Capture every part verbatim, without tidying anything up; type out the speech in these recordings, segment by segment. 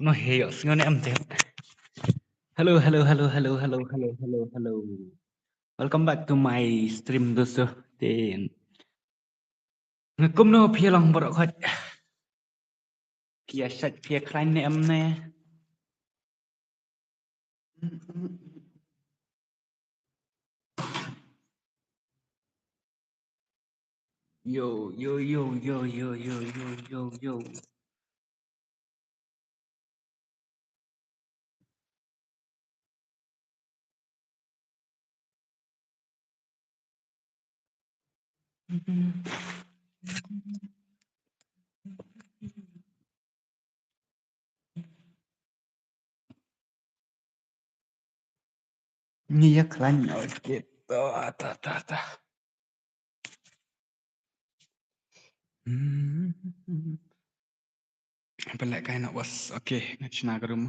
Mo he yok sngon em te. Hello, hello, hello, hello, hello, hello, hello, hello. Welcome back to my stream, dosto. Te nga kumno phi long baroh khoit. Phi ïa shait phi ïa khlaiñ ne em ne? Yo, yo, yo, yo, yo, yo, yo, yo, yo. Ngi ïa khlaiñ, okay. Ta, ta, ta, ta. Hmm. Pynlehkai noh, boss. Okay, nga shna ka room.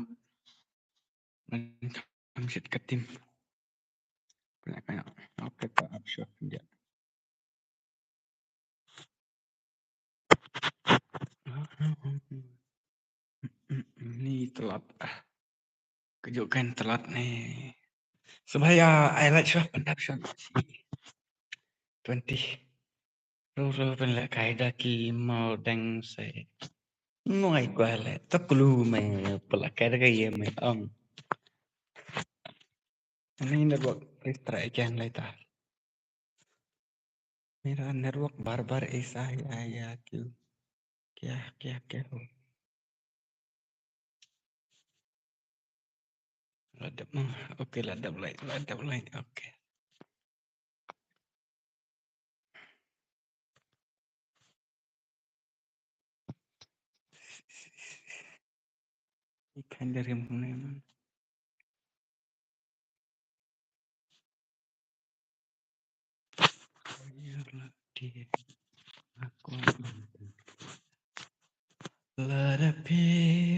Ngan kam shit ka team. Pynlehkai noh. Okay, ta ap shuh. Ya. Ni tlot. Ah. Kajuh kan tlot ni. Sngewbha ïa ai like shuh, pyndap shuh. Twenty. Ru ru pynlehkai da ki mawdeng se. Noi kwah leh, to klu me pynlehkai da ka ïa me ong. Ani network, please try again later. Mira network bar bar isa ya ya kyu. Kya kya kya ho. La dep ma. Okay, la dep lai, la dep lai. Okay. Ikan dari mana? Lada phi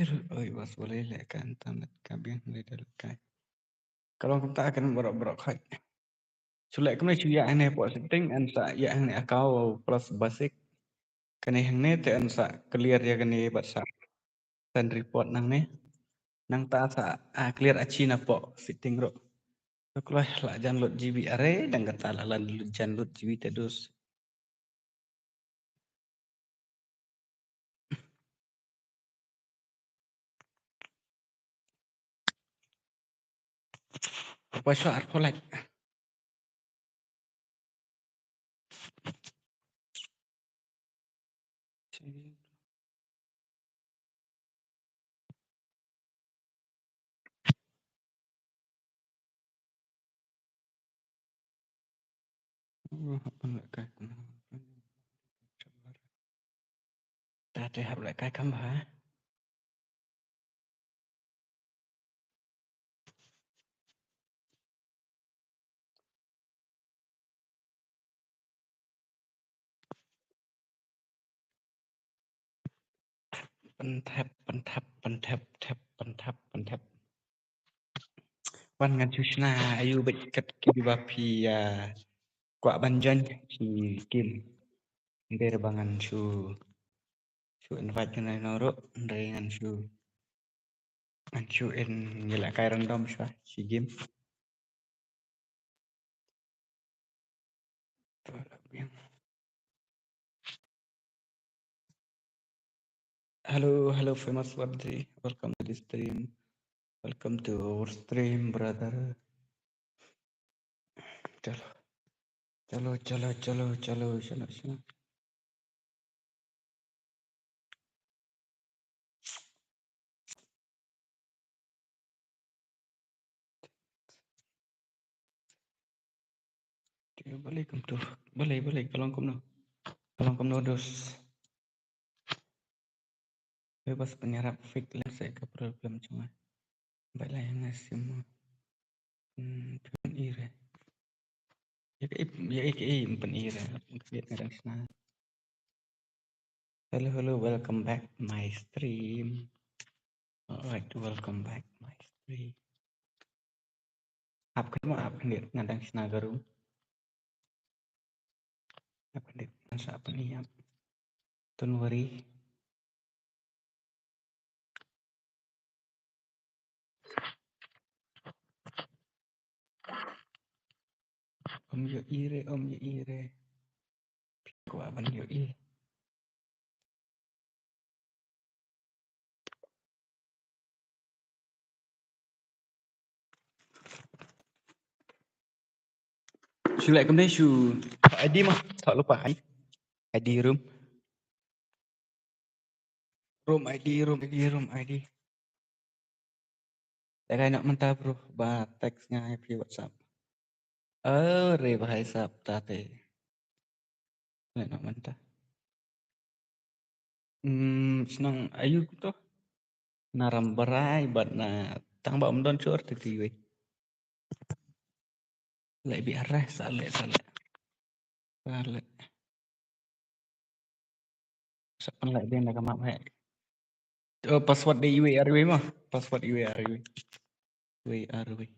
ruh, oi, bas, balei leh ka internet ka biang, leh da leh kai. Ka long kumta, kan baroh baroh khoit. Shu leh kumne, shu ïa hangne hapoh setting, yn sa ïa hangne account plus basic. Kane hangne te yn sa clear ïa kane bad sa send report nangne. Nangta sa, ah, clear achi na hapoh setting ruh. To kloi la jan lut G B are, dang kata la lan lut jan lut G B te dus. Poi shuwa arphew lak. Ta te hap lehkai kham bha. Pynthep, pynthep, pynthep, thep, pynthep, pynthep. Wan ngan shu shna aïu bad kat kiba phi, ah, kwah ban join shi game. Hynrei ba ngan shu, shu invite ngan ai noh ruh, hynrei ngan shu, ngan shu in ïalehkai random shuwa shi game. Hello, hello, famous Wadri. Welcome to the stream. Welcome to our stream, brother. Chalo. Chalo, chalo, chalo, chalo, chalo, chalo. Balei kumto, balei, balei, ka long kumno. Ka long kumno, dos. Bebas penyerap fake lens ka problem jong nga. Ba la nga sim. Hmm, pynir. Ya ka ip, ya ka ip pynir. Ka ip nga dang shna. Hello, hello, welcome back my stream. Alright, welcome back my stream. Ap khyndiat, ap khyndiat, nga dang shna ka room. Ap khyndiat, ngan sa ap khyndiat. Don't worry. Ym ïohi re, ym ïohi re. Kwah ban ïohi. Shu leh kumne shu. I D mo, thoh lypa. I D room. Room I D, room I D, room I D. Lehkai noh mynta bro, ba text nga ïa phi WhatsApp. Oh, re bha i sap ta te. Leh noh mynta. Hmm, shnong aïu kumto? Na Rambrai bad na tang ba ym don shuh te te iwei. Leh bha re, sa leh, sa leh. Sa leh. Sa pynleh biang da ka map he. Oh, password dei iwei ar iwei mo. Password iwei ar iwei. Iwei ar iwei.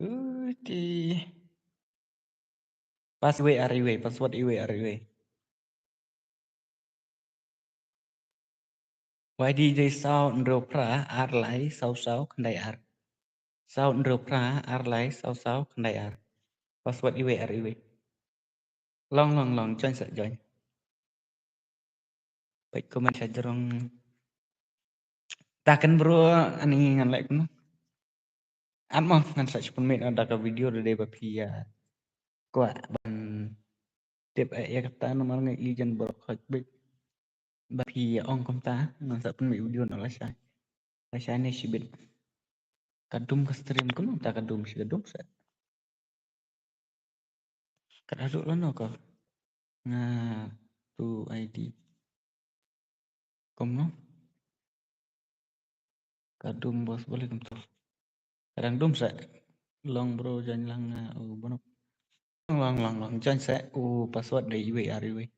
Uti. Pass iwei ar iwei, password iwei ar iwei. Y D dei saw hynriew phra ar lai saw saw khyndai ar. Saw hynriew phra ar lai saw saw khyndai ar. Password iwei ar iwei. Long, long, long, join sa join. Peit comment sha jrong. Ta kan bro, ani ngan leh kumno. At mo ngan sa shu pynmih da ka video da dei ba phi ïa kwah ban tip ïa kata namar nga i jan bro khot bit. Ba phi ïa ong kumta ngan sa pynmih video na lashai. Lashai ne shibit. Ka dum ka stream kumno ta ka dum shi ka dum sa. Ka da duk lano ka. Nga tu I D. Kumno? Ka dum bos boleh kumto. Ka dang dum sa. Long bro join lang nga u banuk. Long long long join sa u password dei iwei ar iwei.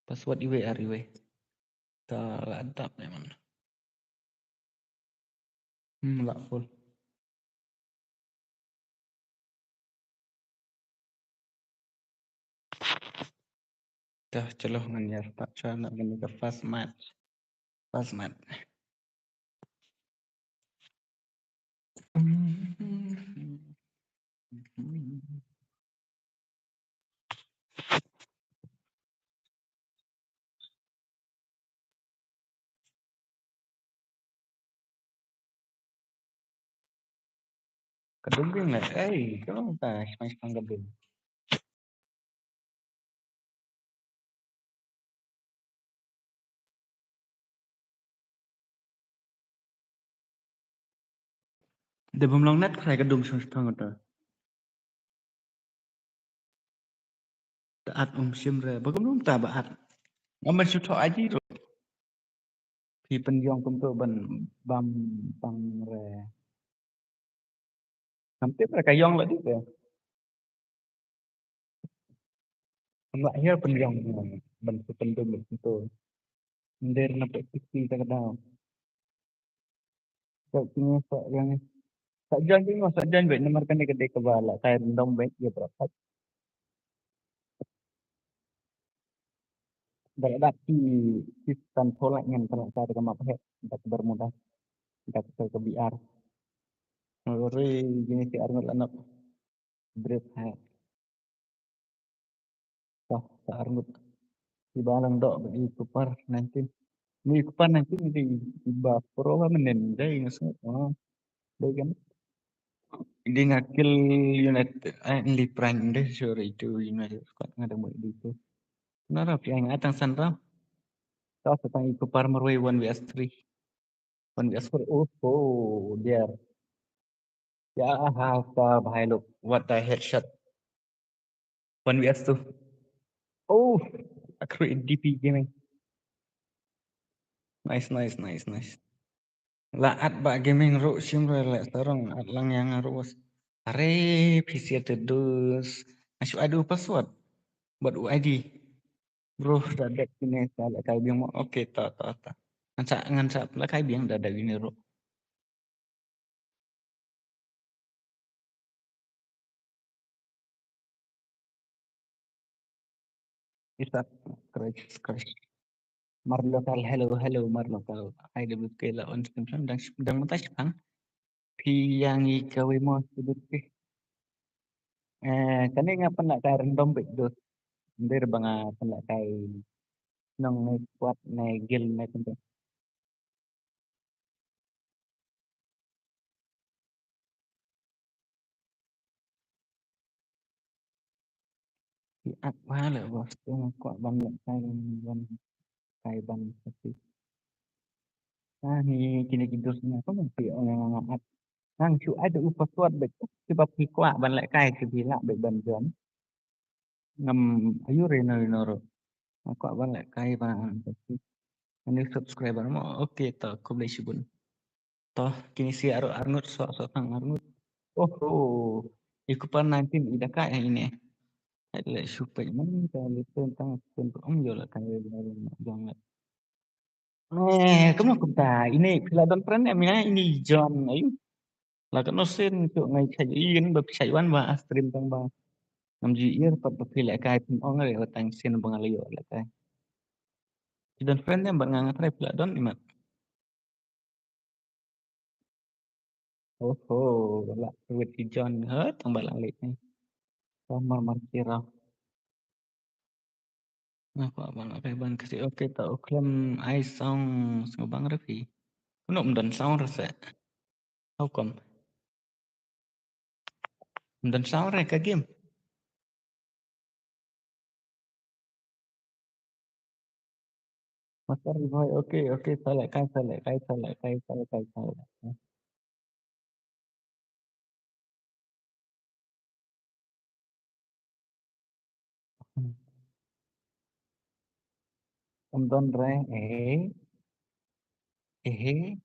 Password iwei ar iwei. Ta la dap memang. Hmm, la full. Dah celoh ngan ïa start sha na kane ka fast match. Fast match. Ka dum bing le, ei, ka long ta, shmai shmang ka dum. Da bym long net, khrai ka dum shong shong ta. Ta at um shim re, ba kum dum ta ba at. Ngam ban shu thoh aji ro. Phi pynjong kumto ban bam bang re. Ngam tip re ka yong la di te. Ngam lah hiar pynjong ban shu pyndum kumto. Nder na pek tiki ta ka daw. Sa kine sa yang sa jan kine sa jan bet namar kane ka dei kaba la kai random bet ya berapa. Dah dak ki ki tan thola ngan kena sa ka map he dak bermuda dak ka B R. Ore gini si arngut anak. Break he. Tah, ta arngut. Iba lang dok bad i kupar nineteen. Ni kupar nineteen di iba pro ba menen dai ngasngat. Oh. Dai kan. Di ngakil United, eh, li prang dai sure itu United squad ngada mo di tu. Nara pi ang atang san ram. Tah, sa tang i kupar marwei one V S three. One V S four. Oh, oh, dear. Ya, ha, ka bahai look. What the headshot. One V S two. Oh, aku D P Gaming. Nice, nice, nice, nice. La at ba gaming ru shim re le sarong at lang yang ru was. Are P C te dus. Asu adu password. But U I D. Bro, da dek kine sa la kai biang mo. Okay, ta, ta, ta. Ngan sa, ngan sa la kai biang da dek kine ru. Isa, crash, crash. Mar local, hello, hello, mar local. Hi, W K la on stream, dang, dang mynta shipang. Phi ïa ngi kawei mo, W K. Eh, kane nga pynlehkai random beit, doh. Ym dei ba nga pynlehkai nong ne squad ne guild ne kumta. Ki ak ba le bos, tu nga kwah ban lehkai, ban kai ban kasi. Ah, ni kine ki dos nga ko mesti ong nga ak. Nang shu ai da u password beit, ki ba phi kwah ban lehkai ki phi lah beit ban join. Ngam ayu re no no ro. Nga kwah ban lehkai ban kasi. Ani subscriber mo. Okay, to khublei shibun. To, kine shi ar, arngut, so, so tang arngut. Oho. Iku pan nineteen i da ka ine. Hai le shu peit man ta le ten tang ten ko ong yo la kan le jong le. Eh, kamu kumta ine phi la don friend em ine ini John ayu. La kan no sen tu ngai chai i kan ba chai wan ba stream tang ba. Ngam ju ir pat ba phi lehkai phin ong re tang sen ba nga la ïoh lehkai. Phi don friend em ba nga nga trai phi la don imat. Oho, la wit i John ha tang ba lang leit ni. Tang mar mar kira. Nga kwah ban lehkai ban kasi, okay, ta u khlem ai sound sngewbang re phi. Kumno ym don sound re se. How come? Ym don sound re ka game. Master Boy, okay, okay, sa lehkai, sa lehkai, sa lehkai, sa lehkai, sa lehkai. Ym don re, eh. Eh.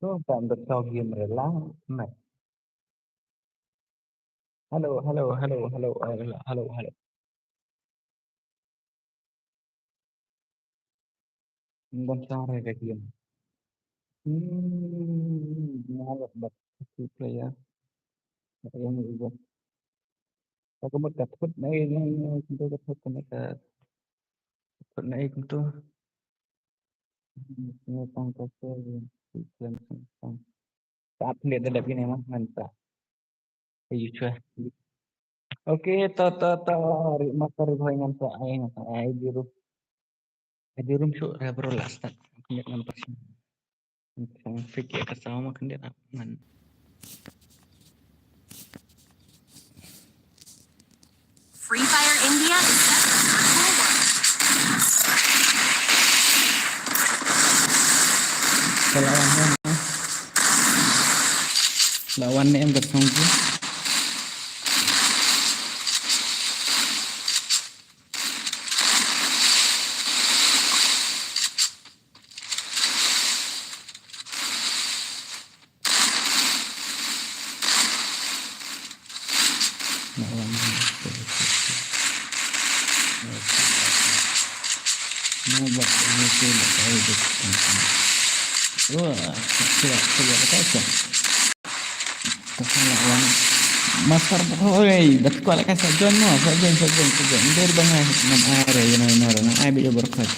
Tu tak betul game rela. Nah. Hello, hello, hello, hello, hello, hello, hello. Ym don sound re ka game. Hmm, nga la bat two player. Yang ni ubat. Ka mut ka thut na ei, na ei, kumtu ka thut na ei, ka thut na ei kumtu. Ni tang ka se, ni tang ka se. Ka update da dap ini mah, ngan sa. Ayu chwa. Okay, to, to, to, ri master ri bhai ngan sa ai, ngan sa ai di ru. Ai di ru shu re bro last tak. Ngan sa. Ngan sa fik ya ka sound ma kan dia nak ngan. Free Fire India is set for virtual world. Ka la wan ne em? La wan ne em ka song ki? Master Boy, da kwah lehkai sa join mo, sa join, sa join, sa join. Nder ba nga ngam ai re, ïa no, ïa no, nga ai ba ïa ba request.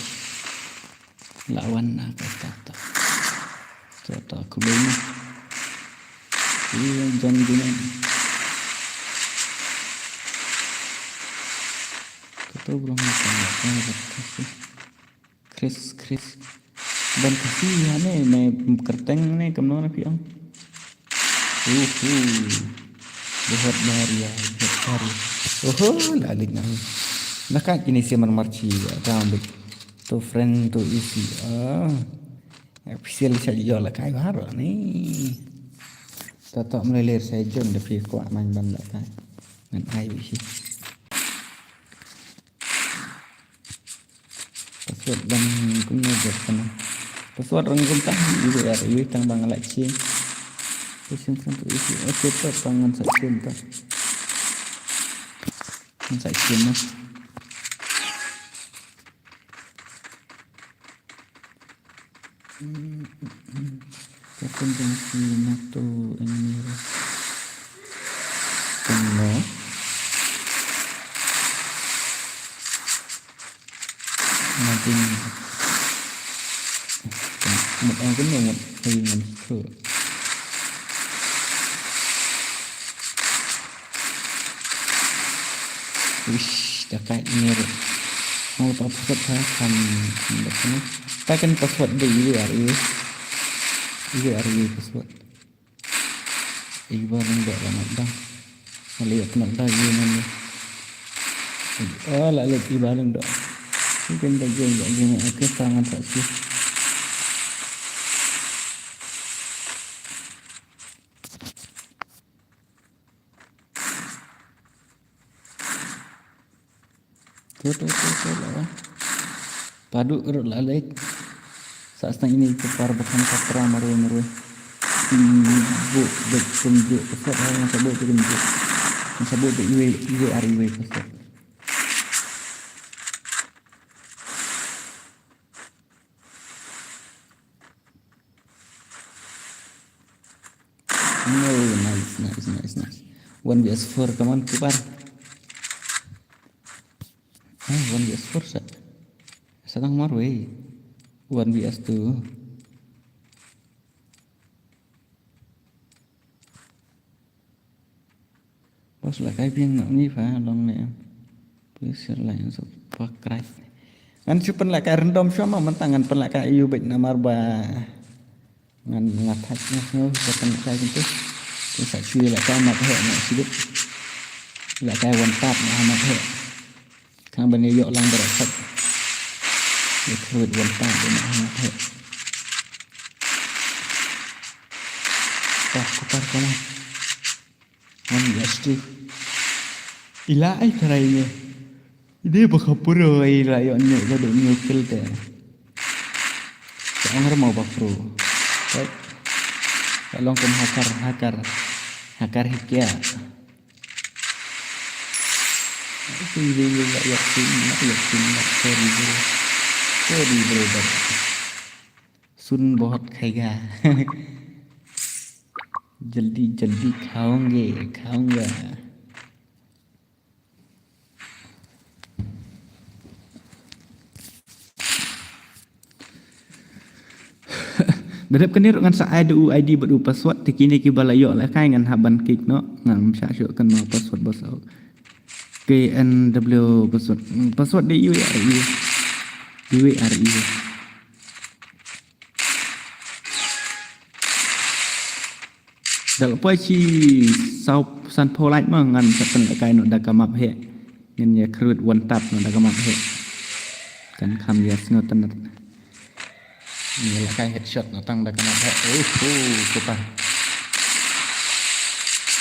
La wan na ka ta ta. Ta ta khublei mo. Ïa jan guna. Ka to bro mo ka na ka ta ta. Chris, Chris. Ban kasi ha ne, ne kyrteng ne, kumno ne phi ong. Uhu. Bahut bahari ya, bahut bahari. Oho, la lik na. Na ka kini si man marchi, down bit. To friend, to isi. Ah. Official sa yo la kai bahar ni. Ta ta mleler sa jom da phi kwah man ban la kai. Ngan ai bisi. Password ban kumno jot kana. Password rang kumta, ibu ya, ibu tang bang lak chin. Chin chin tu isi, okay, to, tang ngan sa chin to. Ngan sa chin na. Kapun jong si na tu enemy. Mut ang kena mut. Hei, ngan tu. Wish, dah kat ni. Mau password ha, kan, kan dah kena. Tak kan password deh, U R U. U R U password. Iba lang dah nak dah. Kalau nak dah, you mana? Oh, lah lagi iba lang dah. Ini kan dah game, dah game. Aku tangan tak sih. Tu, tu, tu, tu, lah. Padu ruh lah, like. Sa stang ini kepar bukan katra marwei, marwei. Hmm, bu, bu, kumju, kesat, ha, masa bu, kumju. Masa bu, bu, iwe, iwe, ari, iwe, kesat. Oh, nice, nice, nice, nice. One V S four, come on, Kupar. Ah, one V S four sa. Sa tang marwei. One V S two. Bos la kai biang na ni pha long ne. Please share, like and subscribe. Ngan shu pynlehkai random shuwa ma mynta ngan pynlehkai ïa u beit namar ba ngan ngat thait ngat ngat ba pynlehkai kyntu. Te sa shu ïalehkai map heh na shu beit. Lehkai one tap na map heh. Khnang ban ïoh lang ba thait. Ïa khuid one tap na map heh. Tah, Kupar, come on. One, yes, two. Ila ai tharai ne. Ide ba khapuro ai la ïoh ne ba dei ne kill te. Ka ong remo ba pro. Right. Ka long kum hacker, hacker. Hacker hi kya. Ide ide la ïoh kill, la ïoh kill, la sorry bro. Sorry bro, but सुन बहुत खाएगा। जल्दी जल्दी खाओगे, खाऊंगा। Dadep kane ruh ngan sa ai da u I D bad u password te kine kiba la ïoh lehkai ngan hap ban kick noh ngan sa shuh kan ma password bos. K N W password. Hmm, password de U R E. U R E. Da la poi shi saw san phew lait ma ngan sa pynlehkai noh da ka map heh. Ngan ïa khrut one tap noh da ka map heh. Kan kham ïa sngew tynnat. Ngan lehkai headshot noh tang da ka map heh. Uhu, Kupar.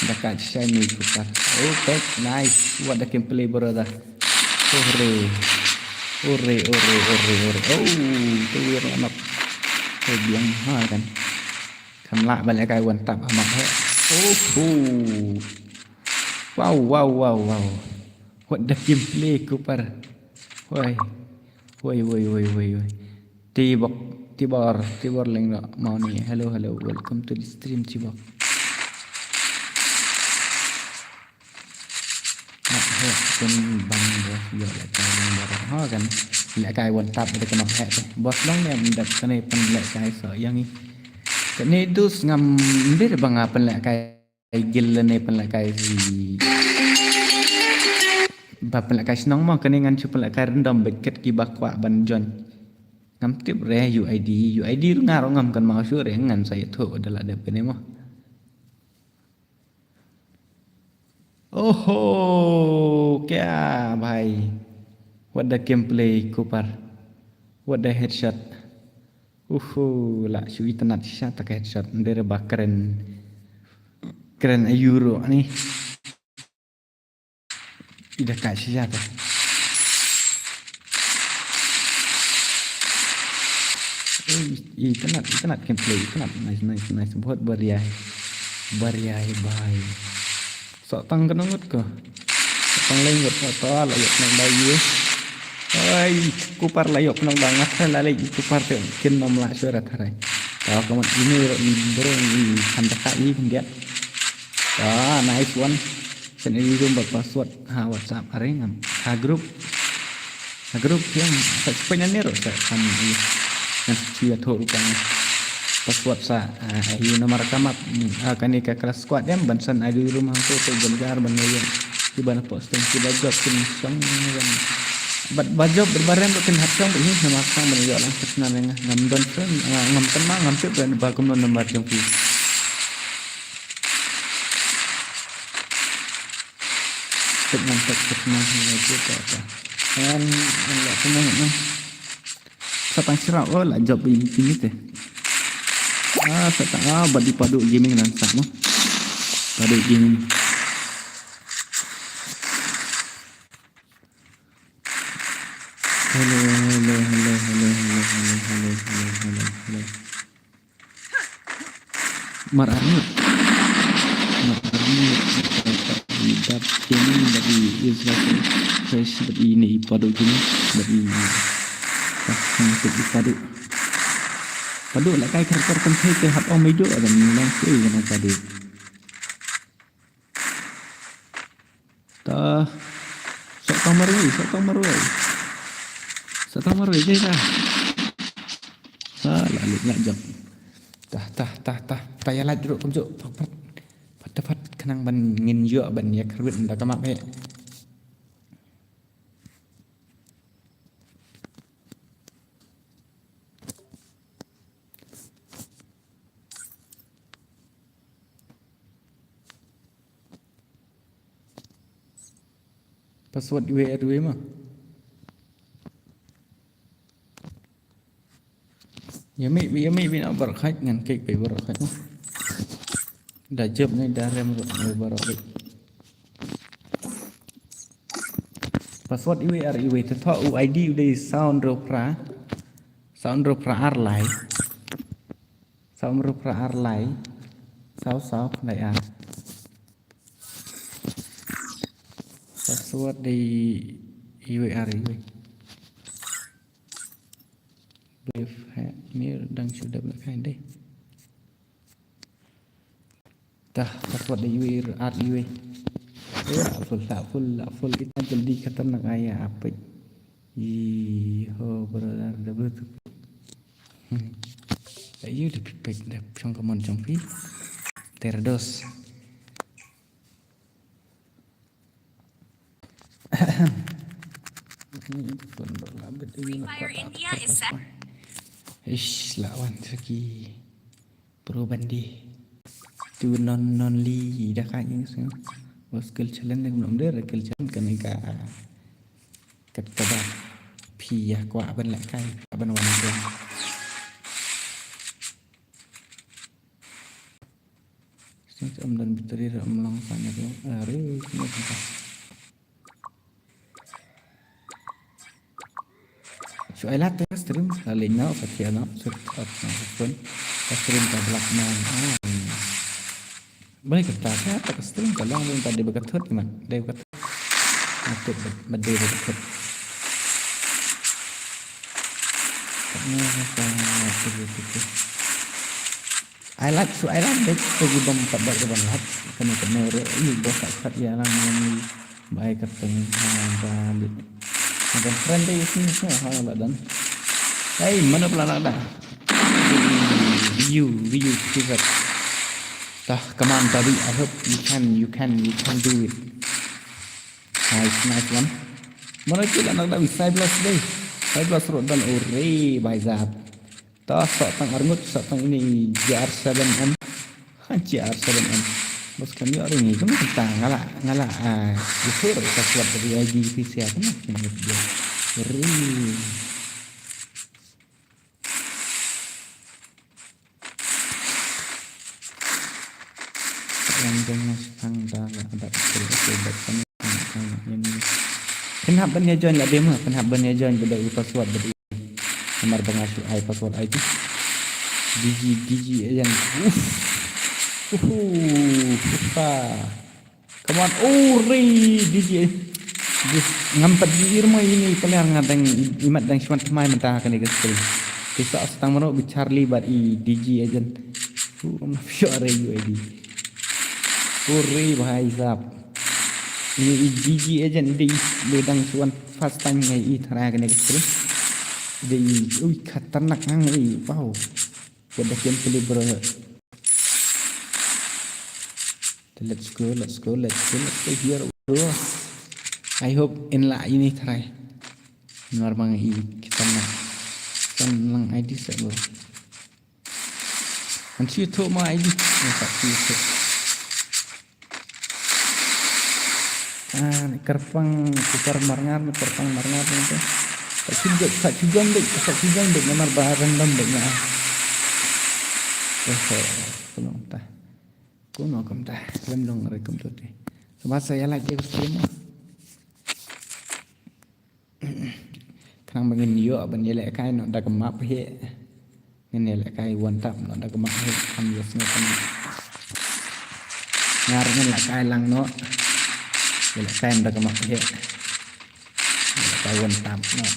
Da ka shiny Kupar. Okay, nice. What the gameplay, brother. Ore. Ore, ore, ore, ore. Oh, tu wir anak. Oh, biang ha kan. Kan lah balik kai one tap amat he. Oh, oh. Wow, wow, wow, wow. What the gameplay, Kupar. Woi. Woi, woi, woi, woi, woi. Tibok, Tibor, Tibor Lengno mau ni. Hello, hello. Welcome to the stream, Tibok. Heh, pyn bang bos ïoh lehkai bang baroh. Ha kan. Lehkai one tap da ka map heh te. Bos long ne ym dep kane pynlehkai soh ïa ngi. Kane dus ngam, ym dei ba nga pynlehkai guild lane pynlehkai si. Ba pynlehkai shnong mo kane ngan shu pynlehkai random bad kat kiba kwah ban join. Ngam tip re U I D, U I D ruh nga ruh ngam kynmaw shuh re ngan sa ïathuh da la dep kane mo. Oho, kya bhai. What the gameplay, Kupar. What the headshot. Oho, la shu itynnat shisha ta ka headshot. Ym dei re ba kren. Kren aïu ruh ni. I da ka shisha ta. Oi, itynnat, itynnat gameplay, itynnat. Nice, nice, nice. बहुत बढ़िया है. बढ़िया है भाई. Soh tang kano ngut ko. Soh tang lai ngut ko to la ïoh nang dai ye. Oi, Kupar la ïoh nang dai ngat la lai Kupar te kin nam la sura tharai. Ta ka mat ini ro ni bro ni kan da ka i kan dia. Ah, nice one. Send ini room bad password ha WhatsApp are ngam. Ha group. Ha group yang sa check na ni ruh sa kam i. Ngan check ïa thoh ruh ka password sa, ah, ïa namar ka map, ah, kane ka clash squad em ban san ïa room hangto te jam jar ban ïa. Ki ban posting ki ba job kin shong ban. Bad ba job bad ba rem ruh kin hap shong bad hi namar ka ban ïa lang ka sna nga ngam don friend, ah, ngam kynmaw ngam tip ban ba kumno namar jong ki. Tek ngan tek tek ngan tek tek tek. Ngan ngan la kumno ngan. Sa tang syrap, oh, la jop i kini te. Ah, sa tang, ah, bad i Padu Gaming nang sak mo. Padu Gaming. Hello, hello, hello. Mar arngut. Mar arngut. Dap kini bad i Israel. Fresh bad i ne i Padu kini bad i. Ah, nang tek i Padu. Padu la kai karakter kan sai te hap ong mei do adam nang sai nang Padu. Tah. Sok tang marwei, sok tang marwei. Sok tang marwei, jai dah. Ha, la lut ngak jam. Tah, tah, tah, tah. Tah ïa lait dulu kumjuk. Pat, pat. Pat, pat. Khnang ban ngin ïoh ban ïa kyrwit da ka map he. Password iwei ar iwei ma. Ïa mih, ïa mih, ïa mih na baroh khat ngan klik peit baroh khat. Da jop ne da rem ruh ne baroh khat. Password iwei ar iwei te thoh u I D u dei saw hynriew phra. Saw hynriew phra ar lai. Saw hynriew phra ar lai. Saw saw khyndai ar. Password dei iwei ar iwei. Blef ha mir dang shu dep la kai dei. Tah, password dei iwei ar iwei. Eh, la full, la full, la full. Itna jaldi khatam na ka ïa apit. Yi ho brother, da brother. Hmm. Ayu da pipik da pyong kamon jong phi. Terados. Fire India is set. Ish, lawan saki. Pro bandi. Tu non non li da ka ing sing. Bos kel challenge ne belum der kel challenge kan ka. Kat ka ba. Phi ya kwa ban la kai ban wan. Sing um don battery ra um long sa ne ro. Are ne ka. Shu ai lad te stream la leh no sa kia no shu up no phone. Ka stream ka black man. Ah. Bani ka ta ka ta ka stream ka long bani ka dei ba ka thot man dei ba ka thot. Ka thot ba dei ba ka thot. Ka ne ka ta ka ta ka ta. Ai lad shu ai lad dei ka gi bom pat ba ka ban lad. Ka ne ka ne re ni bos ka khat ya lang yang ni. Bai ka teng ha ba li. Madan friend dei sini sini ha la dan. Hey, mana pula nak dah? View, view, favorite. Tah, come on, buddy. I hope you can, you can, you can do it. Nice, nice one. Mana tu lah nak dah wisai belas deh. Wisai belas rot dan ore, bai zap. Tah, sok tang arngut, sok tang ini G R seven M. Ha, G R seven M. Bos kan yo ring ni, kamu tentang ngala, ngala, ah, itu rot password dari I D P C apa ni? Ring. Yang jangan sang dah lah ada betul betul buat kami. Pynhap ban ïa join la dei ma, pynhap ban ïa join ba dei u password ba dei. Namar ba nga shu ai password ai tu. D G, D G agent. Uff. Uhu. Uffa. Come on. Oh, re D G. Ngam pat ji ir mo ini pynlong nga dang imat dang shwan tmai mynta kane ka screen. Ki sa tang mano bi Charlie bad i D G agent. Hu ngam sure U I D. Oh, re bhai sahab. Ini i D G agent, ini i dang shu wan first time nga i tharai kane ka stream. Ini i, ui, khatarnak nang i, wow. What the gameplay, bro. Let's go, let's go, let's go, let's go here, bro. I hope in la ini tharai. Namar ba nga i khatarnak. Kan lang I D sa, bro. An shu thoh ma I D. Nga sa shu thoh. Ah, ni kyrpang, kyrpang marngar, ni kyrpang marngar ni tu. Tak shu jot, tak shu jot dek, tak shu jot dek, namar ba random dek nga. Eh, eh, kumno kumta. Kumno kumta. Lem long re kumto te. Sebab saya like dia stream. Khnang ba ngin ïoh ban ïalehkai noh da ka map hi. Ngin ïalehkai one tap noh da ka map hi. Kham ïohsngew kham. Nga ruh ngin lehkai lang noh. Ïalehkai da ka map hi. Ïalehkai one tap noh.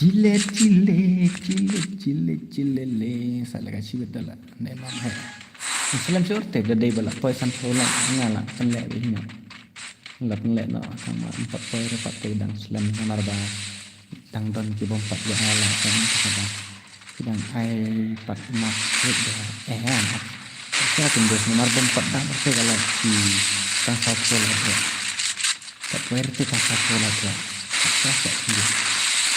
Chile, chile, chile, chile, chile le. Sa lehkai shi bit da la. Ne ma he. Slem sure te da dei ba la poi san phew lak nga la pynleh beit noh. La pynleh noh, tang ba ym pat poi ruh pat te dang slem namar ba dang don ki bym pat ïa la tang ba ki dang ai pat map ruh da eh. Ka pynbeit namar bym pat dang te ka la ki tang sa phew lak ruh. Pat poi ruh te tang sa phew lak ruh. Ka sa ki.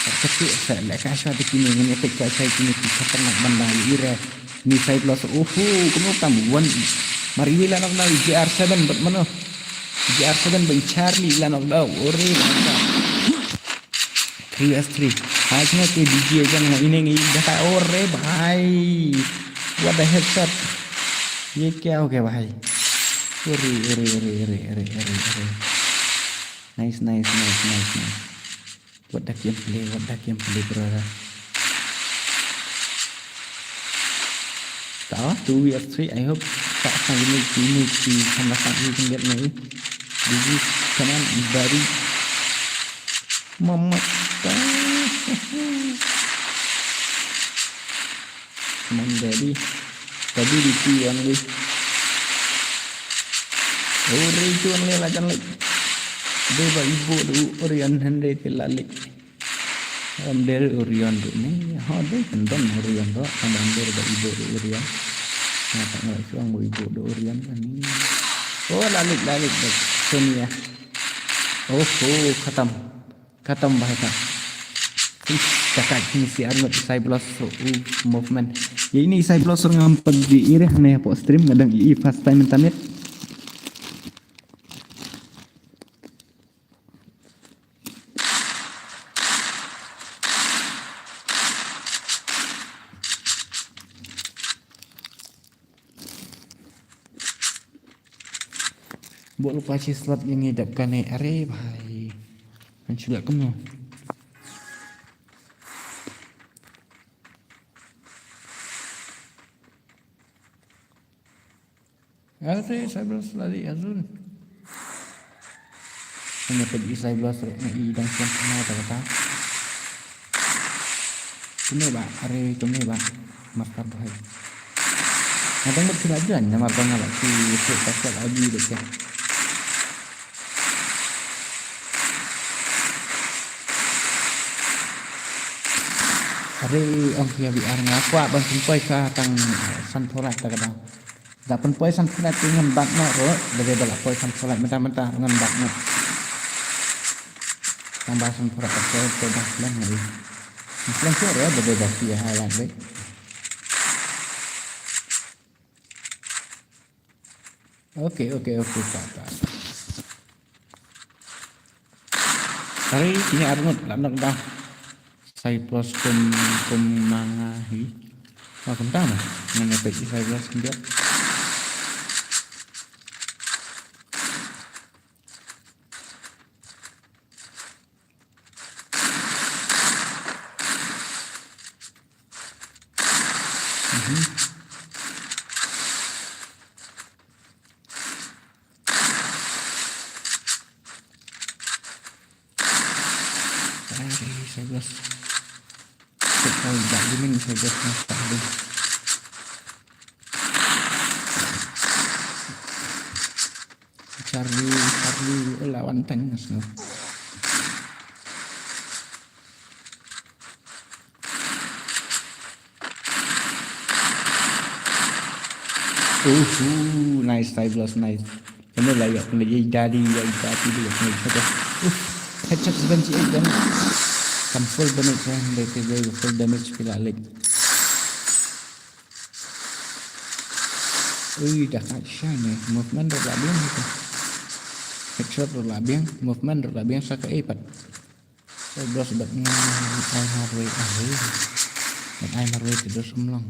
Ka ti sa lehkai sa te kine ngin ïa peit ka sa kine ki khatarnak ban da ïa i re. Ni Cyclops, oho, kumno tam wan. Mar ïa la knock down G R seven bad mano. G R seven bad Charlie la knock down. Ore, three versus three. Ha, sini ke D J jan nga ini ngi jaka. Ore, bhai. What the heck, sir? Ye kya ho gaya, bhai? Ore, ore, ore. Nice, nice, nice, nice, nice. What the gameplay, what the gameplay, brother. Ta, two v three, I hope. Ta, sang ini, ini, si, sama sang ini, kan lihat ni. Digi, come on, bari. Mamat, ta. Come on, daddy. Daddy, D P only. Ore, itu only lah, jangan lagi. Dei ba ibu du Orion hynrei te la leh. Ym dei Orion ruh ne. Ho dei kyndon Orion ruh. Ym dei ba ibu du Orion. Nga tak ngelak shuwa ba ibu du Orion ni. Oh, la leh, la leh. Sonia. Oh, oh, khatam. Khatam, bhai, khatam. Ih, ka kat kine shi arngut Cyclops ruh, uh, movement. Ïa ini Cyclops ruh ngam pat ju i re hangne hapoh stream, nga dang i first time mynta miet. Bok lypa shi slap ïa ngi dap kane, are bhai. Ngan shu leh kumno. Are Cyclops lari azul. Hanya peit i Cyclops ruh, i dang sngewthuh kata kata. Kumne ba, are kumne ba. Master bhai. Nga dang bad khie la jan namar ba nga la shu shu ta shu la agi de ke. Are ong ki V R nga kwah ban pynpoi ka tang san thola ta ka dang. Da pynpoi san thola te ngan bak noh ruh, da dei ba la poi san thola mynta mynta ngan bak noh. Tang ba san thola ta poi te da plan hari. Plan sure da dei ba ki highlight dei. Okay, okay, okay, ta, ta. Hari kine arngut la knock down. Cyclops kum, kum manga hi. Wah, kumta ma. Ngan ïa peit Cyclops kumta. Mhm. Ai, Cyclops. Cek kau dah gini Cyclops, nah, tak ada. Charlie, Charlie, ula wan tang sno. Uhu, nice, Cyblos, nice. Kane la ïoh kane, ïa Daddy, ïa Daddy, ïa kane, ïa kane. Uf, headshot seven eight damage. Kam full damage, eh, dei te dei full damage phi la leh. Ui, da ka shine, eh. Movement ruh la biang. Headshot ruh la biang, movement ruh la biang, sa ka eh pat. Cyblos bad nga ai marwei, ai. Bad ai marwei te dos um long.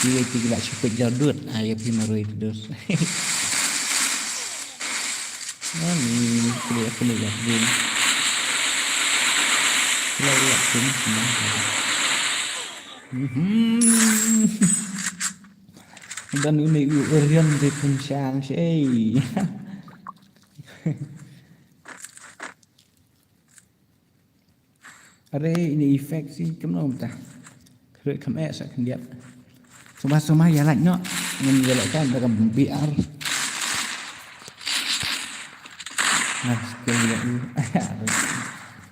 Kiwei te ki la shu peit jardut, ai ïa phi marwei te dos. Ani, kli aku ni yak din. Kli yak din, senang. Mhm. Dan une u Orion de pun chance, eh. Are ini effect si kumno mynta. Khreh kham eh sa khyndiat. Sumar sumar ïa like noh. Ngin ïa like kan da ka B R. Nah, skill ïa u.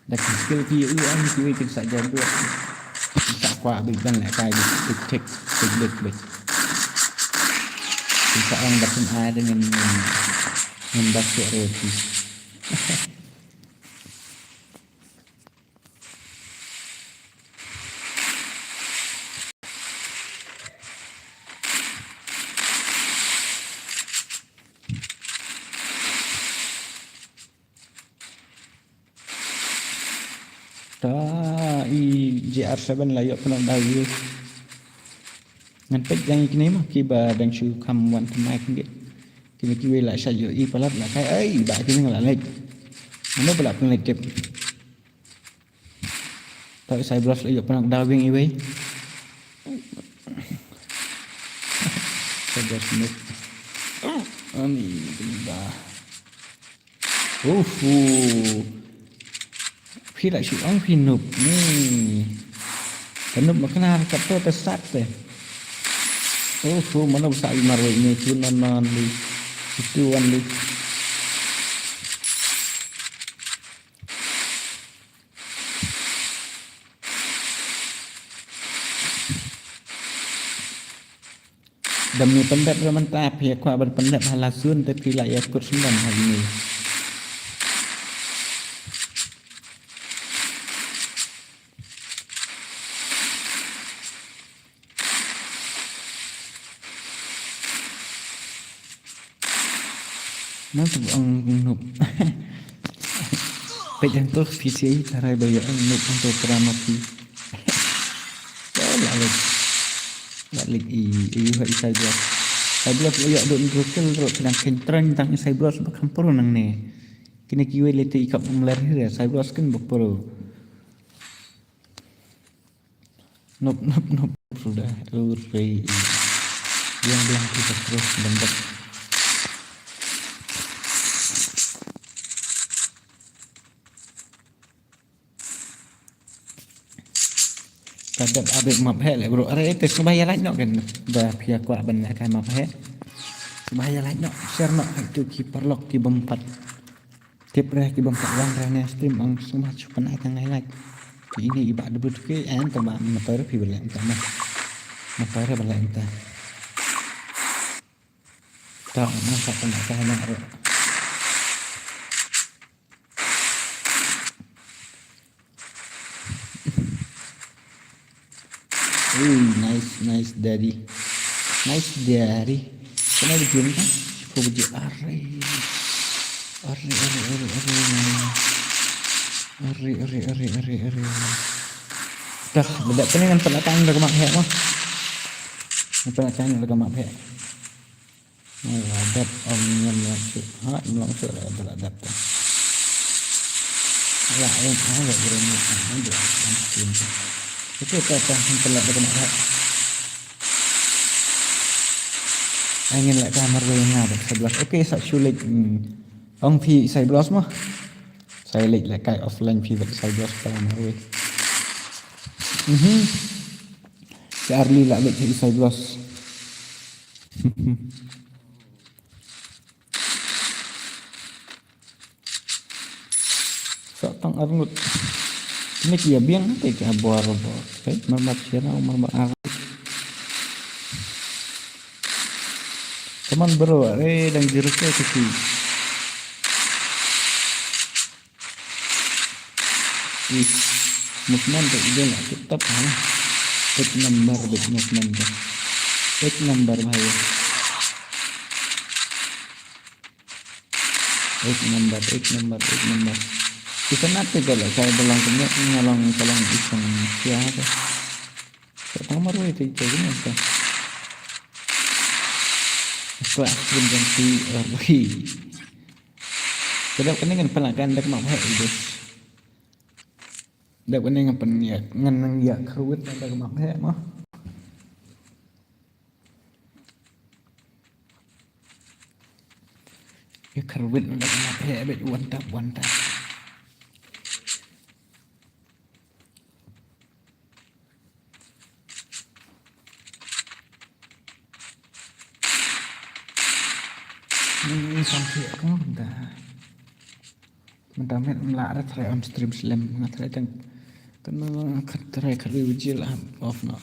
Da ka skill ki ïa u, ang kiwei kin sa jago. Kin sa kwah big ban lehkai big, big tick, big, big, big. Kin sa ong da pun ai da ngin, ngin, ngin da suk roti. Ta i J R seven la ïoh pynlong da ïa. Ngan peit jang ïa kine mo kiba dang shu kham wan thymmai khyndiat. Kine kiwei la shah ïoh i palat la kai ai ba kine nga la leit. Mano ba la pynleit tip. Ta i Cyblos la ïoh pynlong da wing iwei. Cyblos mid. Ani ba. Uhu. Phi la shu ong phi noob ni. Ka noob ma kane ka to ka sat te. Uhu, mano ba sa i marwei ni tu non non li. Tu wan li. Dam ni pyndep ruh mynta phi ïa kwah ban pyndep ha la sun te phi la ïa kut sendam ha ni. Nang tu ong noob. Peit hangto phi sih tharai ba ïa ong noob hangto pra ma phi. Ko la lek. La lek i i ha i Cyblos. Cyblos la ïa dot ndru kill ruh khnang khein traiñ tang i Cyblos ba kham pro nangne. Kine kiwei lei te i kap mler hi re Cyblos kin ba pro. Noob noob noob suda. Urei. Biang biang kita terus bentuk. Ka dep update map heh le bro. Are te sngewbha ïa like noh kan. Ba phi ïa kwah ban lehkai map heh. Sngewbha ïa like noh, share noh ha itu ki paralok ki bym pat tip re, ki bym pat wan re ne stream, ong sngewbha shu pynai tang ai like. Ki ini i bah debut ki en to ba motor phi ba leh mynta ma. Motor ba leh mynta. To ma sa pynai tang ai like. Ui, nice, nice daddy. Nice daddy. Kena bejum kan? Ko beji are. Are, are, are, are. Are, are, are, are, are. Dah, bedak kena ngan pernah tang dah kemak hek mah. Ngan pernah tang dah kemak hek. Ladap ong ngam ladap shuh. Ha, ngam ladap shuh, ladap, ladap tu. La ong ha, la berani ha, ladap ong skin tu. Itu kata hang telat ladap ong ha. Angin la ka marwei nga bad Cyblos. Okay, sa shu leit, hmm. Ong phi Cyblos mah. Sa leit la kai offline phi bad Cyblos ka marwei. Mhm. Charlie la leit phi Cyblos. Tang arngut. Ni ki ïa biang te ki bor bor. Te marmar sira marmar ar. Come on bro, eh, dang zero kill te ki. Ih, movement te ide la tip top ha. Ek number bit movement te. Ek number bhai. Ek number, ek number, ek number. Kita nak te gala kai dalam kena ngalong kalong isong sia te. Sa tang marwei te ite guna te. Kelas pun jang si arwei. Kedap kena ngan pernah kan dak mak hai ibu. Dep kane ngan pynïaid, ngan nang ïa kyrwit na da ka map heh mo. Ïa kyrwit na da ka map heh, bit one tap, one tap. Ni, ni, sampai aku dah. Mynta mynta ym lah re try on stream slem, nga try tang. Kane nga try kane u jil am off noh.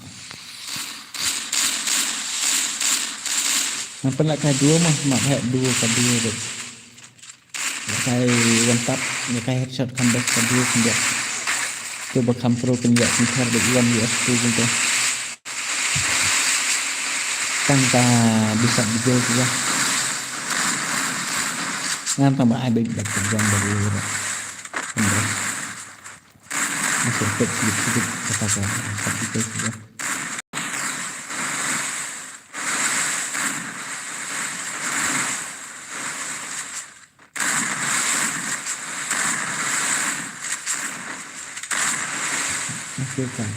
Ngan pynlait kai duo mah, map heh duo ka duo dei. Lait kai one tap, lait kai headshot kham best ka duo khyndiat. To ba kham pro khyndiat, khyndiat dei one U S two khyndiat. Tang ka bisa bejel tu lah. Ngan tang ba ai bej bej kerjaan dari orang. Masih pet sikit-sikit kata ka, tak kita sudah. Masih kan.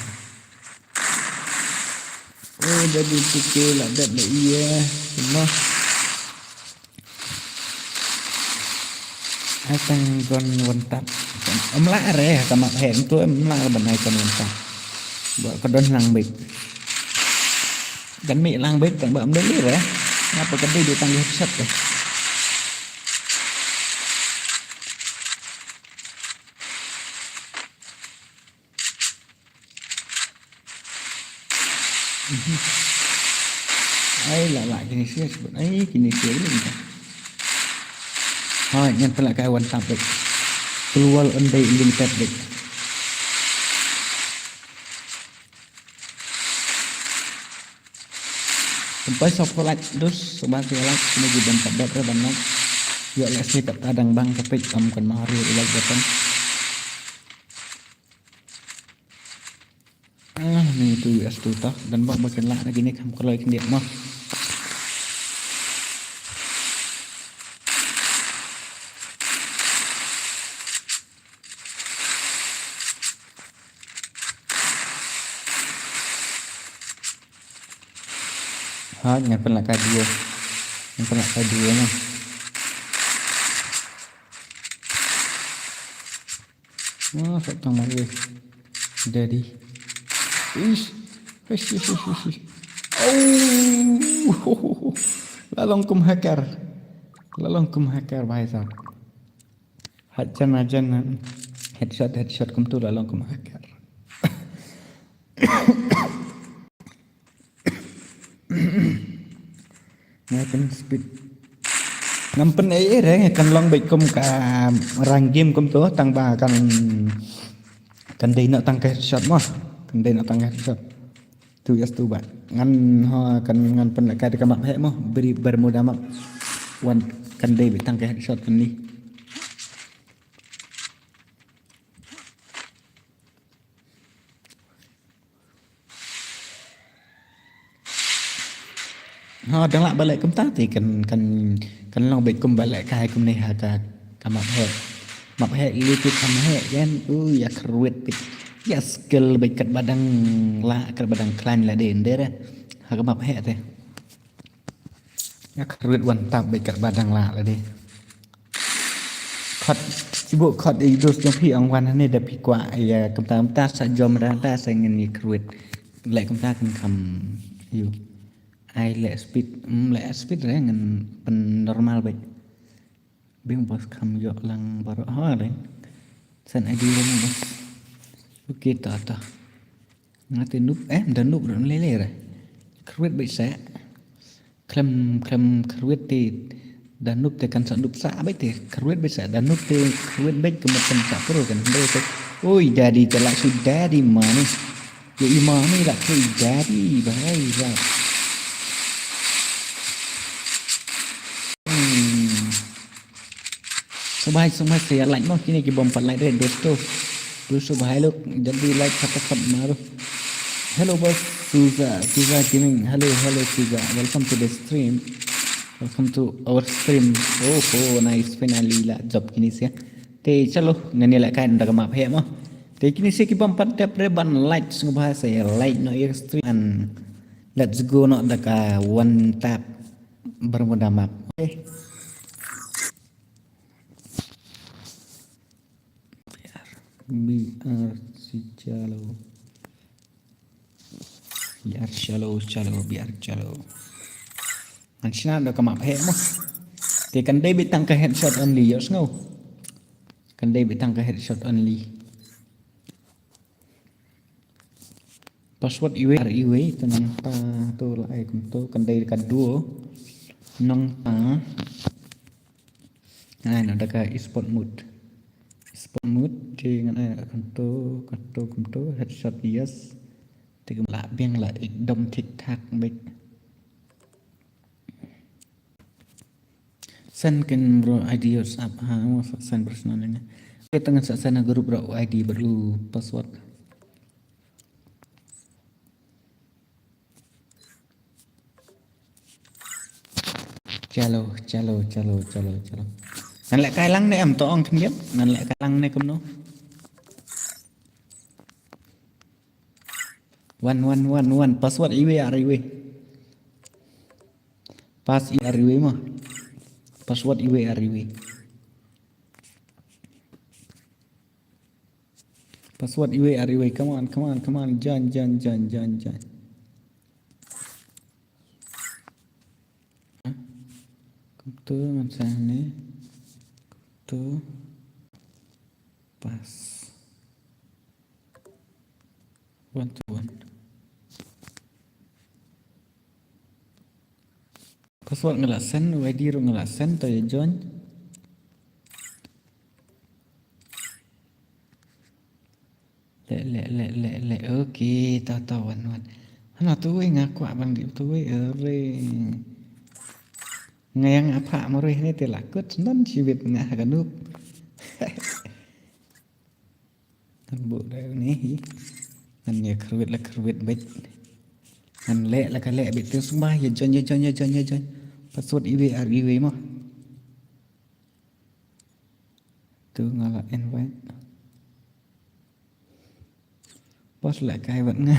Oh, jadi tu ke lah dat dah iya. Kena. Ai tang don one tap. Ym lah re, ka map heh tu ym lah re ban ai tang one tap. Ba ka don lang bit. Kan mih lang bit tang ba ym don re. Ngapa ka dei dei tang headshot tu. Ai la la kini sia sebut. Ai kini sia ni. Ha, ngan pynlait kai one tap bek. Keluar endai unlimited bek. Sampai sop ko like dus, sobat ko like, kini ji ban pat dep re ban like. Ïoh leh sni kat kadang bang ka page am kan mahari like button. Ah, ni tu U S tu tah. Dan bak bak lah lagi ni kam kalau ikan dia mah. Ha, ngan pynlait kai duo. Ngan pynlait kai duo mah. Wah, sat tang mai weh. Daddy. Ish. Ish, ish, ish, ish, ish. Oh. La long kum hacker. La long kum hacker, bhai sahab. Hajan, hajan. Headshot, headshot kum tu la long kum hacker. Nga pyn speed. Ngam pyn ei ei re, kan long beit kum ka rang game kum tu, tang ba kan, kan dei noh tang ka headshot mo. Kan dei noh tang ka headshot. Tu ïa stu ba. Ngan ho kan ngan pyn leh kai da ka map heh mo. Beri Bermuda map. Wan kan dei beit tang ka headshot kan ni. Ha, dang lah ba leh kumta te kan, kan, kan long beit kum ba leh kai kumne ha ka, ka map heh. Map heh li tu kham heh kan. U ïa kyrwit beit. Ïa skill beit kat ba dang lah, kat ba dang khlaiñ lade nder. Ha ka map heh te. Ïa kyrwit wan tap beit kat ba dang lah lade. Khot, sibuk khot i dus jong phi ong wan hangne da phi kwah ïa kumta kumta sa jom da ta sa ngin ïa kyrwit. Leh kumta kan kham ïu. Ai leh speed, mm, leh speed re ngin pyn normal beit. Bing bos kham ïoh lang baroh ha re. Send I D ruh mo. Okay, ta ta. Nga te noob, eh, da noob ruh lei lei re. Kyrwit beit sa. Khlem, khlem kyrwit te da noob te kan sa noob sa beit te. Kyrwit beit sa da noob te kyrwit beit kumta kan sa pro kan beit te. Oi, daddy te lah shu daddy mane. Ïa i mane lah shu daddy, bahai lah. Hmm. Sngewbha, sngewbha sa ïa like mo, kine ki bym pat like re, dosto. Dosto bhai lok, jaldi like fatapat maro. Hello boss, Suza, Suza Gaming. Hello, hello Suza. Welcome to the stream. Welcome to our stream. Oh, oh, nice, finally la jop kine sha. Te chalo, ngin ïa lehkai da ka map heh mo. Te kine sha ki bym pat dep re ban like, sngewbha sa ïa like noh ïa ka stream. And let's go noh da ka one tap Bermuda map. Okay. B R C chalo. B R chalo, chalo, B R chalo. Ngan shna da ka map heh mo. Te kan dei beit tang ka headshot only, ïohsngew. Kan dei beit tang ka headshot only. Password iwei ar iwei, to nangta, to la ai kumto, kan dei ka duo. Nangta. Ngan ai noh da ka esport mode. Esport mode, te ngan ai kumto, kumto, kumto, headshot yes. Te kum la biang la ekdom thik thak beit. Send kin bro I D WhatsApp ha, mo send personal ne. Kita ngan sa send ha group bro I D bad u password. Chalo, chalo, chalo, chalo, chalo. Ngan lehkai lang ne em to ong khyndiat. Ngan lehkai lang ne kumno. One, one, one, one. Password iwei ar iwei. Pass iwei ar iwei mo. Password iwei ar iwei. Password iwei ar iwei. Come on, come on, come on. Join, join, join, join, join. Kumto ngan sa ne. Kumto. Pass. One to one. Password nga la send, I D ruh nga la send, to ïa join. Le, le, le, le, le. Okay, to, to, wan, wan. Hana tu wei nga kwah ban dei tu wei, are. Nga ïa nga phah marwei ne te la kut nan shibit nga ha ka noob. Ngan buh da une hi. Ngan ïa kyrwit la kyrwit beit. Ngan leh la ka leh beit, te sngewbha ïa join, ïa join, ïa join, ïa join. Password iwei ar iwei mo. Tu nga la invite. Bos lehkai bad nga.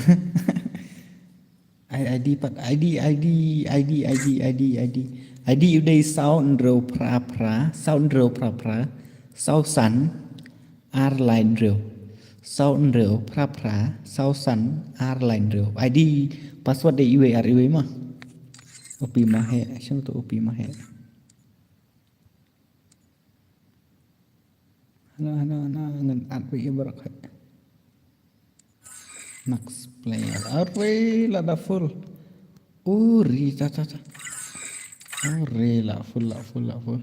Ai ID pat, ID, ID, ID, ID, ID, ID. ID u dei saw hynriew phra phra, saw hynriew phra phra, saw san, ar lai hynriew. Saw hynriew phra phra, saw san, ar lai hynriew. ID password dei iwei ar iwei ma. O P ma he, shano to O P ma he. Hana, hana, hana, ngan add beit ïa baroh. Next player. Are, lada full. Uri, ta, ta, ta. Are, la full, la full, la full.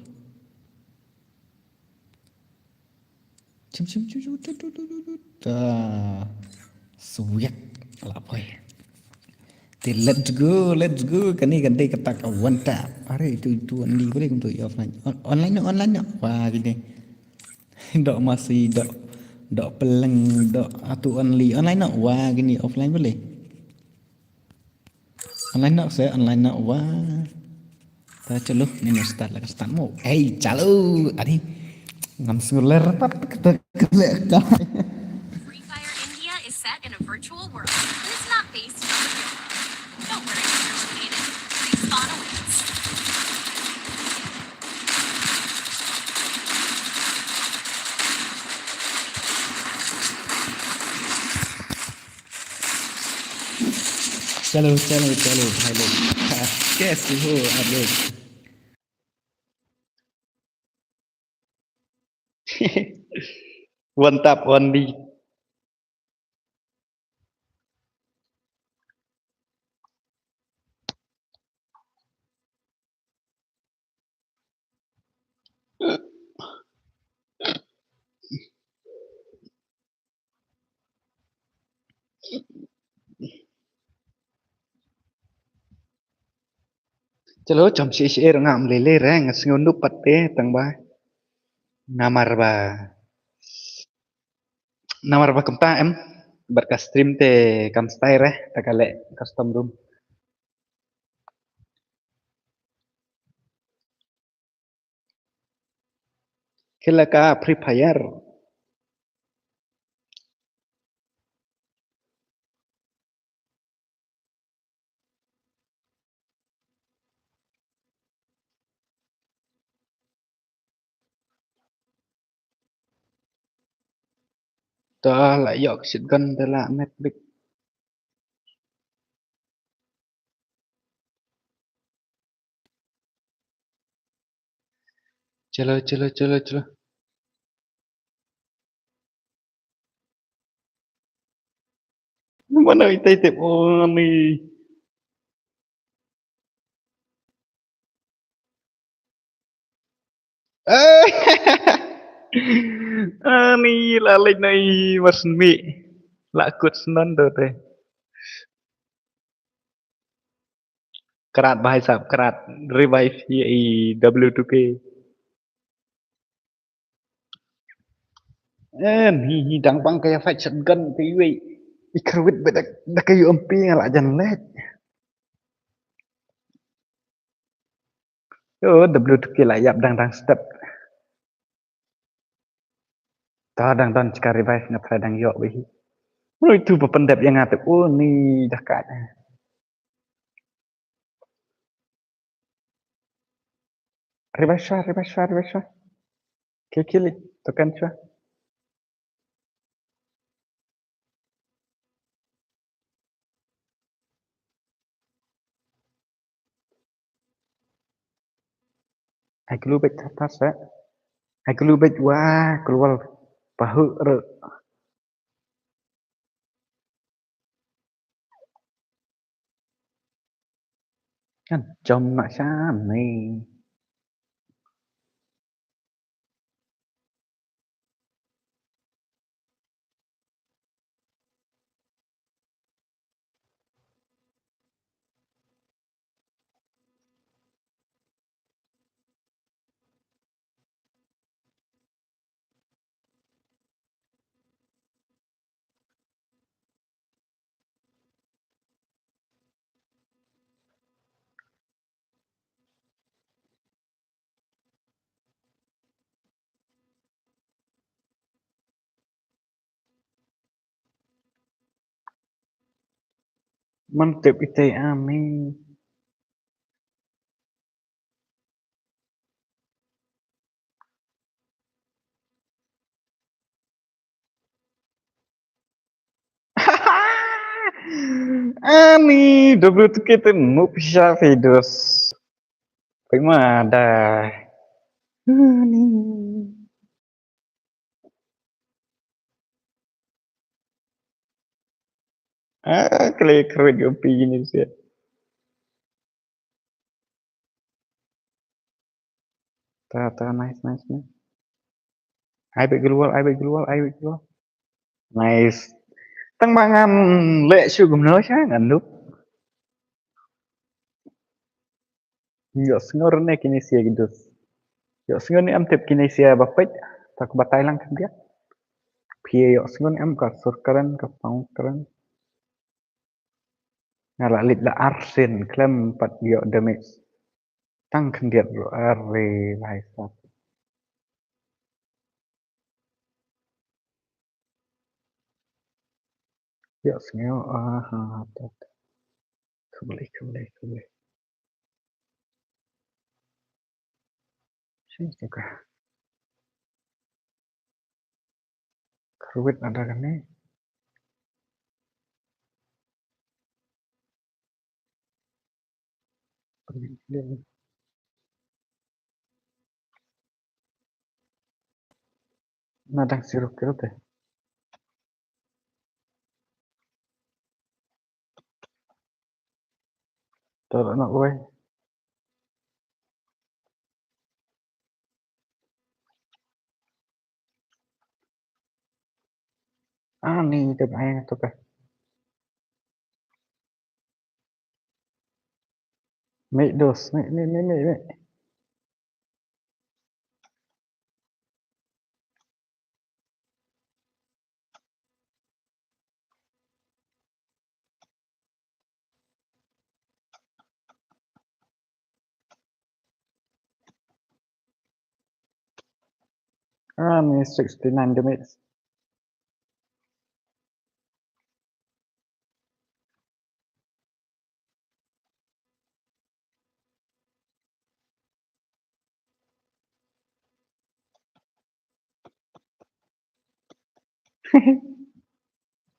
Chim, chim, chim, chim, chim, chim, chim, chim. Ta. Sweet. La poi. Te let's go, let's go. Kane kan dei kata ka one tap. Are, itu, itu only boleh untuk offline. On-, online no, online no. Wah, gini. Dok masih, dok, dok peleng, dok atu only. Online no. Wah, gini offline boleh. Online no, saya online no. Wah. Ta chalo, ni start la ka start mo. Ei, chalo. Adi. Ngam sngur ler pat kata kata ka. Free Fire India is set in a virtual world. Who's not based in the real world? Don't worry, you're eliminated. Respawn awaits. Chalo, chalo, chalo, bhai log. Ha, kaise ho aap log? One tap, one lead. Chalo, chom shi shi er ngam lele re, nga sngew nup pat te tang ba. Namar ba. Namar ba kumta em, bad ka stream te kam style re, ta ka leh custom room. Kila ka Free Fire. Ta la ïoh ka shotgun ta la met bik. Chalo, chalo, chalo, chalo. Mana itai tip oh ni. Eh. Ani la lek na i mas mi. La kut snan do te. Krat bahai sap, krat revive i, i W two K. Eh, ni, ni dang bang kaya fight shotgun te yui. I kharwit beda, da kayu empi nga la jan lek. Yo, W two K la yap dang dang step. Ta dang don chika revive nga try dang yok bhi. Mulu itu ba pendep yang ngate. Oh, ni dah kat. Revive shwa, revive shwa, revive shwa. Kill, kill, token shwa. Ai kulu bek kertas eh. Ai kulu bek wah keluar pahu re. Kan jom nak shan ni. Man tip ite ami. Ani, W two K te mu pisa fedos. Pemada. Ani. Ah, kali kredit pi gini sih. Ta, ta, nice, nice, nice. Ai bek global, ai bek global, ai bek global. Nice. Tang ba ngam leh shu gumno sha ngan dup. Ïohsngew ne kine sia ki dus. Ïohsngew ne em tip kine sia ba peit. Ta ka batai lang khyndiat. Phi ïohsngew ne em ka sur kren, ka sound kren. Nga la leit la arsien khlem pat ïoh damage. Tang khyndiat ruh, are bhai sahab. Ïohsngew, aha, tak. Khublei, khublei, khublei. Sini ka. Kharwit ada kane. Na dang siruk kiro te. Tara na uai. Ah, ni te bai na to ka. Mei dos, mei, mei, mei, mei, mei. Ah, ni sixty-nine damage.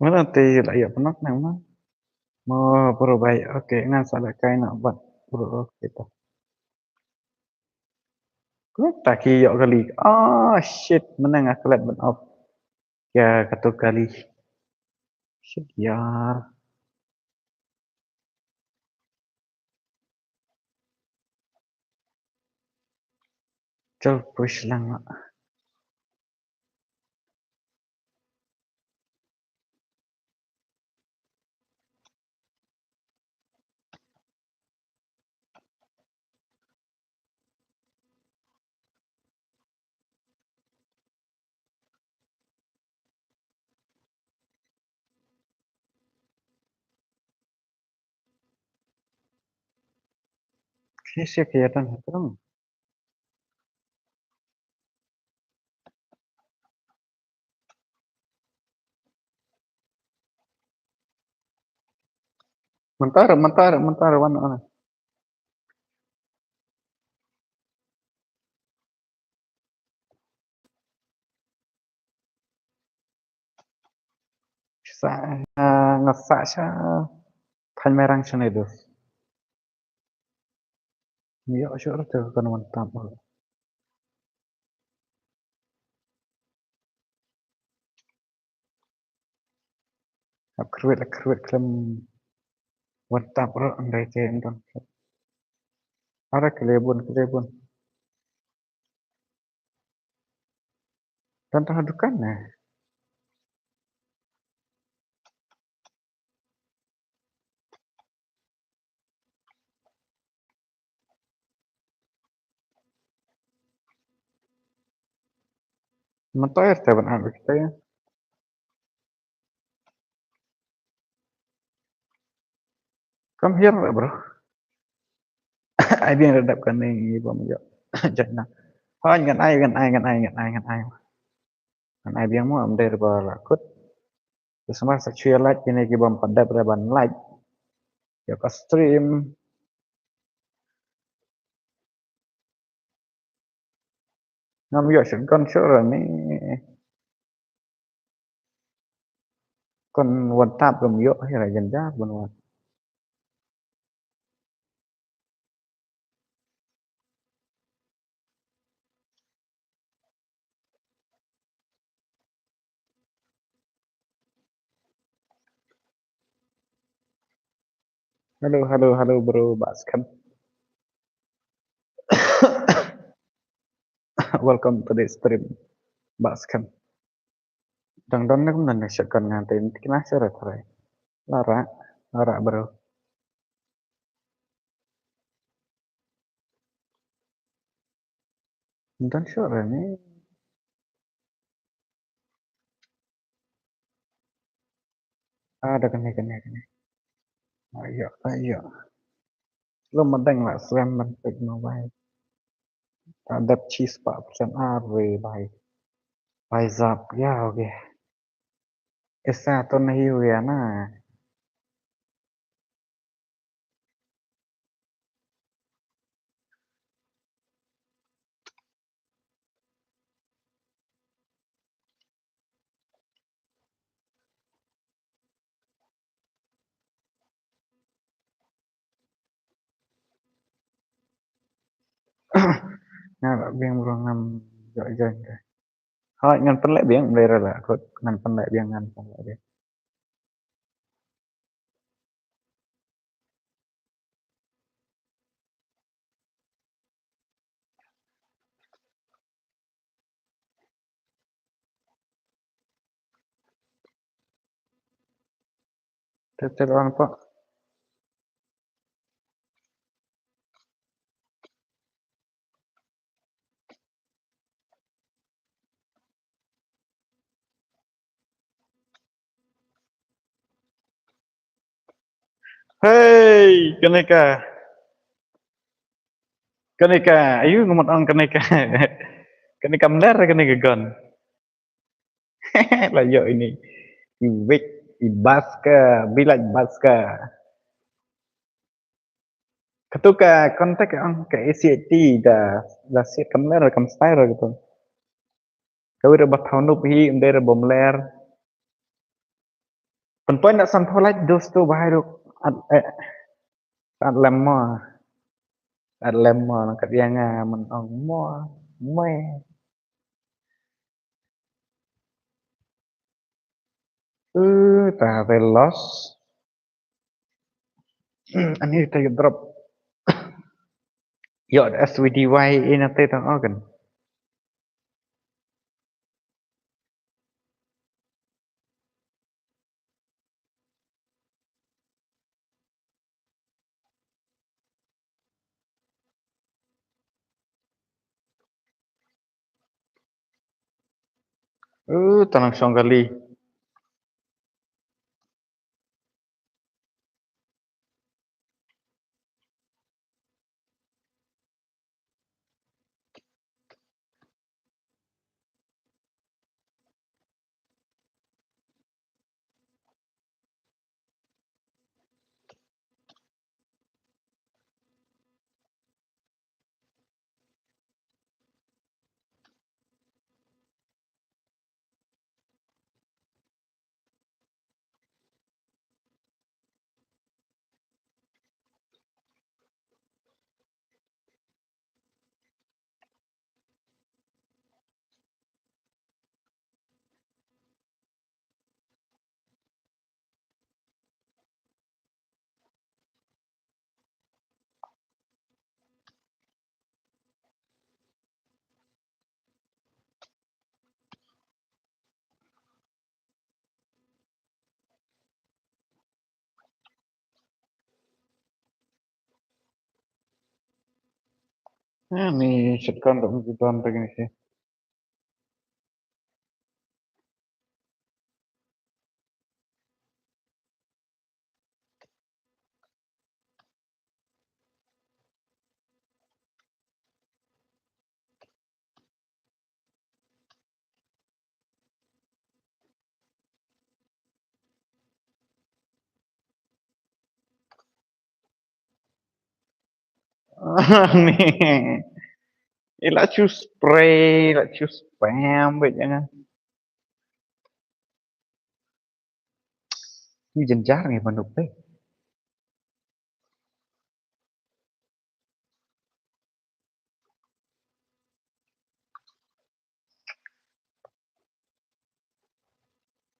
Mana te la ïa pynok nang ma. Mo bro bai. Okay, ngan sa la kai na bat bro kita. Kut ta ki ïoh kali. Ah, shit, mana nga klet ban off. Ya, katu kali. Shit, ya. Chal push lang. Ki sia ki atan ha terang. Mentara, mentara, mentara, wan, wan. Sa, ah, nga sah sha Thaiñ Mairang shane dos. Ïoh shuh ruh te kan wan tap. Hap kyrwit, hap kyrwit khlem wan tap ruh, ndai te ym don. Ara khlem bun, khlem bun. Don tang ha dukan ne. Mentara te ban ap kita ïa. Come here, bro. Ai biang redap kane ngi bym ïoh. Janai. Hooid ngan ai, ngan ai, ngan ai, ngan ai, ngan ai. Ngan ai biang mo, ym dei ba la kut. Te sumar sa shu ïa lait kine ki bym pat dep re ban lait ïa ka stream. Ngam ïoh shotgun shuh re ni. Kon wan tap ngam ïoh hi ra jan ja ban wan. Hello, hello, hello, bro, Baskem. Welcome to the stream, Baskem. Dang don ne kumno ne shotgun ngan te kina seret re. Lara, lara, bro. Don shuh re ni. Ah, da kane, kane, kane. Ah, ïa, ah, ïa. Lum madang la slem ban pek mobile. Ta dep cheese pa persen are bai. Bai zap ya, okay. Esa to nahi huya na. Nga la biang bro ngam ïoh join ka. Hooid, ngan pynleh biang, ym dei re la khot, ngan pynleh biang, ngan pynleh biang. Te te lang pa. Hei, kane ka. Kane ka, ayu, nga mut ong kane ka. Kane ka mler, kane ka gun. La ïoh ine. I wik, i baska, bilaj baska. Katu ka contact ong ka A C T da, da siat ka mler, kam style katu. Kawei re ba thaw nup hi, ym dei re ba mler. Pynpoi na san phew lait dos tu ba hai ruk. At, eh, at lem mo. At lem mo, nang kat ïa nga man ong mo. Mo. Uh, ta te loss. Ani ta drop. Ïoh S V D Y ina te tang organ. Uh, tanang shong kali. Ani shotgun da um don da gini shi. Ni. Ila choose spray, ila choose spam, bit jangan. Ni jenjar ni manuk deh.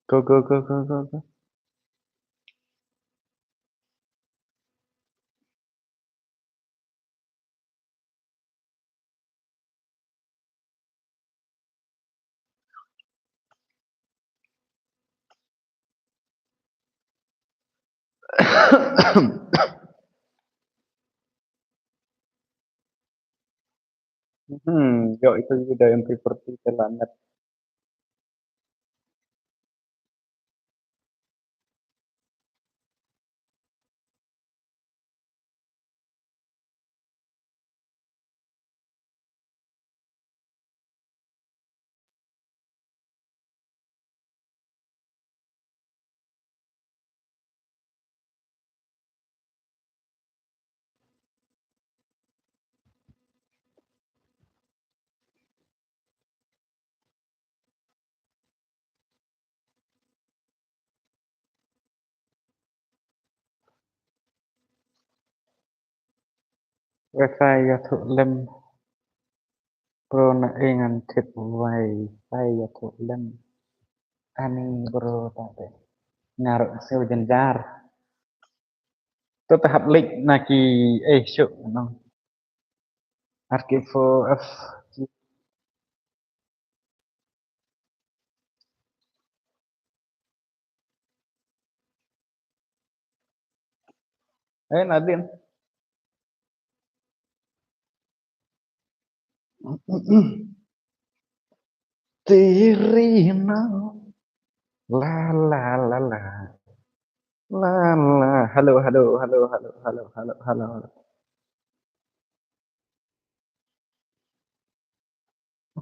Go, go, go, go, go, go. Hmm, yo, itu juga yang seperti planet. Wifi ïathuh lem. Bro, na ei ngan tip wifi ïathuh lem. Ani bro, ta te. Nga ruh sngewjynjar. To te hap leit na ki, eh, shuh, no. R K four F. Eh, Nadine. Tirina. La, la, la, la. La, la. Hello, hello, hello, hello, hello, hello, hello, hello.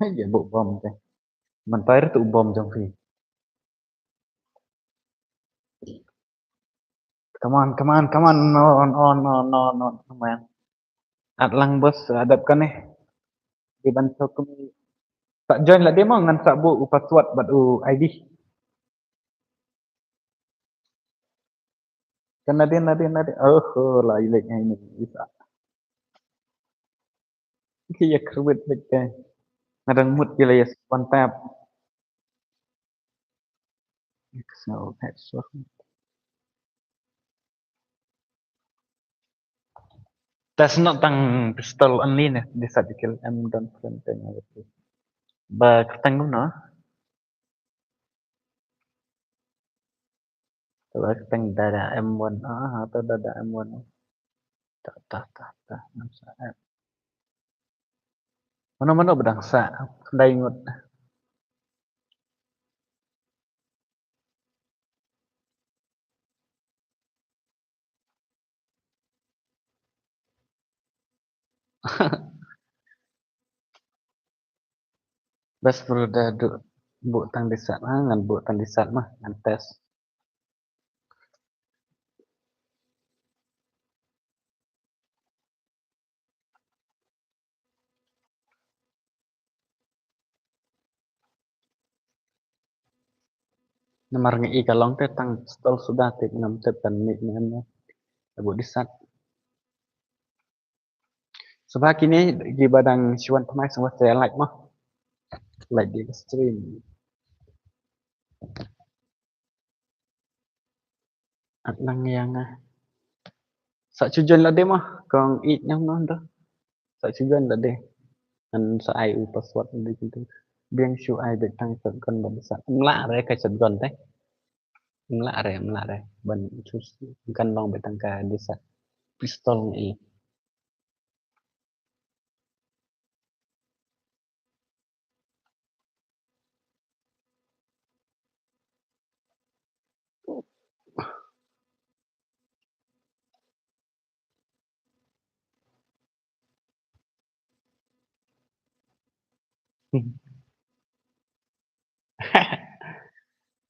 Ai, ïa buh bom te. Mynta ruh tu bom jong phi. Come on, come on, come on. No, no, no, no, no, no, man. At lang bos, adap kane. Di ban sokmi. Sa join la dei mo ngan sa buh u password bad u I D. Kan Nadine, Nadine, Nadine. Oh, oh, la ilek ngai ni. Isa. Ki ïa kyrwit beit te. Nga dang mut ki la ïa span tap. Ïa ka sngew headshot. Test noh tang pistol only ne, di sat dikil em don friend teng. Ba kyrteng kumno? Ba kyrteng Dada M one. Ah, to Dada M one. Ta, ta, ta, ta. Ngam sa app. Mano, mano ba dang sah. Dai ngut. Best bro da du buh tang di sat ha, ngan buh tang di sat mah, ngan test. Namar nga i ka long te tang stol suda te ngam tip kan mih ne em ne. Abu disat. Sngewbha kine kiba dang shu wan thymmai sngewbha share like mo. Like the stream. At lang ïa nga. Sa shu join lade mo, kong i nyong non to. Sa shu join lade. Ngan sa ai u password lade gitu. Biang shu ai beit tang shotgun ba sa. Mlah re ka shotgun te. Mlah re, mlah re. Ban shu kan long beit tang ka disa. Pistol ngi.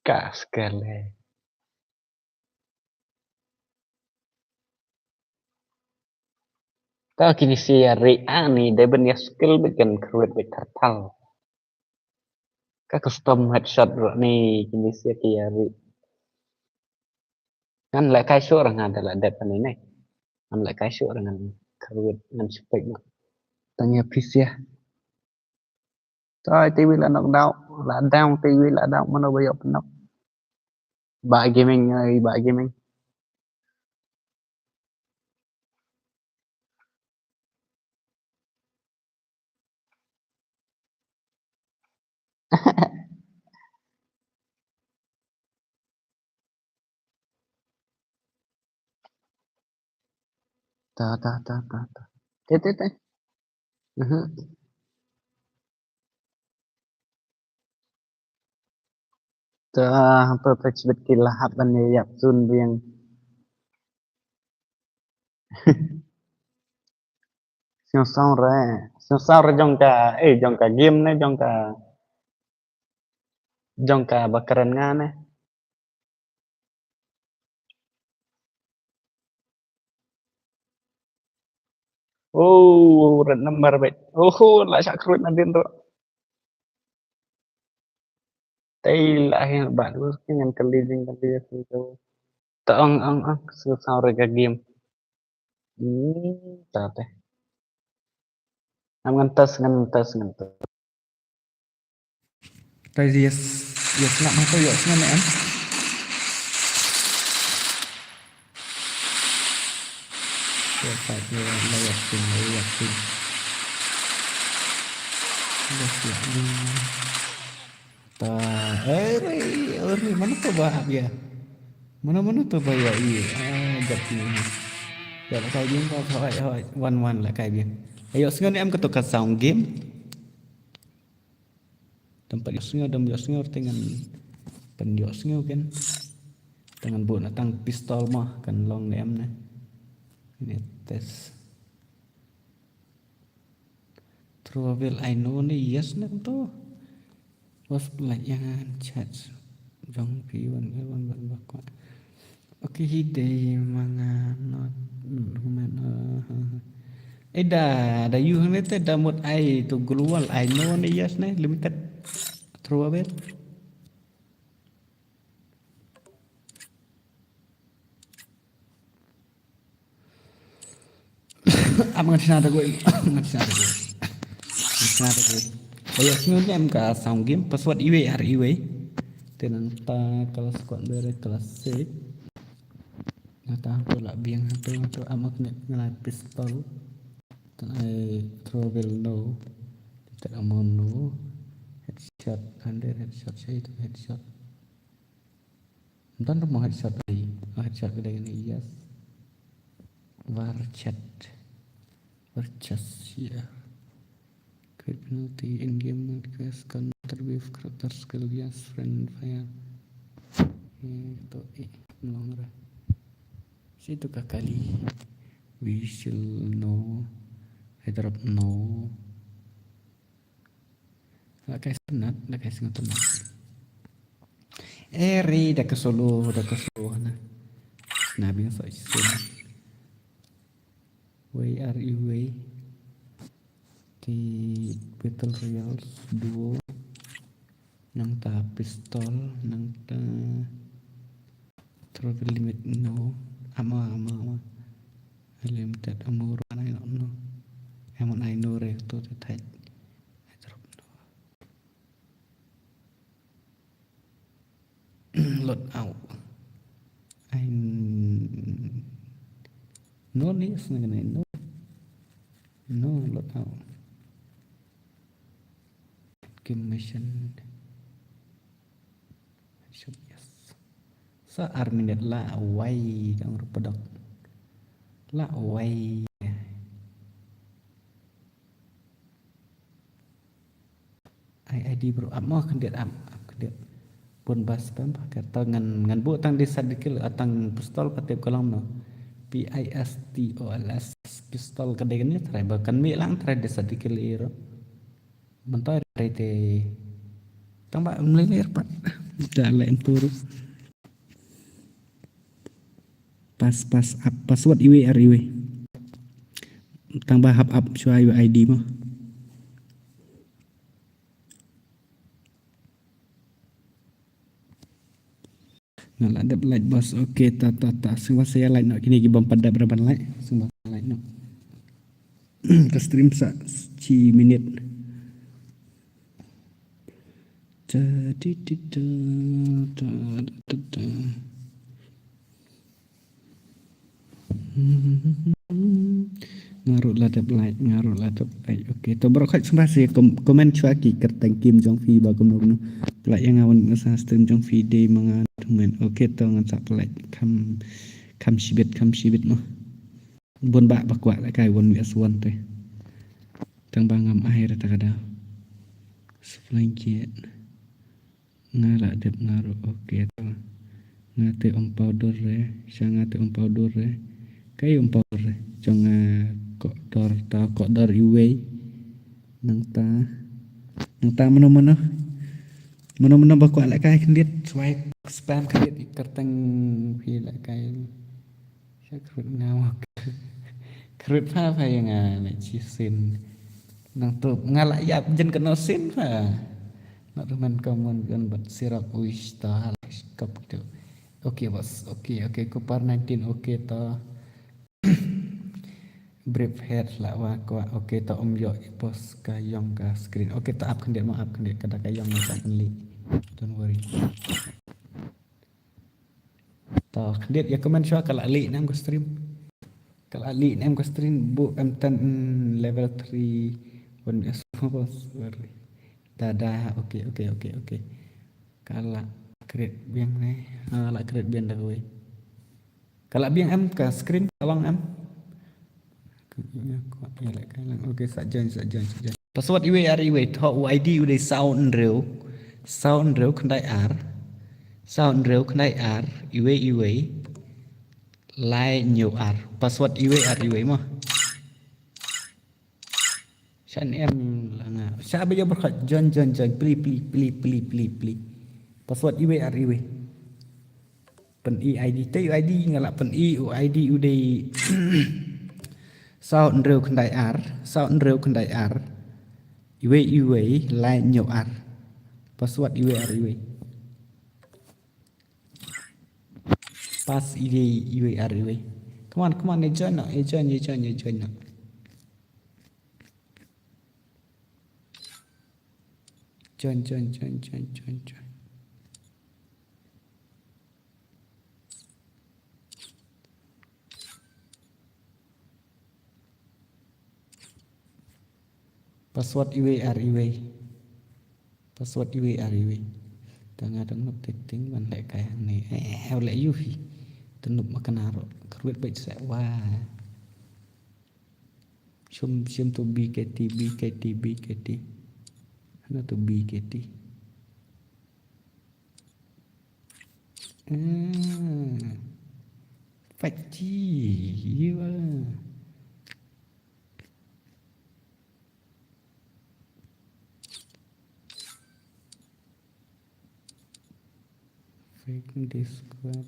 Kas kale. Ta kini sia ri ani dei ban ïa skill beit kan kruid beit kartal. Ka custom headshot ruh ni kini sia ki ïa ri. Ngan leh kai shuh ruh ngan da la dep ani ne. Ngan leh kai shuh ruh ngan kruid ngan shipek ma. Tang ïa phi sia. Toi, T V la knock down, la down, T V la down, mano ba ïoh pynnock. Bah Gaming, ai, Bah Gaming. Ta, ta, ta, ta, ta. Te, te, te. Mhm. Ta, apa, apa, chibit ki lahap ban ïap sun biang. Sngewsawre, sngewsawre jong ka, eh, jong ka game ne, jong ka, jong ka ba kren nga ne. Oh, red number beit. Oh, la shah kruid nadien tu. Tei la hi ba tu ngan kali jing kali tu. Ta ong, ong, ong, sngewsawre ka game. Hmm, ta te. Ngam ngan test, ngan test, ngan test. Test, yes. Yes, lah, ma to ïohsngew ne em. Yes, I do. Yes, yes, yes. Yes, yes. Ta, eh, ri, ri, mano to ba hap ïa? Mano, mano to ba ïa i? Ah, jap ni. Jap kai biang ba, hoi, hoi, wan, wan lah kai biang. Ïohsngew ne em kato ka sound game? Tang pat ïohsngew, dang ïohsngew, te ngan pynïohsngew kan. Te ngan buh na tang pistol mo, kan long ne em ne. Ini test. Travel, I know ne, yes ne kumto. Was pynlait ïa nga ha chat jong phi wan, wan, wan, wan, wan. Okay, hi dei ma nga not, not human, uh, uh, uh. Eh, da, da ïoh hangne te da mut ai to global, I know ne, yes ne, limited. Travel. Am ngan shna da kawei, ngan shna da kawei. Ngan shna da kawei. Ba ïohsngew ne em ka sound game, password iwei ar iwei. Te nangta class squad bere class six. Nangta to lah biang to, to am ngan ne pistol. Te ai travel no. Te ammo no. Headshot, under headshot, shai to headshot. Don ruh mo headshot ai. Oh, headshot ka dei kane, yes. War chat. War chat, yeah. Create penalty in game mode, quest, counter with character skill, yes, friend fire. Eh, to, eh, long ra. Situ ka kali. We shall know. Airdrop no. La kai sngewtynnat, la kai sngewtynnat. Eh, ri da ka solo, da ka solo na. Na biang sa isin. Wei ar iwei. Ki Battle Royale duo. Nangta pistol, nangta travel limit no. Ama, ama, ama. Limited ammo ruh ai no, no. Ammo ai no re to te thait. Airdrop no. Load out. Ai no ni snag ne no. No, load out. Game mission. Headshot, yes. Sa ar minit la wai dang rupadok. La wai. Ai, ai di bro, ap mo khyndiat, ap, ap khyndiat. Bun ba spam ba ka tang ngan, ngan buh tang di sat di kill, ah, tang pistol ka tip ka long no. P I S T O L S, pistol ka dei kane, trai ba kan mih lang, trai di sat di kill iro. Mynta rai te. Tang ba mlei lei pat. Da lai empur. Pas, pas, ap, password iwei ar iwei. Tang ba hap ap shuwa iwei I D mo. Nga la dep like, boss. Okay, ta, ta, ta. Sngewbha sa ïa like noh kine ki bym pat dep re ban like. Sngewbha sa like noh. Ka stream sa shi minit. Ta, ti, ti, ta, ta, ta, ta. Nga ruh la dep like, nga ruh la dep like. Okay, to baroh khoit sngewbha sa kom-, comment shuwa ki kyrteng game jong phi ba kumno kumno. Pynlait ïa nga wan sa stream jong phi dei ma nga comment. Okay, to ngan sa pynlait kham, kham shibit, kham shibit mo. Bun ba ba kwah la kai wan wi as wan te. Tang ba ngam ai ra ta ka daw. Supply kit. Nga la dep nga ruh, okay to. Nga te um powder re, sha nga te um powder re. Kai um powder re. Jong nga kohdor ta kohdor iwei. Nangta. Nangta mano mano. Mano mano ba kwah la kai khyndiat. Swipe spam khyndiat i kyrteng phi la kai. Sha kyrut nga wak. Kyrut pha pha ïa nga na chi sin. Nang tup nga la ïap jin kano sin pha. Not human common gun but sirok wish to hal kop tu. Okay boss. Okay, okay, Cooper nineteen, okay to. Brave head la wa kwah. Okay, to um ïoh i post ka ïong ka screen. Okay, to ap khyndiat mo, ap khyndiat, ka da ka ïong na ka lieh. Don't worry. To khyndiat ïa comment shuwa, ka la lieh ne em ka stream. Ka la lieh ne em ka stream, bun em ten, mm, level three. Wan ïa sorry. Da da, okay, okay, okay, okay. Ka la create biang ne. Ha, la create biang da kawei. Ka la biang em ka screen, ka long em. Okay, sa join, sa join, sa join. Password iwei ar iwei, to u I D u dei saw hynriew, saw hynriew khyndai ar, saw hynriew khyndai ar, iwei iwei, lai hynñiew ar. Password iwei ar iwei mo. Shan em la nga. Sha ba ïa berkhat, join, join, join. Pli, pli, pli, pli, pli, pli. Password iwei ar iwei. Pyn-i I D, te u I D nga la pyn-i, u I D u dei saw hynriew khyndai ar, saw hynriew khyndai ar, iwei iwei, lai hynñiew ar. Password iwei ar iwei. Pass i dei iwei ar iwei. Come on, come on, ïa join noh, ïa join, ïa join, ïa join noh. Join, join, join, join, join, join. Password iwei ar iwei. Password iwei ar iwei. Tang nga dang nup te ting ban leh kai hangne. Eh, eh, eh, leh yu hi. Te nup ma kane ruh. Kyrwit beit seh wa. Shum, shum to B K T, B K T, B K T. Hana to B K T. Ah. Five G. Yu ah. Fake Discord.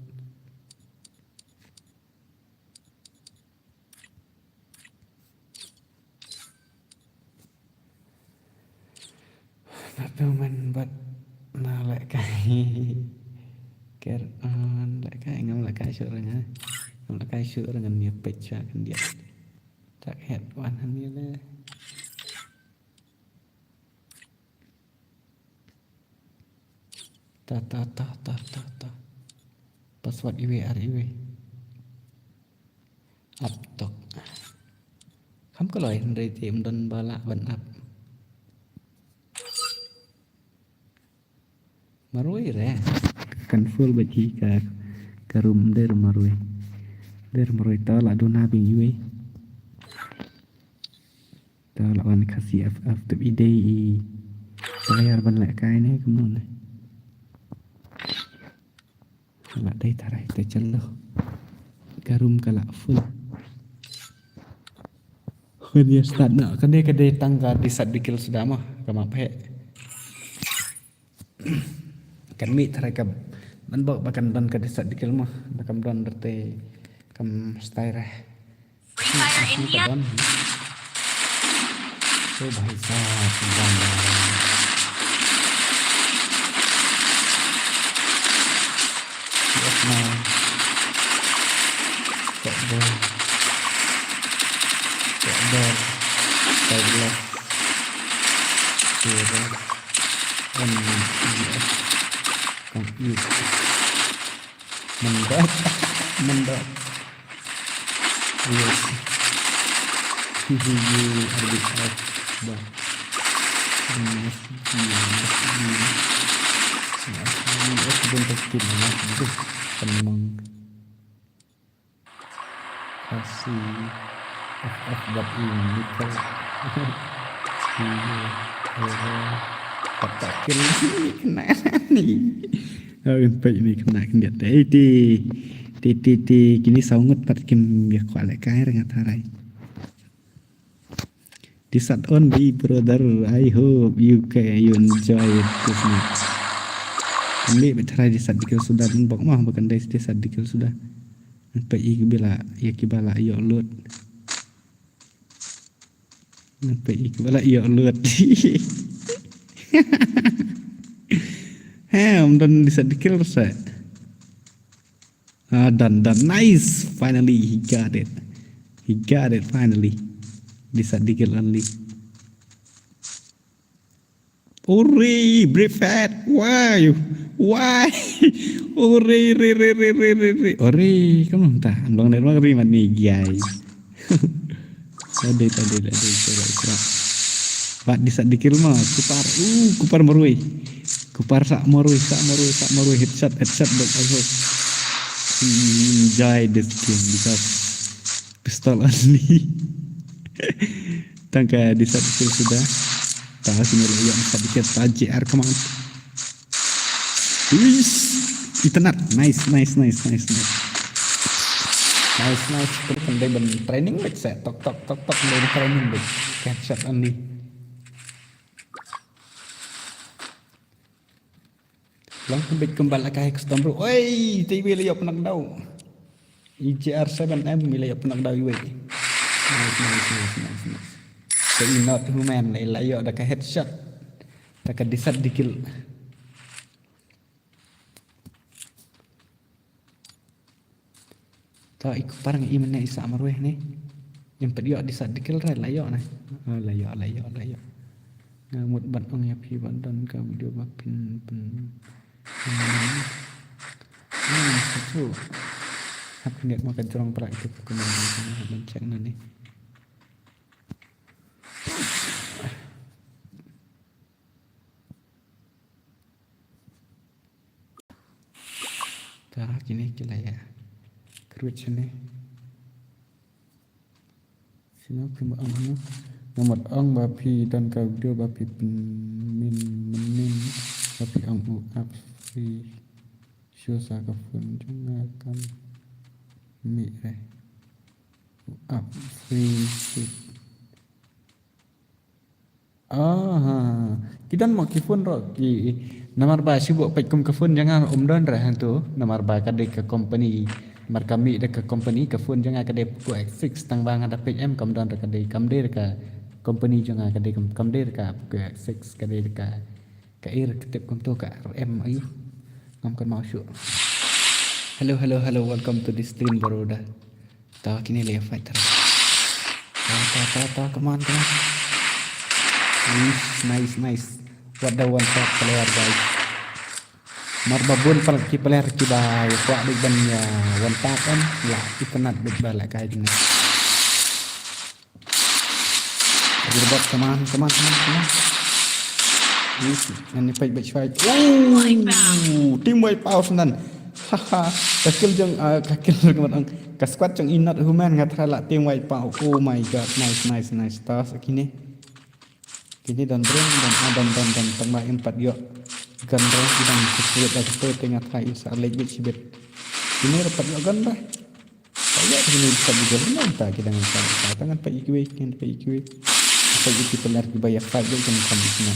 Ba pynban bad na lehkai. Ker on lehkai, ngam lehkai shuh ruh nga. Ngam lehkai shuh ruh ngan ïa peit shuwa khyndiat. Tak het wan hangne le. Ta, ta, ta, ta, ta, ta. Password iwei ar iwei. Ap tok. Kham kloi hynrei te ym don ba lah ban ap. Marwei re. Kan full bad hi ka, ka room der marwei. Der marwei ta lah duna bing iwei. Ta lah wan ka C F F tip i dei i player ban lehkai ne kumno ne. Lah dei tarai te chalo. Ka room ka lah full. Kane start na, kane ka dei tang ka desat dikil suda mo, ka map he. Kan mih tharai ka ban bok ba kan don ka desat dikil mo, ba kan don darte kam style re. Free Fire India. Ka don. Oh, bhai sahab, ban. Yes, man. Tek bor. Tek bor. Tek bor. Tek bor. Kan yu. Mendok. Mendok. Yes. Hihi yu arbit ak. Ba. Yes, yes, yes. Yes, yes, yes. Yes, yes, yes. Penang. Kasi F F bad i Michael. Iya, iya. Pat ta kill ni kena ni. Oh, impai ni kena kena te. Eh, ti, ti, ti, ti, kini saw ngut pat kim ïa kwah lehkai ra nga tharai. Desat on bi brother, I hope you can, you enjoy it with me. Ambi bad tharai desat dikil suda, bok mah ba kan dei desat dikil suda. Nampak i ki ba la, ïa ki ba la ïoh loot. Nampak i ki ba la ïoh loot. He, ym don desat dikil sa. Ah, done, done. Nice. Finally, he got it. He got it finally. Desat dikit only. Ore, Brave Fat. Why? Why? Ore, re, re, re, re, re, re. Ore, kamu entah. Long net mari mani giai. Tadi, tadi, tadi, coba, coba. Bat desat dikit mah, kupar. Uh, kupar marwei. Kupar sa marwei, sa marwei, sa marwei. Headshot, headshot, back also. Hmm, enjoy this game because pistol only. Tang ka desat dikit suda. Tang sini lagi yang desat dikit, ta J R, come on. Uish. Itynnad. Nice, nice, nice, nice, nice. Nice, nice. Kane ban training beit sa. Tok, tok, tok, tok. Ban training beit. Headshot only. Long pynbeit kumba la kai custom, bro. Oi, te iwei la ïoh knockdown. E J R seven M i la ïoh knockdown iwei. Nice, nice, nice, nice, nice. Te i Not Human la ïoh da ka headshot. Da ka desat dikit. Ta i kupar nga i mynne i sa marwei ne. Em pat ïoh desat dikit re la ïoh ne. Ah, la ïoh, la ïoh, la ïoh. Nga mut ban ong ïa phi ban don ka video ba phin, phin, phin. Hmm, sa tu. Hap net ma ka jrong prak itu ka kumne, hap ban check na ne. Ta kine ki la ïa. Kruit sini. Sini phi ma ong. Nga mut ong ba phi don ka video ba phi pynmin, min, min, ba phi ong u ap free. Shu sa ka phone jong nga kam mih re. U ap free. Aha. Ki don mo ki phone ruh ki. Namar ba shu buh peit kum ka phone jong nga um don re hangto. Namar ba ka dei ka company. Namar ka mih da ka company ka phone jong nga ka dei Poco X six tang ba nga da peit em kam don re ka dei kam dei re ka company jong nga ka dei kam, kam dei re ka Poco X six ka dei re ka, ka air ka tip kumto ka R M ayu. Ngam kan mau shu. Hello, hello, hello. Welcome to the stream, Baroda. Ta kine le fight tara. Ta, ta, ta, ta, come on, come on. Nice, nice, nice. What the one tap player, guys. Mar ba bun pal ki player ki ba ya kwah dik ban ya one tap kan. La itynnad dik ba la kai ding. Gerbot, come on, come on, come on, come on. Yes, ngan ni peit beit shwai. Oh, team wipe out nan. Haha, ka kill jong, ah, ka kill jong, ka squad jong i Not Human nga try la team wipe out. Oh my god, nice, nice, nice. Ta sa kine. Kine don breng, don, ah, don, don, don. Tang ba em pat ïoh. Gun range i dang secret da ka te nga try in sa late bit shibit. Kine ra pat ïoh gun da. Paya kini bisa dijalan ta kita ngan ta ta ngan pa ikiwe ngan pa ikiwe. Pa iki pelar ki baya fight jong kan kan isna.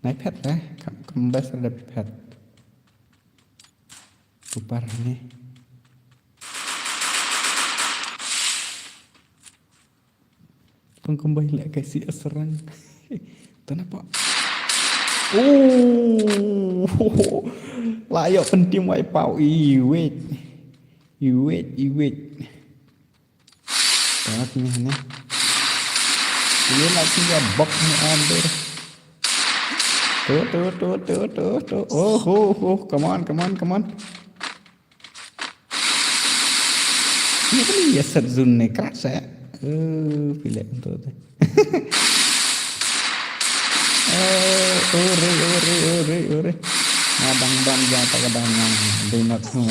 Nai pet lah kam kam bas ada pet. Kupar ni. Pengkembang lah kasi asrang. Tanah pak. Oh, lah ayo pentim wipe out. Iwit. Iwit, iwit. Tengok ni, ni. Ini lah tinggal bug ni ambil. Tu, tu, tu, tu, tu, tu. Oh, oh, oh. Come on, come on, come on. Ini kan dia set zone ni keras ya. Eh, pilih untuk tu. Eh, ore, ore, ore, ore. Ngadang ban jata kadang. Do not know.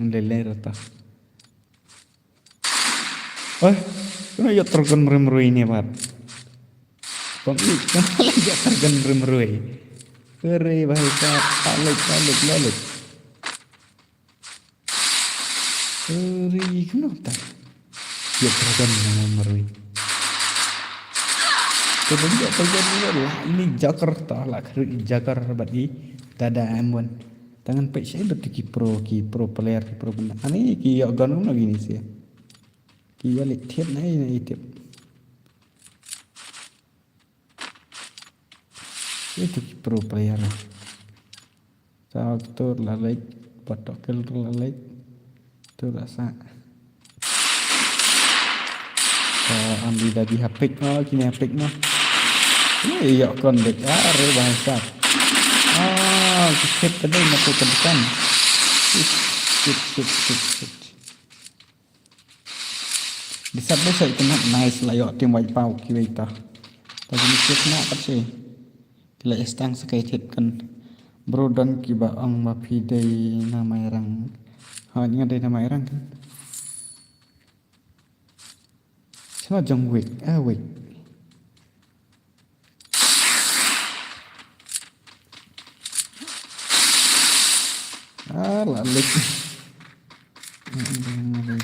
Lele rata. Eh, kena ya tergen mrem rui ni bat. Bang i, kena lagi tergen mrem rui. Kere bahai ka, balik, balik, balik. Kere, kena tak. Ya tergen mrem rui. Kena ya tergen mrem rui. Ini jakar tak lah, kere jakar bat i. Tada ambon. Tangan pek saya betul ki pro, ki pro player, ki pro benda. Ani ki ya gan lagi ni sih. Ki ïa leh tip na i na i tip. Itu ki pro player. Sa tu la leh, batok kel la leh. Tu la sa. Ka am di da di hapik mo, kini hapik mo. Ni yok kon dek. Ah, re bangsa. Ah, ki kit tadi mati kedepan. Shit, shit, shit, shit, shit. Di sat desa itu nak nice la yok tim wai pau ki wei ta. Tapi ni kit nak pat si. Ki la istang sa kai thit kan. Bro don ki ba ong ba phi dei na Mairang. Ha, nga dei na Mairang kan. Sila jong wik, ah, wik. Ah, la lik. Mhm.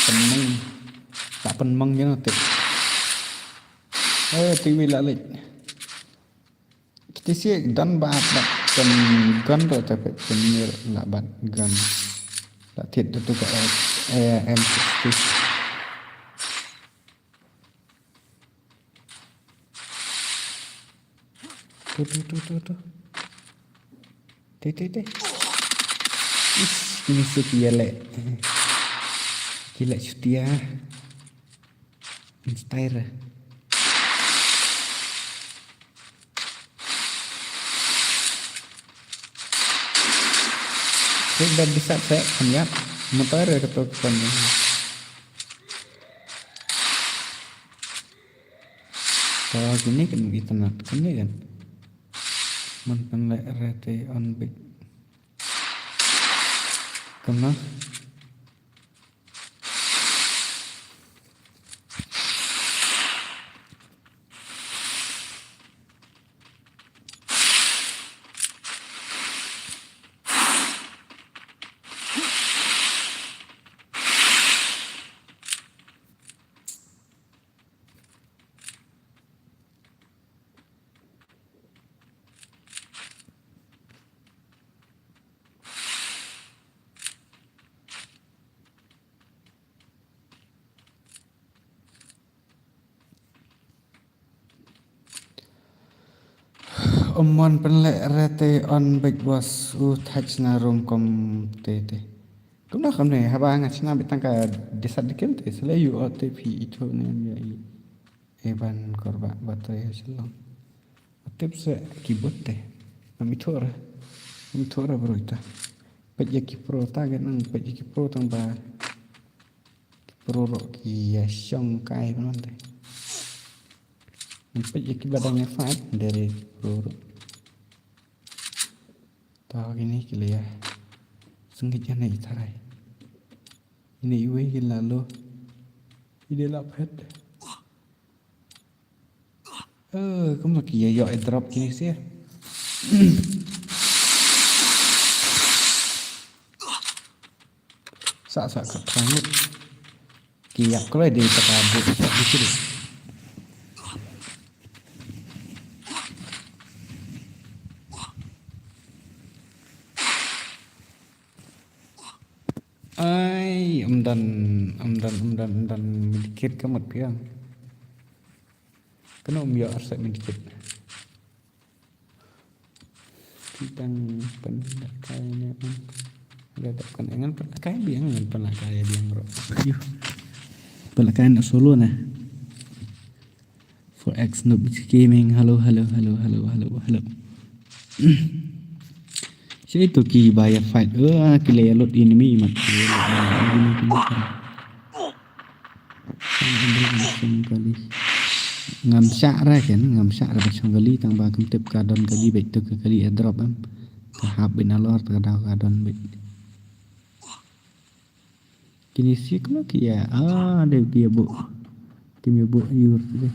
Pynmong. Tak pynmong je no tip. Eh, tiwi la lek. Kita si don ba bat kan gun tu tapi pynmir la bat gun. La thied tu ka, eh, M sixty. Tu, tu, tu, tu, tu. Te, te, te. Is, ini si ki ïaleh. Ki leh chutia. Inspire. Klik dan bisa se, kan ïap. Motor ya ketuk kan. Kalau gini kan internet kan ni kan. Mon pynleh rete on big. Kumno? Ym mon pynleh rete on big boss u thach na rum kom te te. Kumno kumne haba nga chna bit tang ka disat dikim te sele yu o te phi ithu ne ya i. Eban korba batai ha Shillong. Tip se keyboard te. Ngam ithuh re. Ngam ithuh re bro ita. Peit ïa ki pro ta ke nang peit ïa ki pro tang ba. Ki pro ro ki ïa shong kai ban te. Ngam peit ïa ki ba dang ïa fight dari pro ro. Ta kini ki lia. Sengit ïa nei tharai. Ini iwei ki lalu. Ini la phet. Eh, kumno ki ïa ïoh drop kini sia. Sa sa ka trangut. Ki ïap kloi di taka bu sa di sini. Ai, ym don, ym don, ym don, ym don medikit ka mut piang. Kano ym ïoh arsep medikit. Ki dang pynlakai ne em. Ada dap kan engan pynlakai biang, engan pynlakai biang ro. Yu. Pynlakai na solo na. Four X Noob Gaming, hello, hello, hello, hello, hello, hello. Sha ito ki ba ïa fight. Eh, ki la ïa load enemy mat. Ki la ïa load enemy, ki la ïa load enemy. Ngam shah ra ken, ngam shah ra ba shong kali tang ba kum tip ka don kali beit to ka kali airdrop em. Ka hap beit na lor ka daw ka don beit. Kini si kumno ki ïa, ah, de ki ïa bu. Ki ïa bu yur tu de.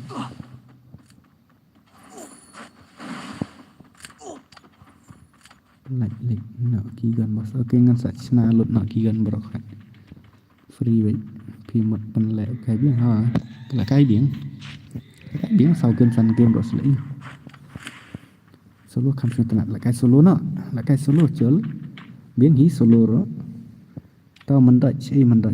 Like, like, no, ki gun bos. Okay, ngan sa chna lut no ki gun bro khat. Free wait. Phi mut pynleh kai biang ha. Pynleh kai biang. Kai biang saw game san game bro sleh. Solo kham shu tnat la kai solo no. La kai solo chul. Biang hi solo ro. Tau mandach, eh mandach.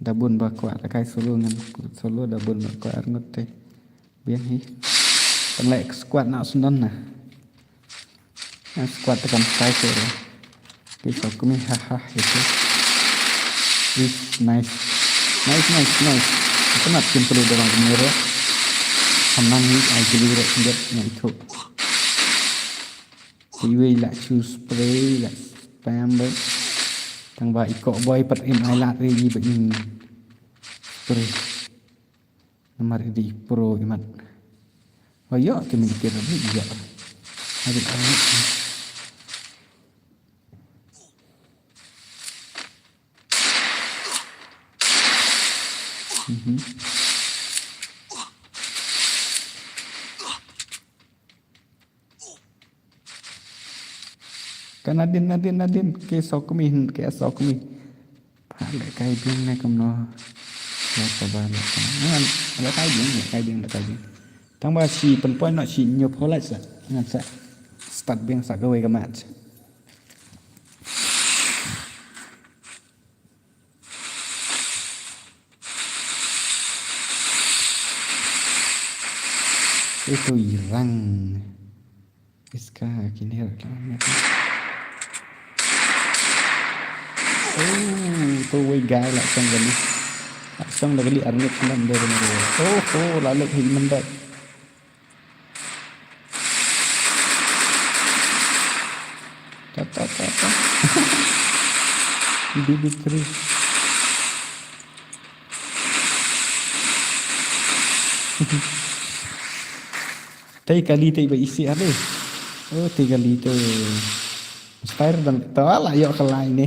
Da bun ba kwah la kai solo ngan solo da bun ba kwah arngut te. Biang hi. Tang leh squad na sundon na. Squad tekan sky solo. Ki Sokmi ha ha itu. Is nice. Nice, nice, nice. Kenapa simpel udah bang kemiro? Hamnang hi ai gili rek nget nya itu. Iwi la chu spray la spam bek. Tang ba i Kokboy pat im ai lat ri i bek in spray. Namar i di pro i mat. Wa yo ki min kira ni yo. Adi amat. Mhm. Ka Nadin, Nadin, Nadin, ke Sokmi, ke Sokmi. Pha le kai biang ne kumno. Ya ka ba le kai. Ngan le kai biang, le kai biang, le kai biang. Tang ba shi pen point no shi nyo pholai sa. Ngan sa start biang sa kawei ka match. Itu irang. Iska kini reklam. Oh, tu wei gai la song gali. La song gali arngut lam der. Oh, oh, lalu hi mendak. Ta, ta, ta, ta. B B three. Tei kali tei ba isi ade. Oh, tei kali tei. Spire dang tawala yo kalai ni.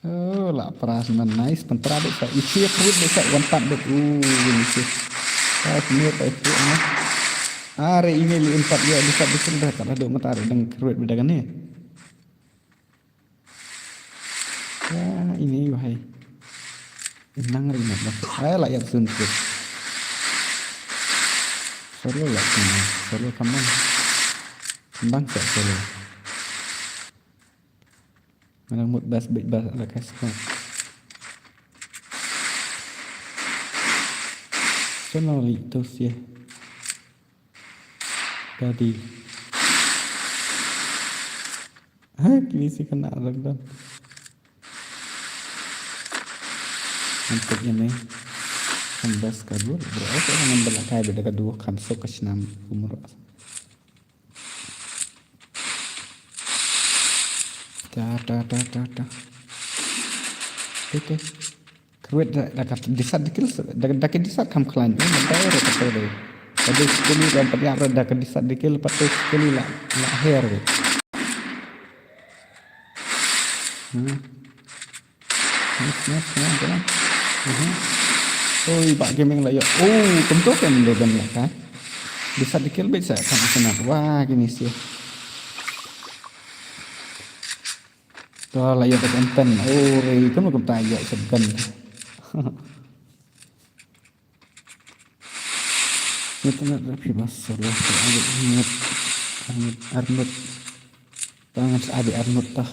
Oh, la pras man nice, pentra dek sa isi fruit dek sa one tap dek. Uh, ini sih. Ah, sini apa itu, ah? Are ini li empat ya, bisa bikin dah, tak ada matahari dan fruit beda kan ni? Ya, ini wahai. Nang ri mat. Ai la yap sun fruit. Solo la sini. Solo kaman. Kembang sa solo. Mana mut bas bit bas ala kasko. Sono li tus ya. Tadi. Ha, kini si kena lockdown. Untuk ini. Kembas kabur. Berapa yang bela kai beda kedua kamsok ke senam umur. Ta, ta, ta, ta, ta. Oke. Kruet da, da ka disat dikil, da, da ka disat kam klan. Ini da ro ka tore. Tadi sekali da empat ya da ka disat dikil, patu sekali la, la her. Hmm. Nice, nice, nice, nice. Mhm. Oi, ba gaming la yo. Oh, tentu kan dia dan lah kan. Bisa dikil bisa kan kena. Wah, gini sih. To la yo kan pen. Oh, re, kan bukan tayo segan. Ngi tnat ra phi ba solo to abi Arngut, Arngut, Arngut. Ta ngan sa abi Arngut ta.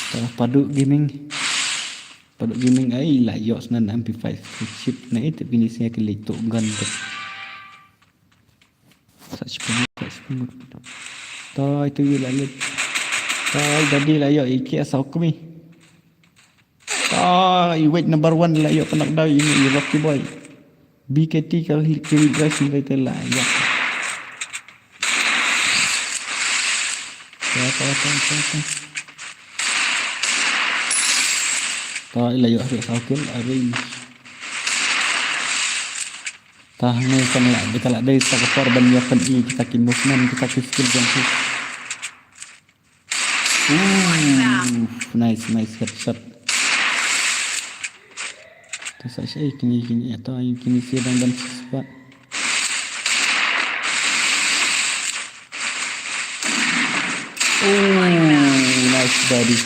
Ta Padu Gaming. Padu Gaming ai la ïoh snan M P five. Chip na ite bini sia ki leit to gun to. Sa chipung, sa chipung. Toi tu yu la lit. Toi dadi la yo iki asa hukumi. Toi wait number one la yo penak dau ini i Rocky Boy. B K T kal hi kiri guys ni te la yo. Toi toi toi toi toi. Toi la yo hari sa hukum hari. Ta hangne kan lah, ka lah dei sa ka por ban ïa pyni kita ki movement, kita ki skill jong ki. Ooh, nice, nice headshot. Ta sa shi kini, kini, ata kini shi dang dang spot. Oh, nice body.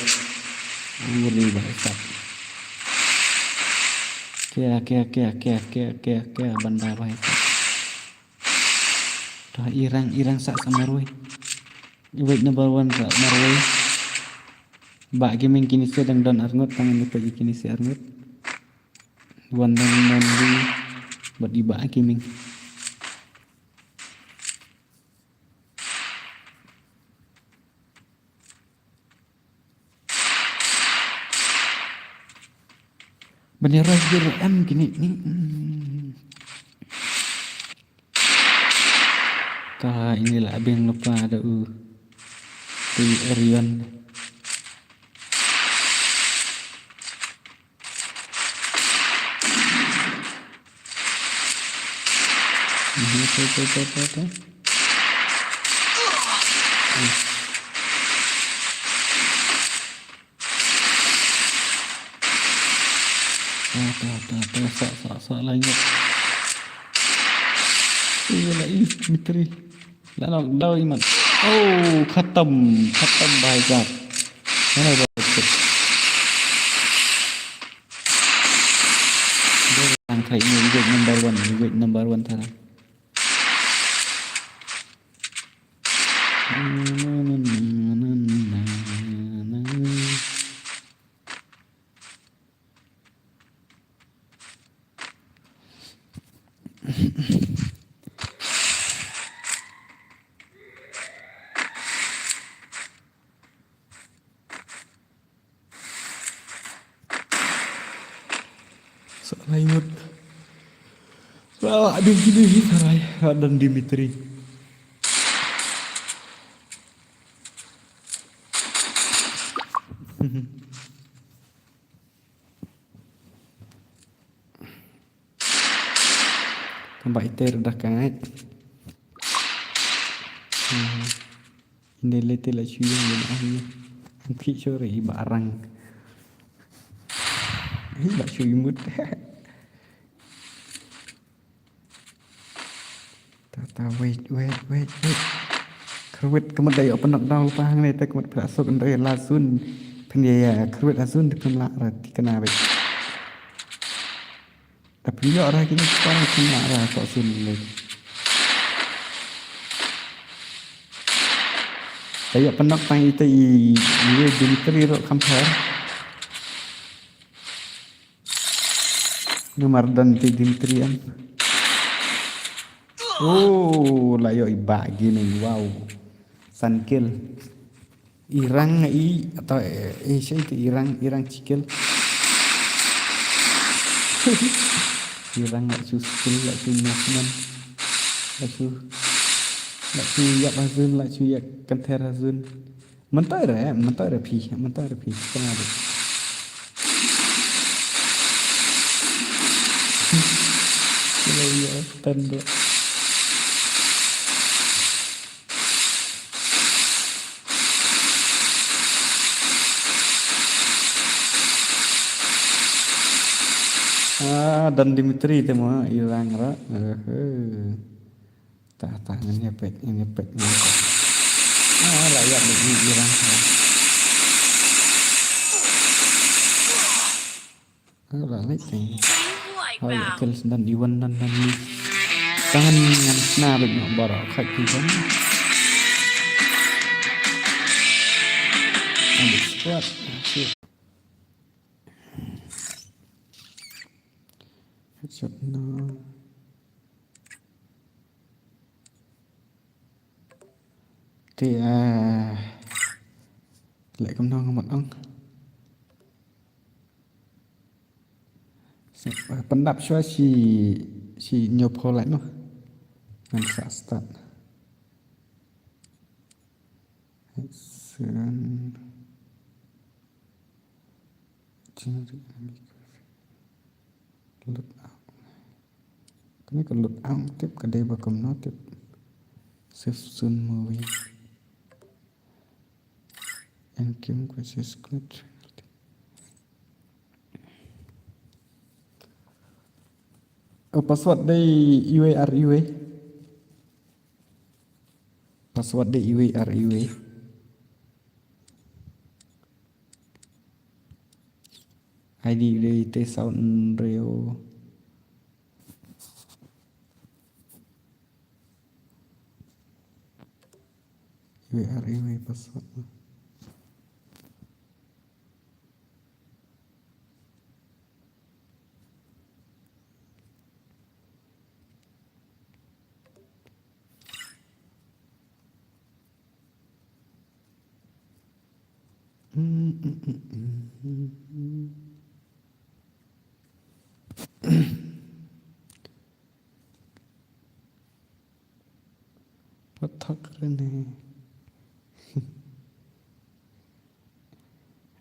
Ngeri bhai sab. Kya, kya, kya, kya, kya, kya, kya, banda bhai sab. Dah irang, irang sa sa marwei. Wait number one sa marwei. Bah Gaming kini se dang don arngut, tangan ni pagi kini se arngut. Wan dang non li. Bat i Bah Gaming. Bani rai bir em kini ni. Hmm. Ta ini la abeng lupa ada u. Ti Orion. Mhm, tu, tu, tu, tu, tu. Hmm. Ta, ta, ta, ta, sa, sa, sa, langit. Iya lah, ih, Mitri. Lah, lah, lah, iman. Oh, khatam, khatam, bhai sahab. Mana bhai sahab? Dia orang try ni, you number one, you number one, Tara. Sa lai ngut. Wah, aduh gini ni sarai. Radan Dimitri. Tambah iter dah kait. Hmm. Inde lete la shu yung yin ah ni. Ang ki sore i barang. Hi la shu imut. Ta, ta, wait, wait, wait, wait. Kyrwit ka mut da ïoh pyndonkam daw lypa hangne te ka mut pynda suk hynrei la zun. Pynïa ïa kyrwit ha zun te pynlah ra thikna beit. Ta pynïoh ra kine ki pynlah, pynlah ra ka zun lei. Ta ïoh pyndonkam ite i, i Dimitri ruh kham pher. Namar don te Dimitri em. Oh, la ïoh i Bah Gaming, wow. San kill. Irang i, atau, eh, eh, siapa itu Irang, Irang chi kill. Irang la shu skill, la shu movement. La shu, la shu ïap ha zun, la shu ïap kynthar ha zun. Mynta re, mynta re phi, mynta re phi. Tengah deh. Kira iya, tanda. Ah, don Dimitri te mo, Irang ra. Eh, eh. Ta, ta, ngan ïa peit, ngan ïa peit, ngan ïa peit. Ah, la ïap lagi Irang. Ah, la leit. Ah, la kill sdang Iwan nan nan ni. Tangan ngan sna beit noh baroh khat ki ban. Ada squad. Shit. Headshot no. Te, ah, leh kumno nga mut ong. Sa, ah, pyndap shuwa shi, shi hynñiew phew lait noh. Ngan sa start. Sa. Generic enemy graphic. Load out. Ni ka lut ang tip ka dei ba kumno tip. Save soon movie. Engkim ka sis kut. Oh, password dei iwei ar iwei. Password dei iwei ar iwei. I D dei te sound reo. Iwei ar iwei password. Pathak rene.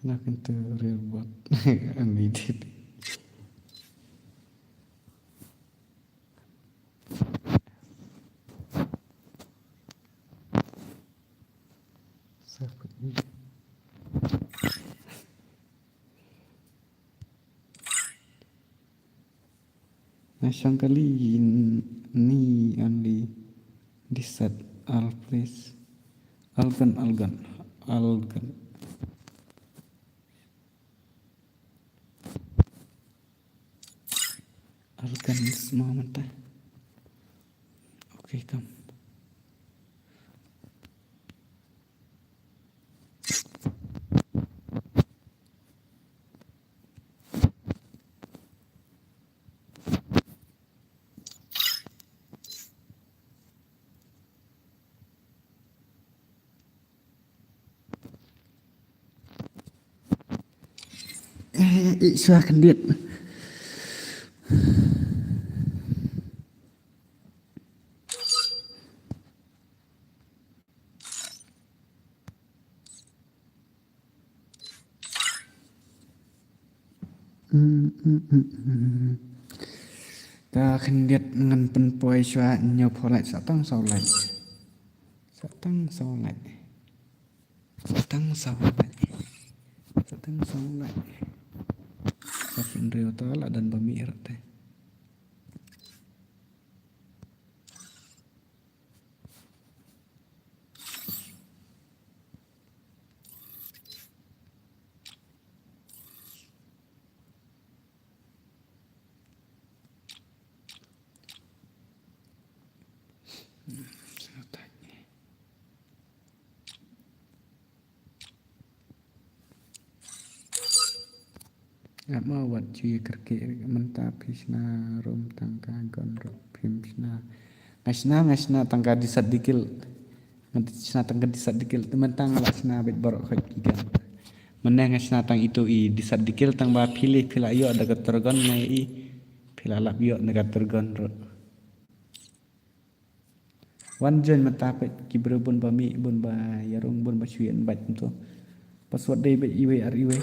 Na kan tu real bot. Amidit. Seperti. Na shangkali ni only this set all place. Algan, algan, algan. Algan is moment. Okay, come. Eh, eh, shuwa khyndiat. Mm, mm, mm, mm. Ta khyndiat ngan pynpoi shuwa hynñiewphew lait, sa tang saw lait. Sa tang saw lait. Sa tang saw lait. Sa tang saw lait. Sa pynriew ta la don ba mih rata. Ap ma wat ju ïa kyrkieh, mynta phi shna rum tang ka gon ruh phim shna. Nga shna, nga shna tang ka disat dikil. Nga shna tang ka disat dikil. Te mynta nga la shna beit baroh khoit ki gun. Mynne nga shna tang itu i disat dikil, tang ba phi leh phi la ïoh da ka turgon, nga ïohi phi la lap ïoh da ka turgon ruh. Wan join mynta peit ki briew bun ba mih, bun ba ïarung, bun ba shu ïa invite mynta. Password dei beit iwei ar iwei.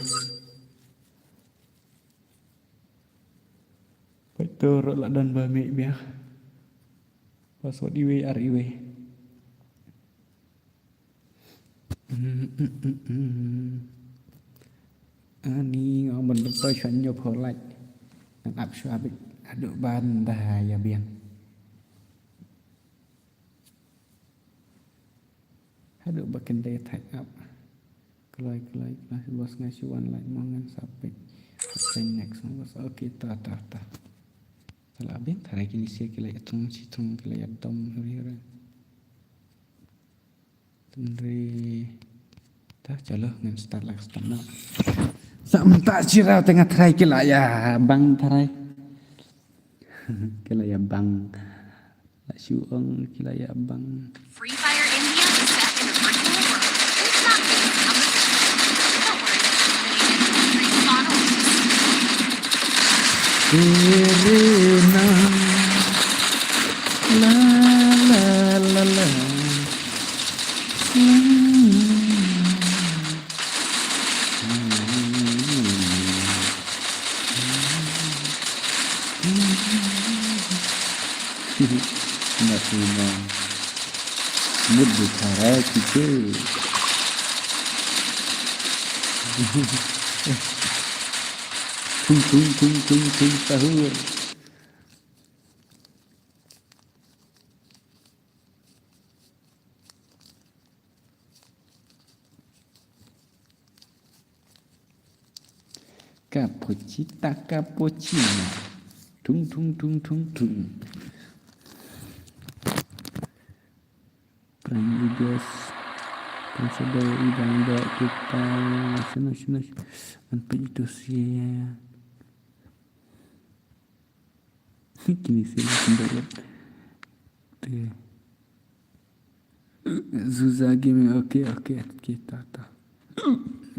Peit to ruh la don ba mih biang. Password iwei ar iwei. Ani nga ong ban pynpoi shuwa hynñiewphew lait. Ngan ap shuwa beit haduh ban da ïa biang. Haduh ba kin dei thait ap. Kloi, kloi, kloi. Bos nga shu wan lait mo ngan sa peit. Next mo bos. Okay, ta, ta, ta. Te la biang tharai kine shi ki la ïa thung shi thung ki la ïa dom huri huri. Tynri. Ta chalo ngan start lah start na. Sa mynta shi raw te nga tharai ki la ïa bang tharai. Ki la ïa bang. La shu ong ki la ïa bang. Free Fire India is back in the virtual world. It's not just a competition. Don't worry. It's bottles. Irina. La, la, la, la. Not enough. Mut de kara kike. Tung tung tung tung tung sahur. Cappuccita, cappuccino. Tung, tung, tung, tung, tung. Prime Igus. Kan sudah idang dah kita. Sino, sino, sino. An peit itu sih. Kini sih, sini. Te. Zuza Gaming, okay, okay, okay, ta, ta.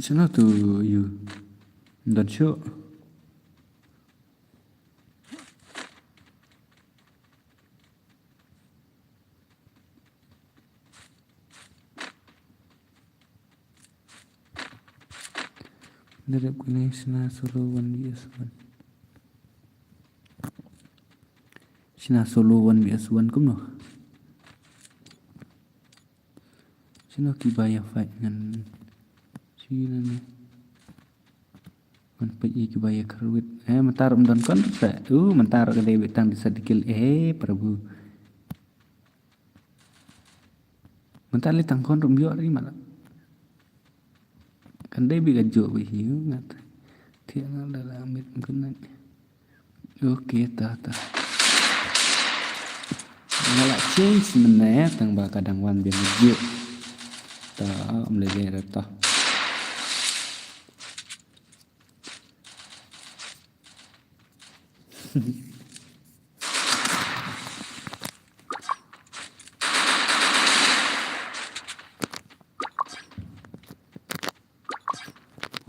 Shano tu yu? Don shuh. Da dep kane shna solo one V S one. Shna solo one V S one kumno? Shano kiba ïa fight ngan. Shano ne. Ngan peit ïa kiba ïa kyrwit. Eh, mynta ruh ym don kon sa. Uh, mynta ruh ka dei beit tang di sa dikil. Eh, Prabhu. Mynta lei tang kon ruh ym ïoh ri mala. Kan dei beit ka jok beit hi ngat. Thiah ngat da la mit mkynai. Okay, ta, ta. Nga la change mynne tang ba ka dang wan biang jok. Ta, ym lei lei ra ta.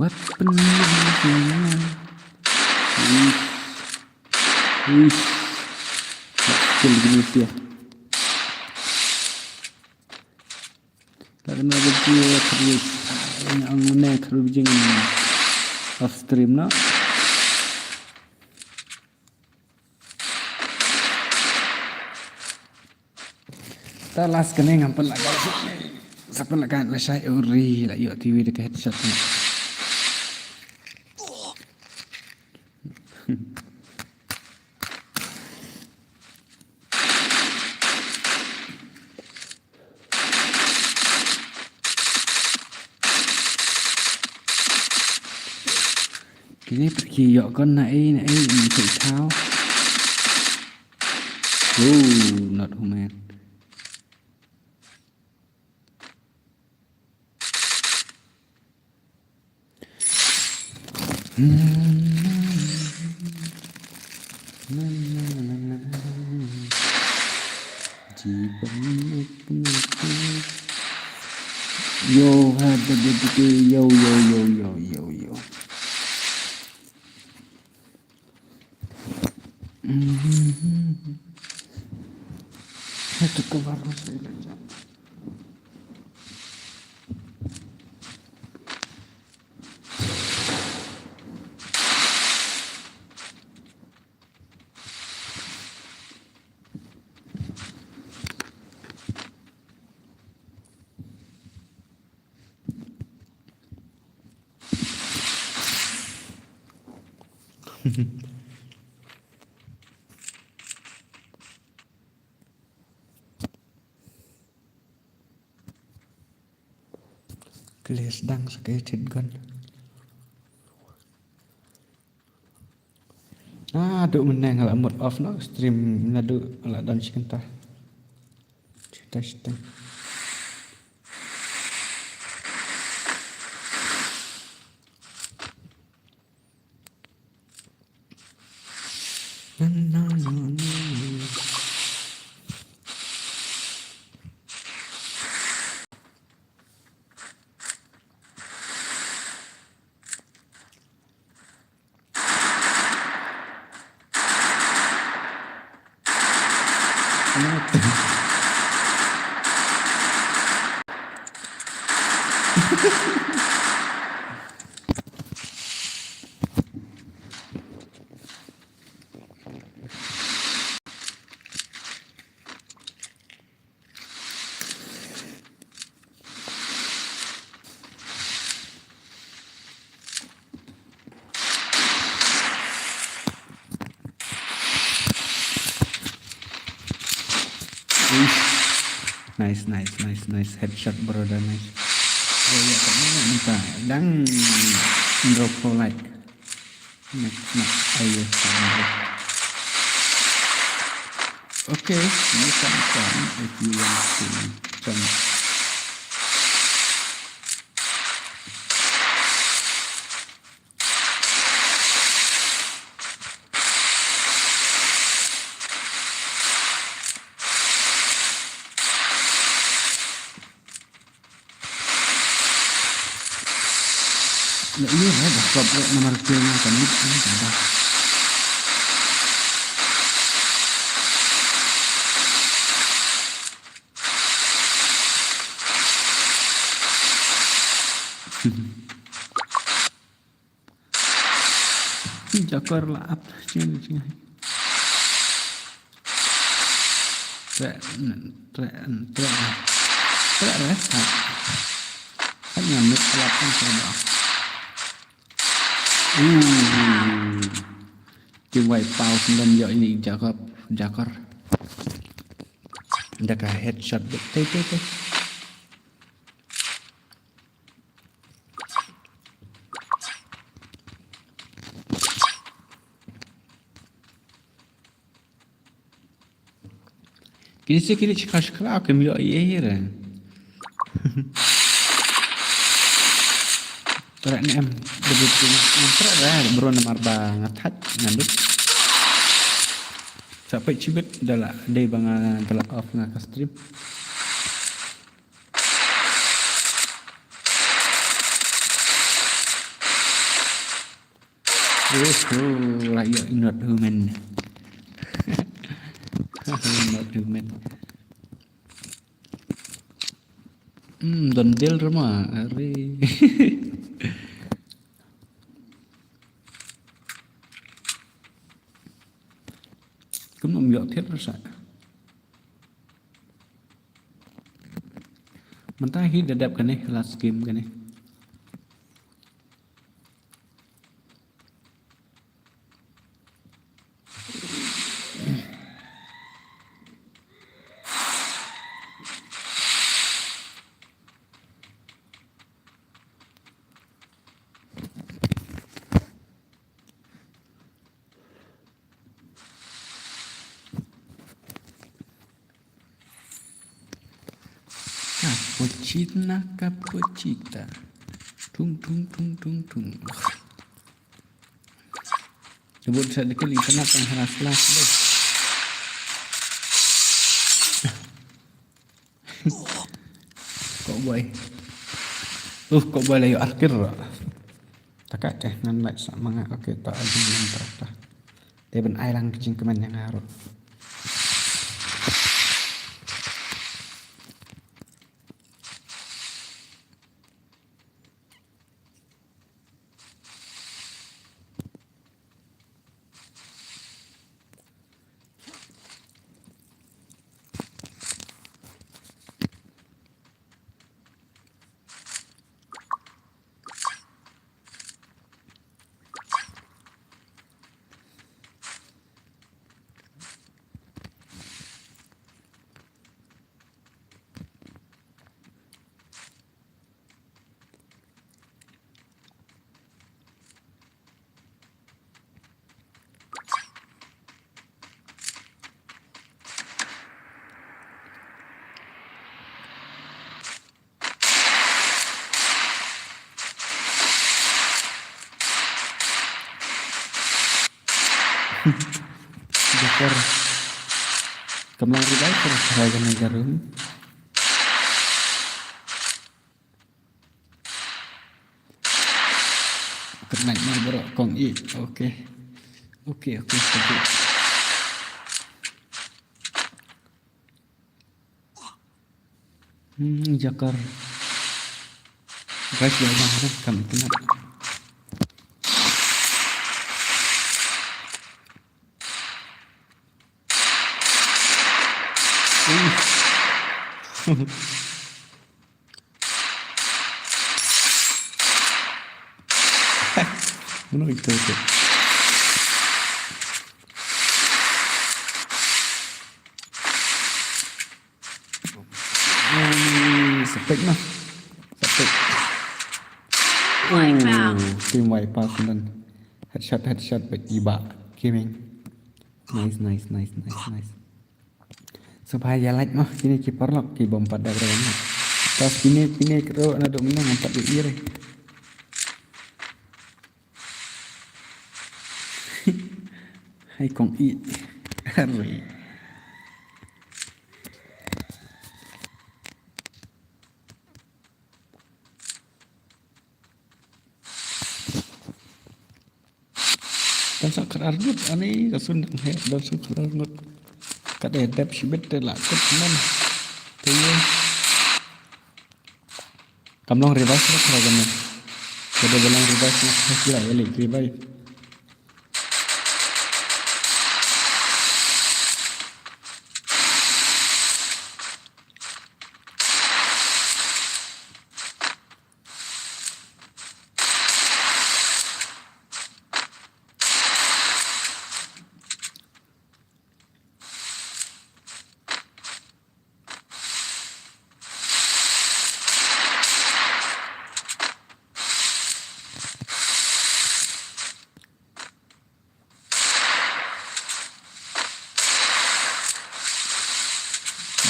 What happened? Uish. Uish. Skill gini dia. La kena biji kharij. Yang ne kharij jing off stream no. Ta last kane ngam pynlait. Sa pynlait kan la shai uri la ïoh T V da ka headshot ne. Kine pat ki ïoh kon na ei na ei, ym thei thaw. Oh, not human. Yo, ha, da, da, da, da, yo, yo, yo, yo, yo, yo. Ito ka barro sa ila dyan. Kles dang sa ka tit gun. Ah, duk mynne nga la mut off no stream, naduh la don shi kynta. Shita, shita. Nice, nice, nice, nice. Headshot, brother, nice. Ïa, ïa, kat mynta, mynta. Dang hynriewphew like. Next, next. Ayo, okay, you can come if you want to come. La ïa, eh, dah klop, eh, namar kill nga ka mid, eh, ka dah. Jakor la ap, jing, jing. Treh, treh, treh. Treh, treh. Hanya mit la ap, kan, treh. Uh. Jing wai pau sendom ïoh ine i Jakor, Jakor. Da ka headshot bit. Tei, tei, tei. Kine sa kine shkla shkla kim ïoh ei ei re. Treh ne em, debut kine. Treh re, bro, namar ba nga thait, nga duk. Sa peit shibit, da la dei ba nga, da la off nga ka stream. Uhu, la ïoh i Not Human. Not Human. Hmm, don del re ma, are. Kumno ym ïoh thied re sa. Mynta hi da dep kane, last game kane. Cappuccina, cappuccita. Tung, tung, tung, tung, tung. Sebut sa dikit internet tang hana slash deh. Cowboy. Uh, cowboy la ïoh arkir. Taka te ngan lait sa manga. Okay, ta aji ngan ta ta. Te ban ai lang ka jingkmen ïa nga ruh. Doktor. Kamlang revive terus, Raja Naga Room. Kena ni, bro, kong i. Okay. Okay, okay, okay. Hmm, Jakar. Guys, jangan, jangan, kami kena. Mano ito ito? Peit noh. Sa peit. Wipeout. Oh, team wipeout, Kunan. Headshot, headshot, bad Iba Gaming. Nice, nice, nice, nice, nice. Sngewbha ïa like noh, kine ki paralok ki bym pat da kren noh. Pas kine, kine ki ruh naduh mynne ngam pat ïohi re. Hai kong i. Arre. Kan sa khatar ngut, ani ka sun dang heh, dang sun khatar ngut. Ka dei dep shibit te la kut man. Te ye. Kam long revive la khatar ngut. Ka dei ba long revive la khatar ngut, la elite revive.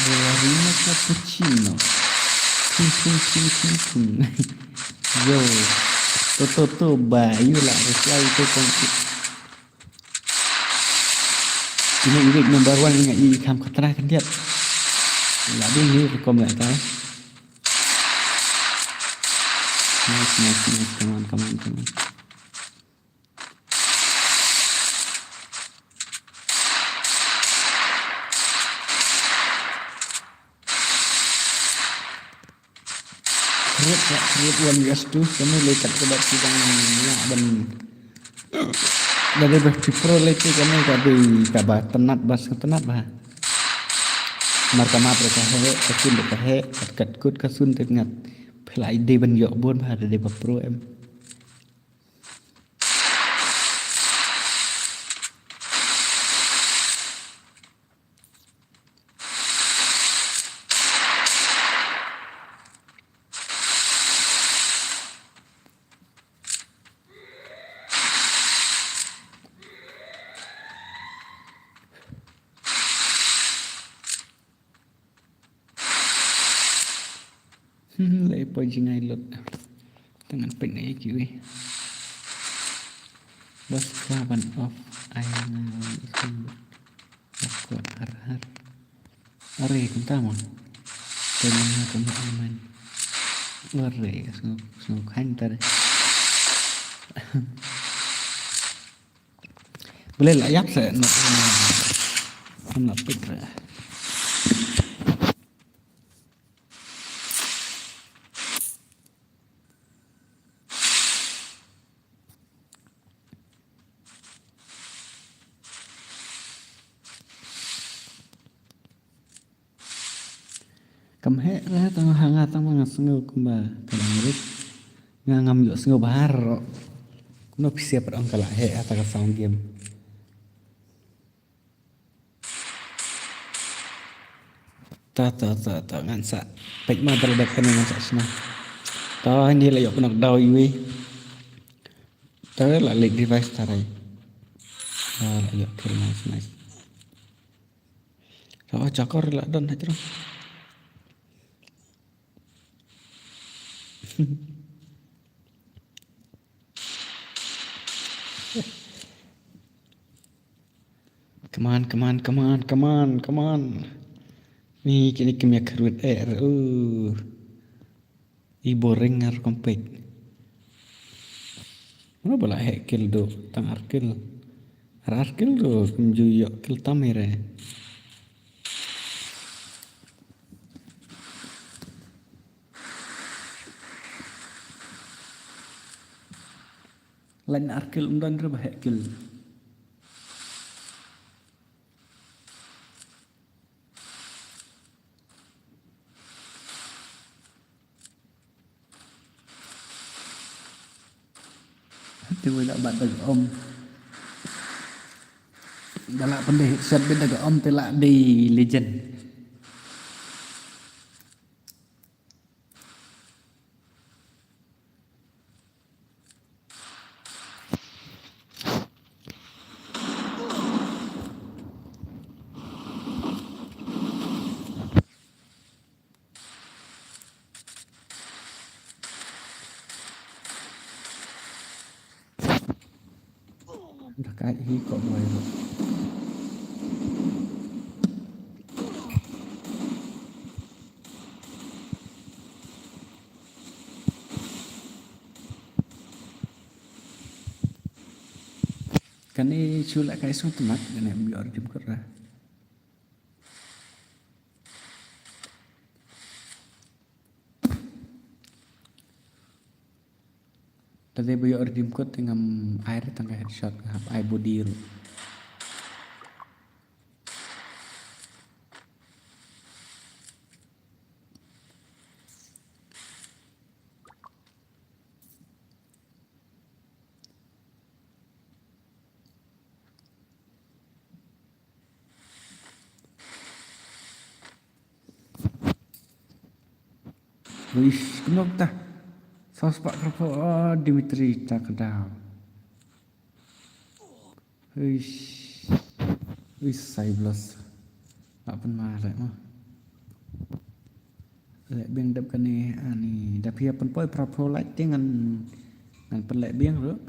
Ballerina cappuccino. Tung, tung, tung, tung, tung. Yo. To, to, to, ba, ïa la reply to kong. Ine i number one nga i kham khatra khyndiat. La ding ni rukom la ta. Nice, nice, nice. Come on, come on, come on. Create, ya, create one versus two, kane le kat ka dei ki dang ïa ban. Da dei ba ki pro le ki kane ka dei kaba tynat ba sngewtynnat ba. Mar ka map ruh ka heh, ka sun ruh ka heh, kat kat kut ka sun te ngat. Phi la dei ban ïoh bun ba da dei ba pro em. Hmm, lei poi jingai lut. Tangan pek ngai kiwi. Bas kwa ban off ai ngai wan isin. Bas kwa har har. Are kumta mon. Tengah kumta man. Are snguk snguk hang tare. Boleh lah yak se. Nak nak pik re. Kam heh re tang ha nga tang ma nga sngew kumba ka dang rit. Nga ngam ïoh sngew bha ruh. Kumno phi sep ong ka la heh ha ta ka sound game. Ta ta ta ta ngan sa peit ma dal dek kane ngan sa sna. Ta ni la ïoh knock down iwi. Ta la late device ta rai. Ta la ïoh kill nice nice. Ta chakor la don hajro. Come on, come on, come on, come on, come on. Ni kini kemia kerut er. Uh. I boring ar kompet. Mana bala hek kill do tang ar kill. Ar ar kill do kumju yok kill tam ere. Lain ar kill um don re ba heh kill. Te wei la bat da ka om. Da la pynde headshot bit da ka om te la dei legend. Dak ai hi ko boy ro. Kane shu la kai sung temat kane bi or jim kra. Tadi ba ïoh redeem code te ngam ai re tang ka headshot, nga hap ai body ruh. Uish, kumno ta? Saw spah kyrpho, oh, Dimitri ta ka daw. Uish. Uish, Cyblus. Lah pynmar leh mo. Leh biang dep kane ani. Da phi ïa pynpoi phra phew like te ngan, ngan pynleh biang ruh.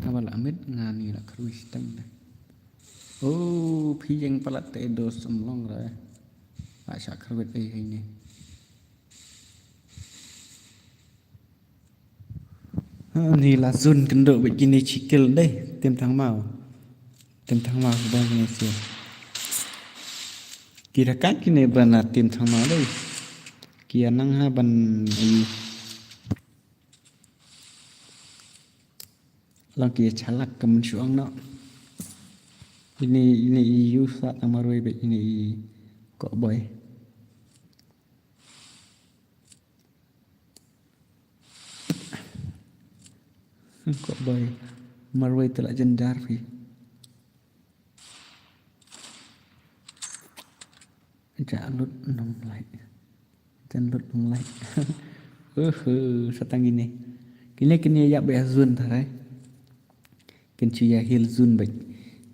Haba la miet nga ni la khrui shiteng de. Oh, phi ïeng palat te dos em long re. La shah khrwit ei hei ni. Ha, ni la zun kynduh bad kine shi kill dei. Tim Thangmaw. Tim Thangmaw sdang kine shi. Ki da kat kine ban na Tim Thangmaw dei. Ki ïa nang ha ban i. Long ki ïa chalak ka mynshuang noh. Ine, ine i yu sa tang marwei bad ine i cowboy. Cowboy marwei te la jynjar phi. Ja lut nong lai. Jan lut nong lai. Uh, uh, sa tang ine. Kine kine ïa ba ïa zun tharai. Kin shu ïa heal zun bad.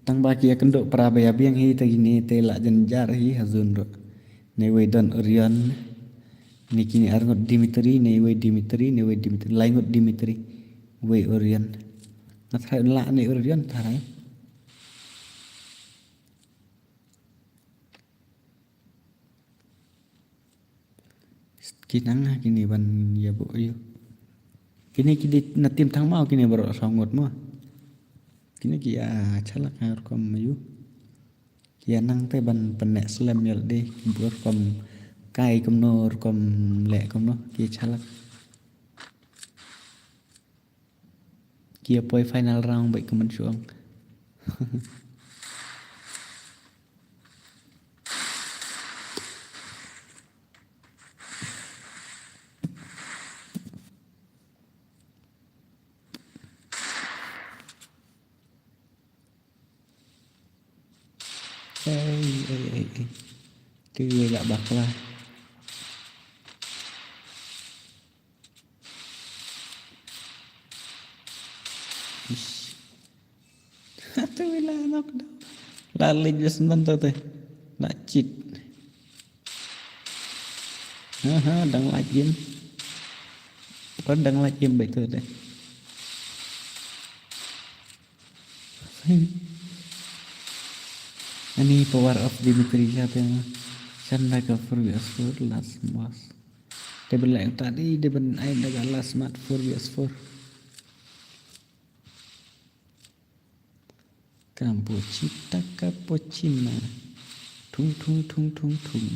Tang ba ki ïa kynduh phra ba ïa biang hi ta kine te la jynjar hi ha zun ruh. Ne wei don Orion. Ne kine ar ngut Dimitri, ne wei Dimitri, ne wei Dimitri, lai ngut Dimitri. Wei Orion. Nga tharai la ne Orion tharai. Ki nang ha kine ban ïa buh ïu. Kine ki dei na Tim Thangmaw kine baroh saw ngut mo. Kine ki ïa chalak ha rukom ïu. Ki ïa nang te ban pyneh slem ïa lade ki buh rukom kai kumno rukom leh kumno ki ïa chalak. Ki ïa poi final round bad ka mynshuang. Ei, ei, ei, ei. Te ïa bakla. Ish. Te wei la knockdown. La leit beit shen bynta te. La cheat. Aha, dang lait im. Pat dang lait im beit te. Ani power of Dimitri sha te ma. Shen da ka four V S four last match. Te ban leh ta di, te ban ai da ka last match four V S four. Kampuchi taka pochina. Thung, thung, thung, thung, thung.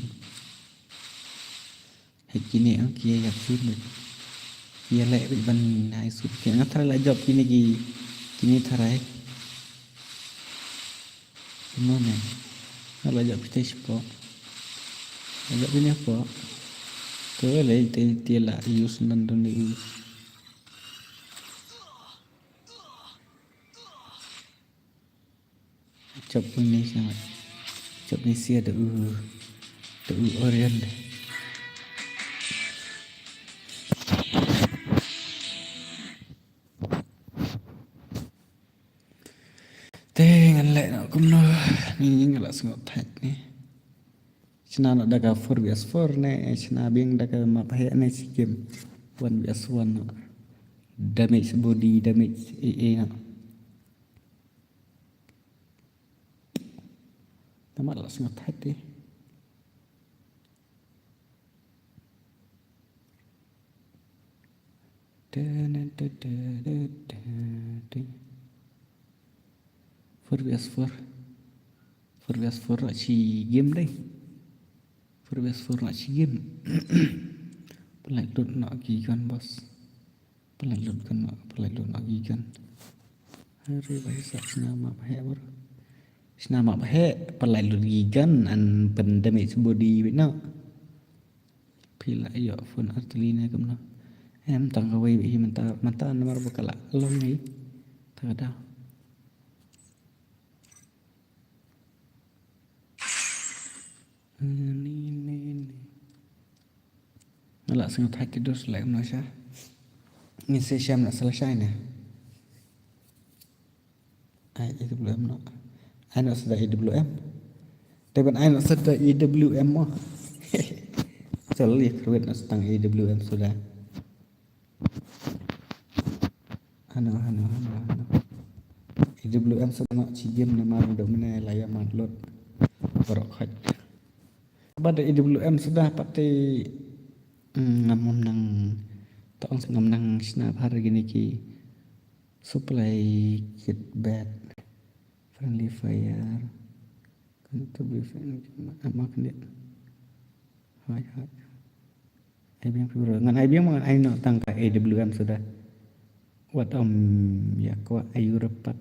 Hei kine ang ki ïa ïap sut beit. Ki ïa leh beit ban nai sut. Ki nga tharai la jop kine ki, kine tharai. Kumno ne? Nga la jop kita shapoh. La jop kine shapoh. To le te te la use nan don ni. Jop ni sha. Jop ni sia da u. Da u Orion. Te ngan leh noh kumno ni nga la sngewthuh ni. Shna noh da ka four V S four ne, shna biang da ka map heh ne shi game one V S one noh. Damage body, damage A A na. Namar la sngewthuh te. Four versus four. Four versus four lah shi game dei. Four versus four lah shi game. Pynlait lut noh ki gun, boss. Pynlait lut gun noh, pynlait lut noh ki gun. Hare bai sa sna ma ba heh bor. Sna ma ba heh, pynlait lut ki gun, an pyn damage body bit noh. Phi la ïoh phone artylli ne kumno? Em tang kawei beit hi mynta, mynta namar ba ka la long hi. Ta ka daw. Ni, ni, ni. Nga la sngewthuh te dos la kumno sha. Ngi sa shem na sa la shai ne. Ai, A W M noh. Ai noh sa da A W M. Te ban ai noh sa da A W M mo. Sa la li kruet noh sa tang A W M sa da. Hano, hano, hano, hano. A W M sa da noh shi game namar da mynne la ïa mat lut. Baroh khoit. Ba da A W M sa da pat te, mm, ngam, ngam nang, tang ngam nang shna bha kine ki supply kit bad. Friendly fire. Kan to be friendly. Ama kan dia. Hai, hai. Ai biang phi bro. Ngan ai biang ma ngan ai noh tang ka A W M sa da. Wat ym ïa kwah ai u repat.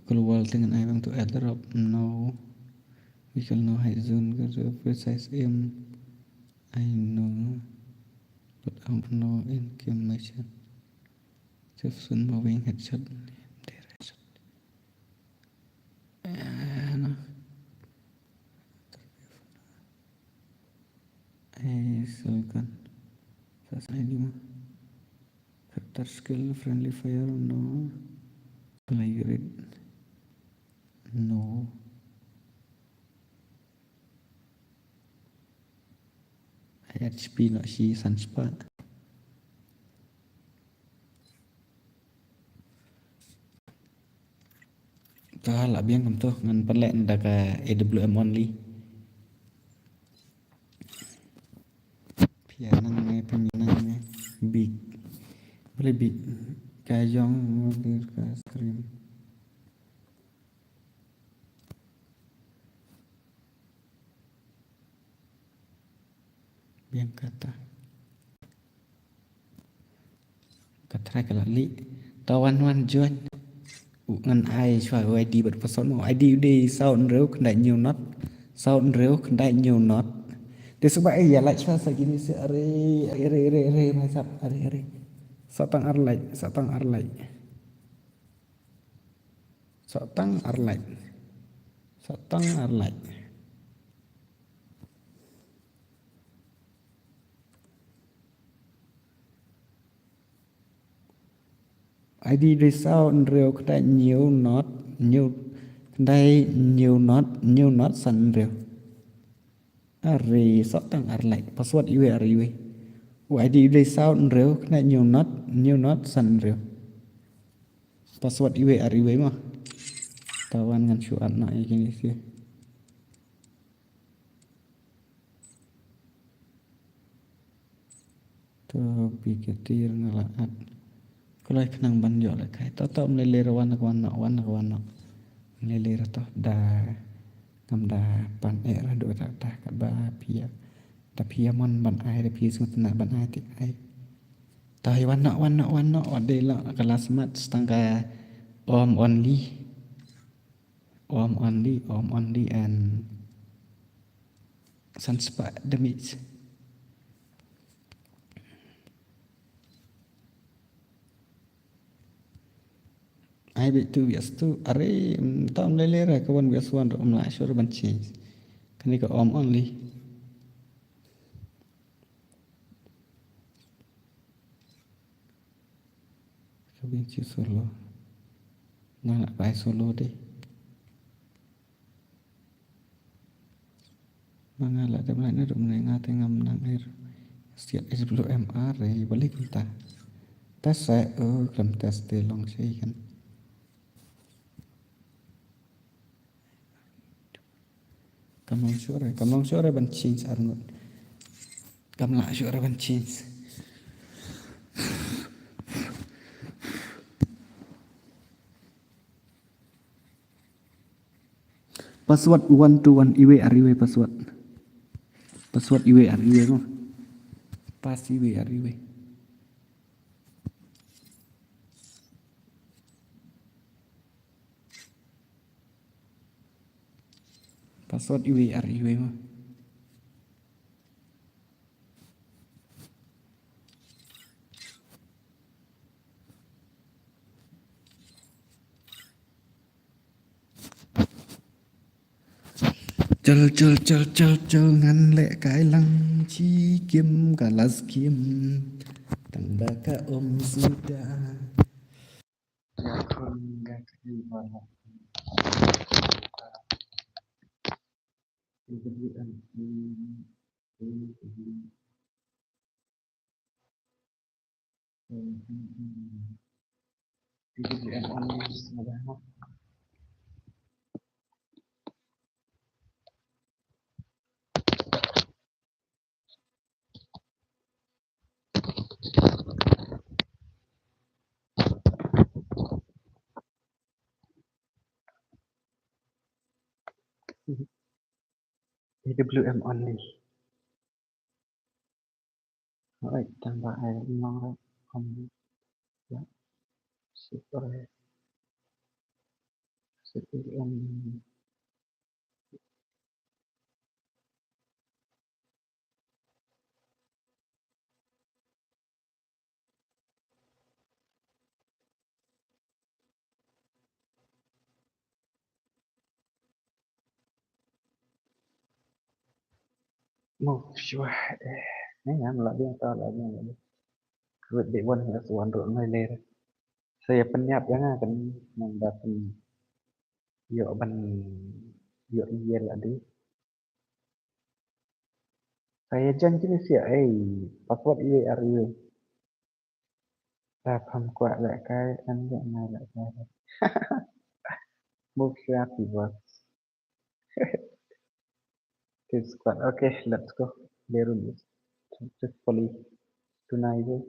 Global te ngan ai biang to airdrop. No. Vehicle no hide zone, got a precise aim. I know. But I don't know in game mission. Safe zone, moving headshot. There headshot. Eh, no. Eh, silicon. Sasa ini mah. Character skill, friendly fire, no. Play grid. No. H P noh shi san spah. Ta la biang kumto ngan pynleh da ka A W M only. Phi ïa nang ne, phi ïa nang ne. Big. Balei big? Ka jong mo dir ka stream. Biang kata. Ka trai ka la lih. Ta wan wan join. U ngan ai shuwa u I D bad password mo. I D u dei saw hynriew khyndai hynñiew not. Saw hynriew khyndai hynñiew not. Te shu ba ai ïa like shuwa sa kine shi are are are are are mai sap are are. Sa tang ar like, sa tang ar like. Sa tang ar like. Sa tang ar like. I D dei saw hynriew khyndai hynñiew not hynñiew khyndai hynñiew not hynñiew not san hynriew. Are sa tang ar like. Password iwei are iwei. U I D dei saw hynriew khyndai hynñiew not hynñiew not san hynriew. Password iwei are iwei mo. Ta wan ngan shu add noh ïa kine shi. To biketi nga la add. Kloi khnang ban ïoh lehkai. To to ym lei lei ruh wan wan noh wan wan noh. Ym lei lei ruh to da ngam da pan eh ruh duh ta ta katba phi ïa. Da phi ïa mon ban ai da phi sngewtynnat ban ai te ai. To hi wan noh wan noh wan noh wat dei la ka last match tang ka om only. Om only, om only and san spah damage. Ai beit tu bias tu are, mm, ta ym lei lei ra ka wan bias wan ym lah shuh ban change. Kane ka om only. Ka bynta solo. Nga lah bai solo deh. Ma nga lah dep lait na dum ne nga te ngam nang er. Siat H W M R eh, balik kita. Test eh, oh, khlem test te long shi kan. Kam long shuh re, kam long shuh re ban change ar ngut. Kam lah shuh re ban change. Password one two one, iwei ar iwei password. Password iwei ar iwei mo. Pass iwei ar iwei. Password iwei ar iwei mo. Chal chal chal chal chal, ngan leh kai lang shi kim ka last kim. Tang ba ka um suda. Ya kun ga ka iwala. A W M only. Alright, tang ba ai long ra. Um, yeah. Super. Super. Um, Move shuwa. Eh, eh, ngam lah biang tau lah biang lah biang. Kut dei wan ngas wan ruh ngai ler. Saya pynïap ïa nga kan nang da pyn ïoh ban ïoh ïa la dei. Saya jan kini sia ei password iwei ar iwei. Ta pham kwah leh kai, an leh ngai leh kai. Move sharp, boss. This squad. Okay, let's go. Leru this. Successfully. Tunai ye.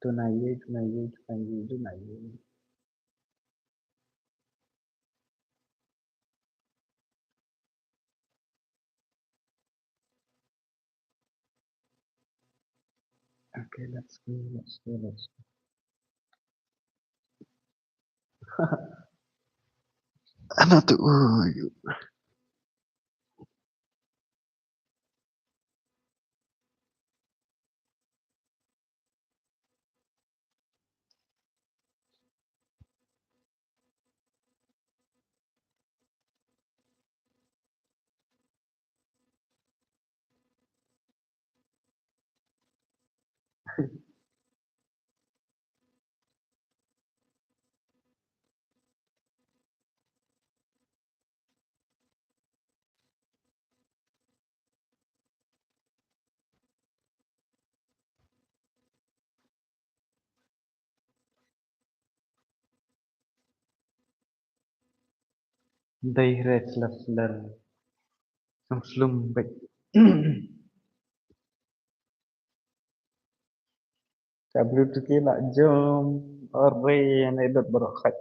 Tunai ye, tunai ye, tunai ye, tunai ye. Okay, let's go, let's go, let's go. Ana tu, oh, you. Dei re sler sler. Sang slum bek. Ka Bluetooth ki la jom. Ore, ne dot baroh khat.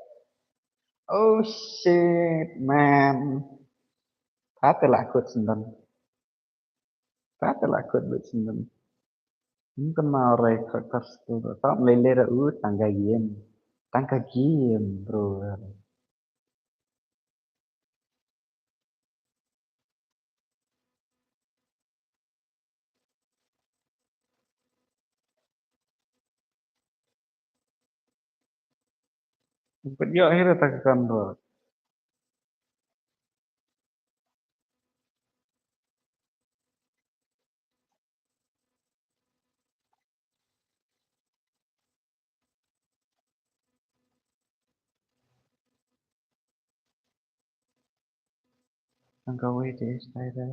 Oh shit, man. Kata la kut sendon. Kata la kut bek sendon. Mungkin mau rekod pas tu. Tam lele ra u tangga game. Tangga game, bro. Pynïoh hi re ta ka kondor. Tang kawei te stai re.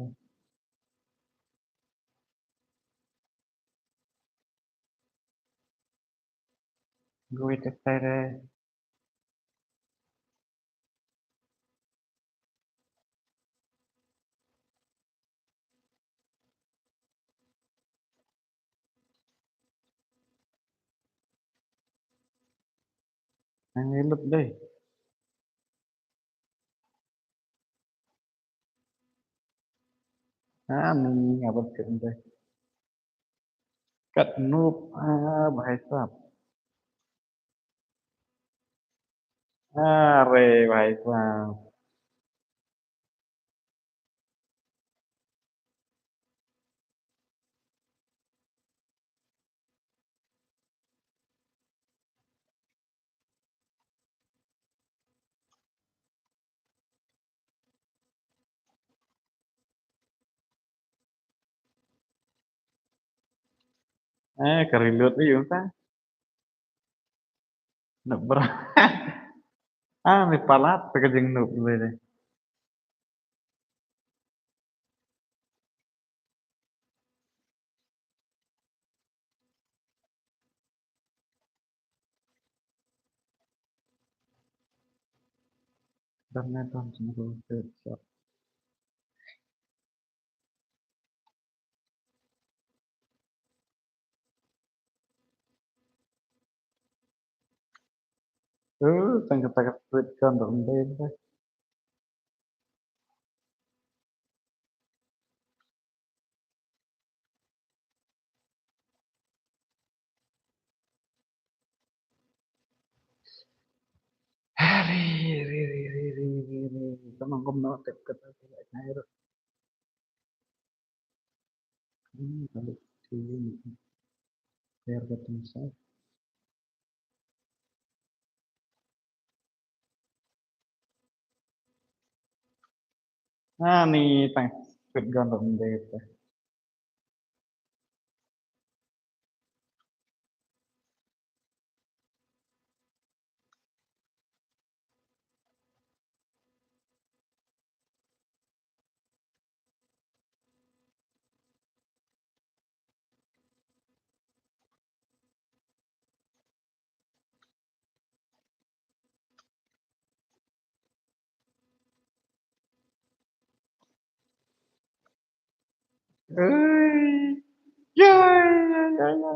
Gui te te re. Ngi lut dei. Ah, ni nga ban kit dei. Kat Noob, ah, bhai sahab. Are bhai sahab. Eh, ka reload aïu ta? Noob bra. Ah, ni palat te ka jing noob le de. Dan ne dan sini ko. Eh, tang kata ka tweet kan dong dei. Hari, ri, ri, ri, ri, ri, ri. Tang ngom no tep kata kata. Hmm, kalau sini. Biar ketemu saya. Ani tang sweet gun dong dei te. Ei. Ya, ya, ya, ya.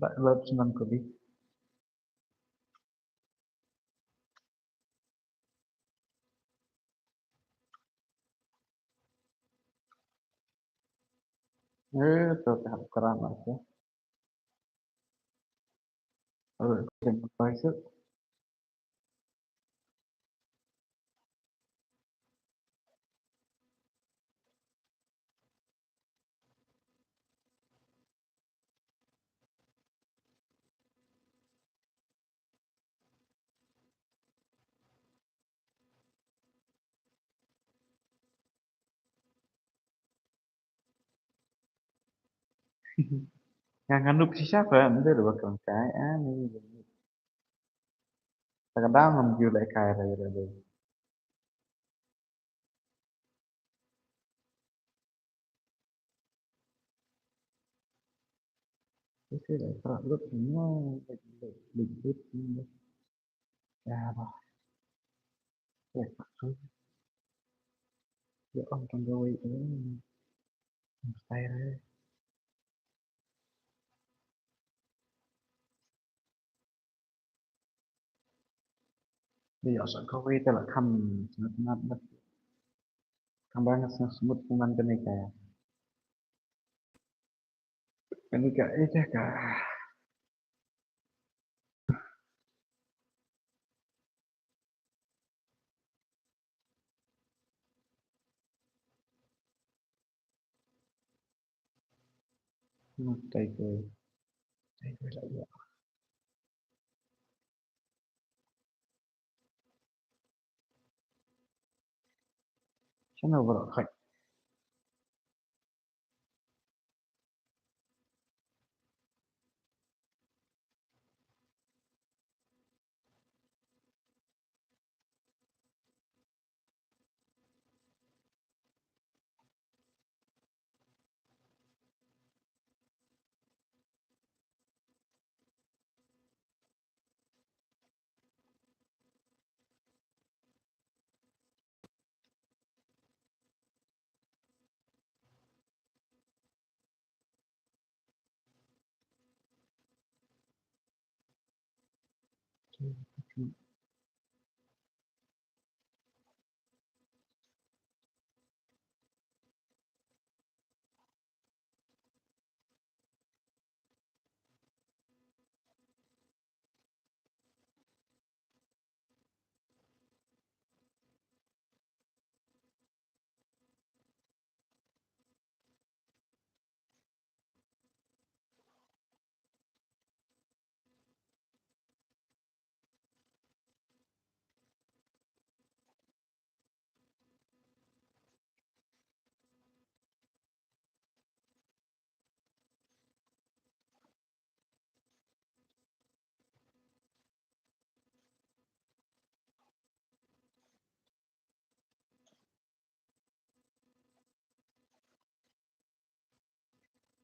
Ba lot senang kali. Eh, to ka hap kram aku. Aduh, aku tengok baik tu. Nga nga noob shisha ka, ym dei ba kren kai, ah, ni. Ta ka dang ngam ju leh kai ra ra dei. Ese la pra lut no, lut lut lut. Ya ba. Ya. Ya on tang ga wei. Sai re. Dei ïoh sa kawei te la kham sngewtynnat bad kham ba nga sngewsmut kumne kane ka, kane ka, eh, ka, ka. Ngut tai ko. Tai ko la ïa. Shano baroh khat.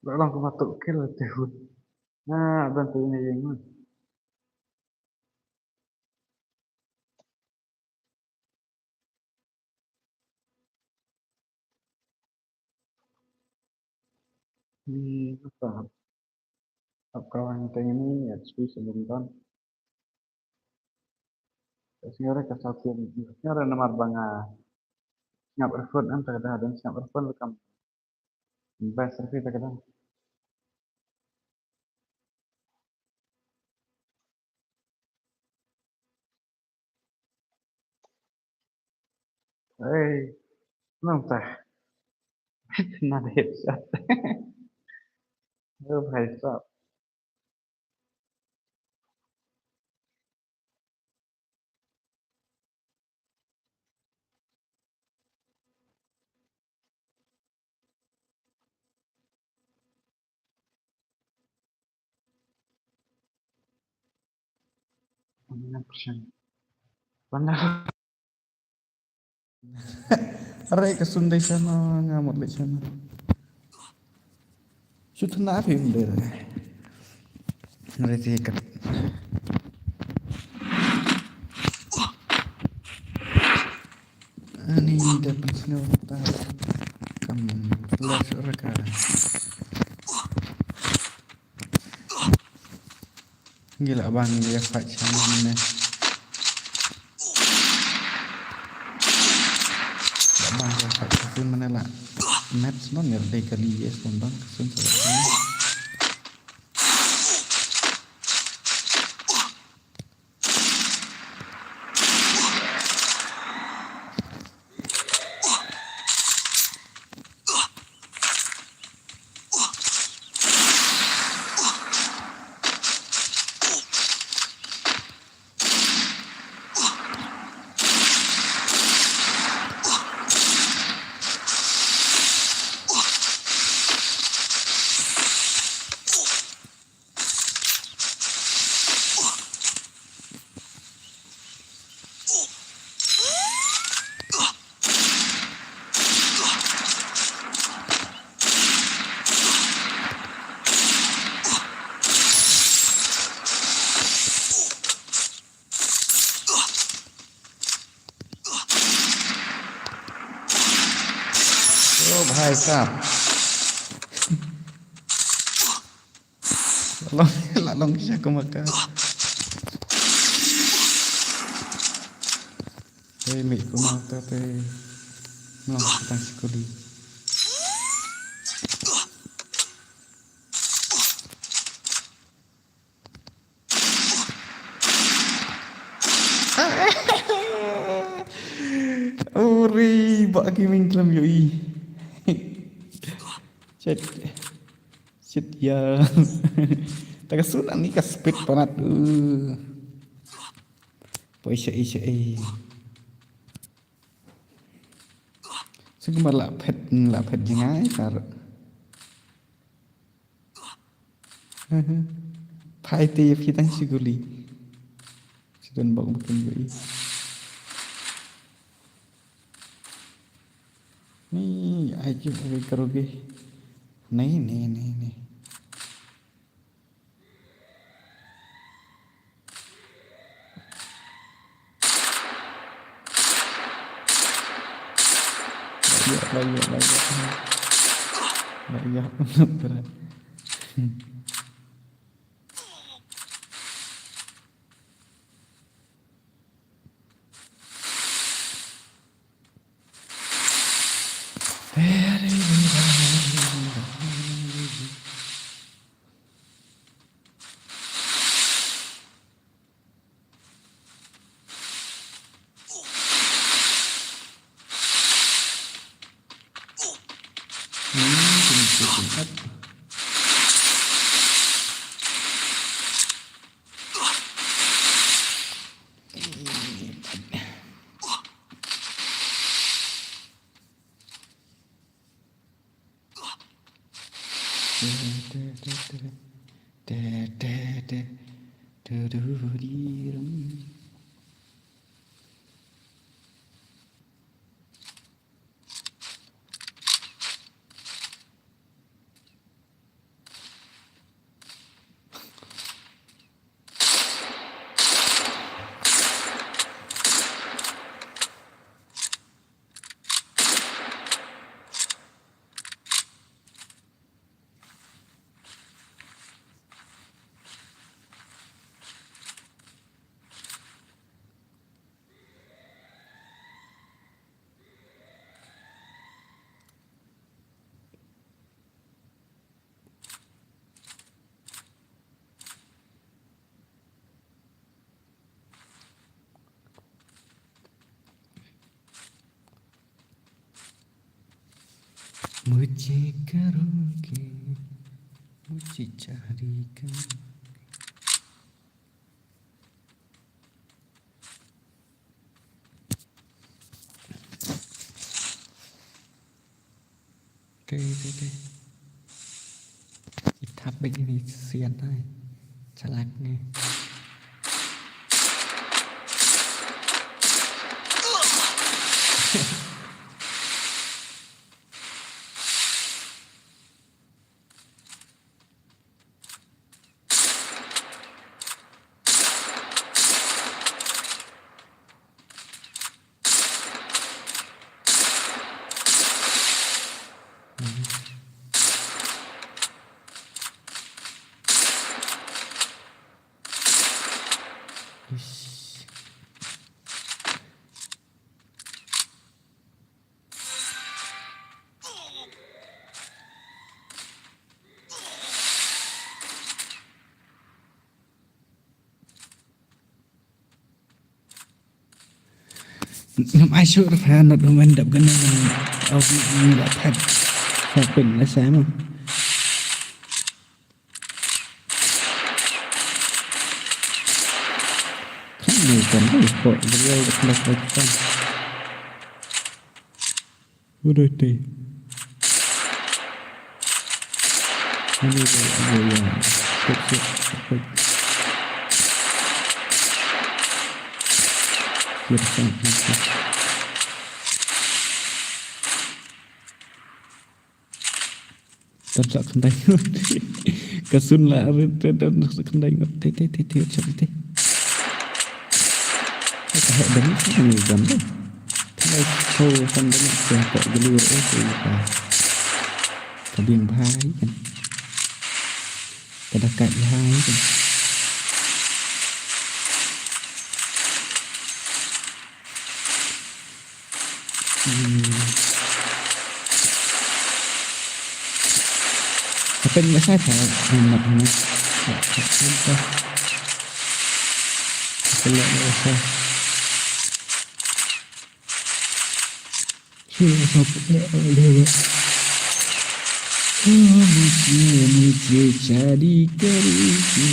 Ba long kumba tuk kill te hun. Na ban tu ni yang. Ni apa? Ap kawan teng ni ya spi sebelum ton. Sngewre ka sa kum, sngewre namar ba nga sngap record em, ta ka da don sngap record kam best record ta ka da. Hey, nang ta. Nang headshot. Oh, bhai sahab. Mana? Are ka sun dei shano, nga mut leit shano. Shu thnat hi ym dei re. Are te kat. Ani da pynsngew ta kam flash ra ka. Ngi lah ban ïa fight sha mane. Lah ban ïa fight sha mane lah. Match non ïa dei kali ïa sbon don ka sun sa. Oh, bhai sahab. Long, la long sha kumaka. Hey, mei kumaka te. Long tang sikuli. Uri, ba ki ming klam yoi. Shit. Shit ya. Ta ka sun ani ka speed panat. Uh. Poi sha i sha i. Sngewbha la phet, la phet jingai kar. Phai te ïa phi tang shi guli. Shi don bok bukin guli. Ni ai ki oi karoge. Nei, nei, nei, nei. Laya, laya, laya. Laya, bener. मुझे करोगे, मुझे चारी करोगे। Te, te, te. Ita bek ini sian ai. Chalak ni. Ngam ai shuh ruh pha, not women dap kane ngan au bi ngi da phat. Pha pyn la sa mo. Kan ni kan ni ko beliau da kena kaitan. Udah deh. Ini dia, ada yang kecil, kecil. Kira satu. Tam sa khyndai ngut. Ka sun la rit rit rit sa khyndai ngut. Te te te te sa te. Te ka heh dang sa ni jam te. Te ko san dang sa ko gelu re te ka. Ka biang bha hi kan. Ka da kat bha hi kan. Hmm. Apa yang biasa saya nak nak. Apa yang biasa. Apa yang biasa. मुझे, मुझे शादी करेगी.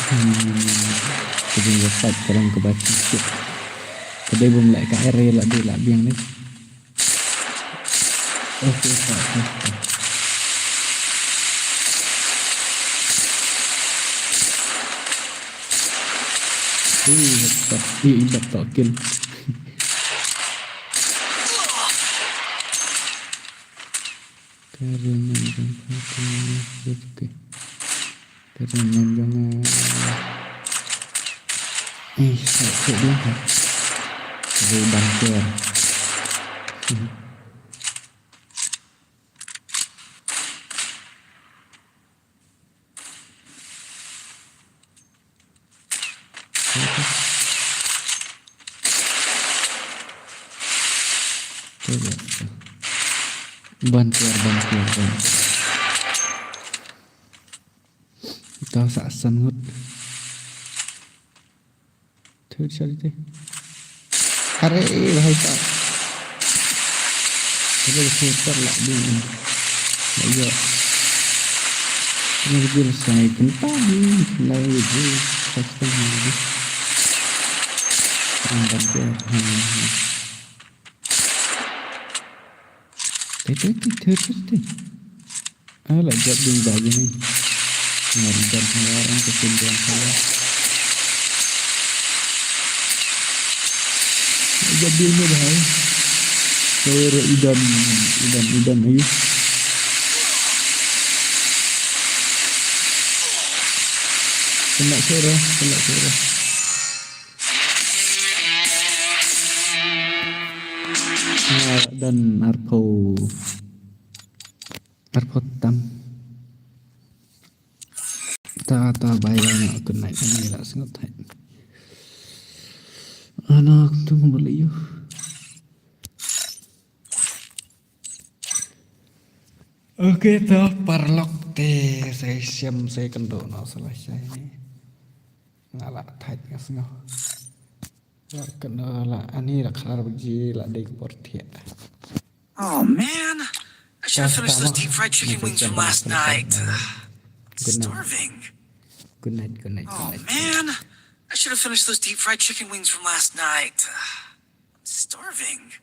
Hmm. Ka jingïatai ka long kaba chi shuh. Ka dei bym leh ka area la dei la biang dei. Okay, okay, okay. Ui, headshot. Ih, ibat tok kill. Ka ring ngan jong ka, ka ring ngan jong ka. Eh, sa, sa, dia, ha. Ka ring ban ker. Ban tiar, ban tiar, ban tiar. Ito sa san ngut. Thud sa dite. Are, eh, bahai ta. Ada sniper lah dia ni. Lah, ya. Ini dia sai kentang. Lah, ya, dia. Custom ni. Kentang dia. Ha, ha. Ito ti thirty ti. Ala jab ding ba gini. Ngar dan halar ang kesin dan halar. Jab ding ni bahai. Kawir idan idan idan ayu. Kena sura, kena sura. Ngar dan arpau. Arpau tam. Ta ta bai bai na kunai kami la sengot hai. Anak tu beli yu. Okay, to paralok te sa shem sa kendo no salah saya ni. Nga la thait nga sngew. La kendo la ani la khlar bji la dei por thiah. Oh man, I should have finished those deep fried chicken wings from last night. Starving. Good night, good night, good night. Oh man, I should have finished those deep fried chicken wings from last night. I'm starving.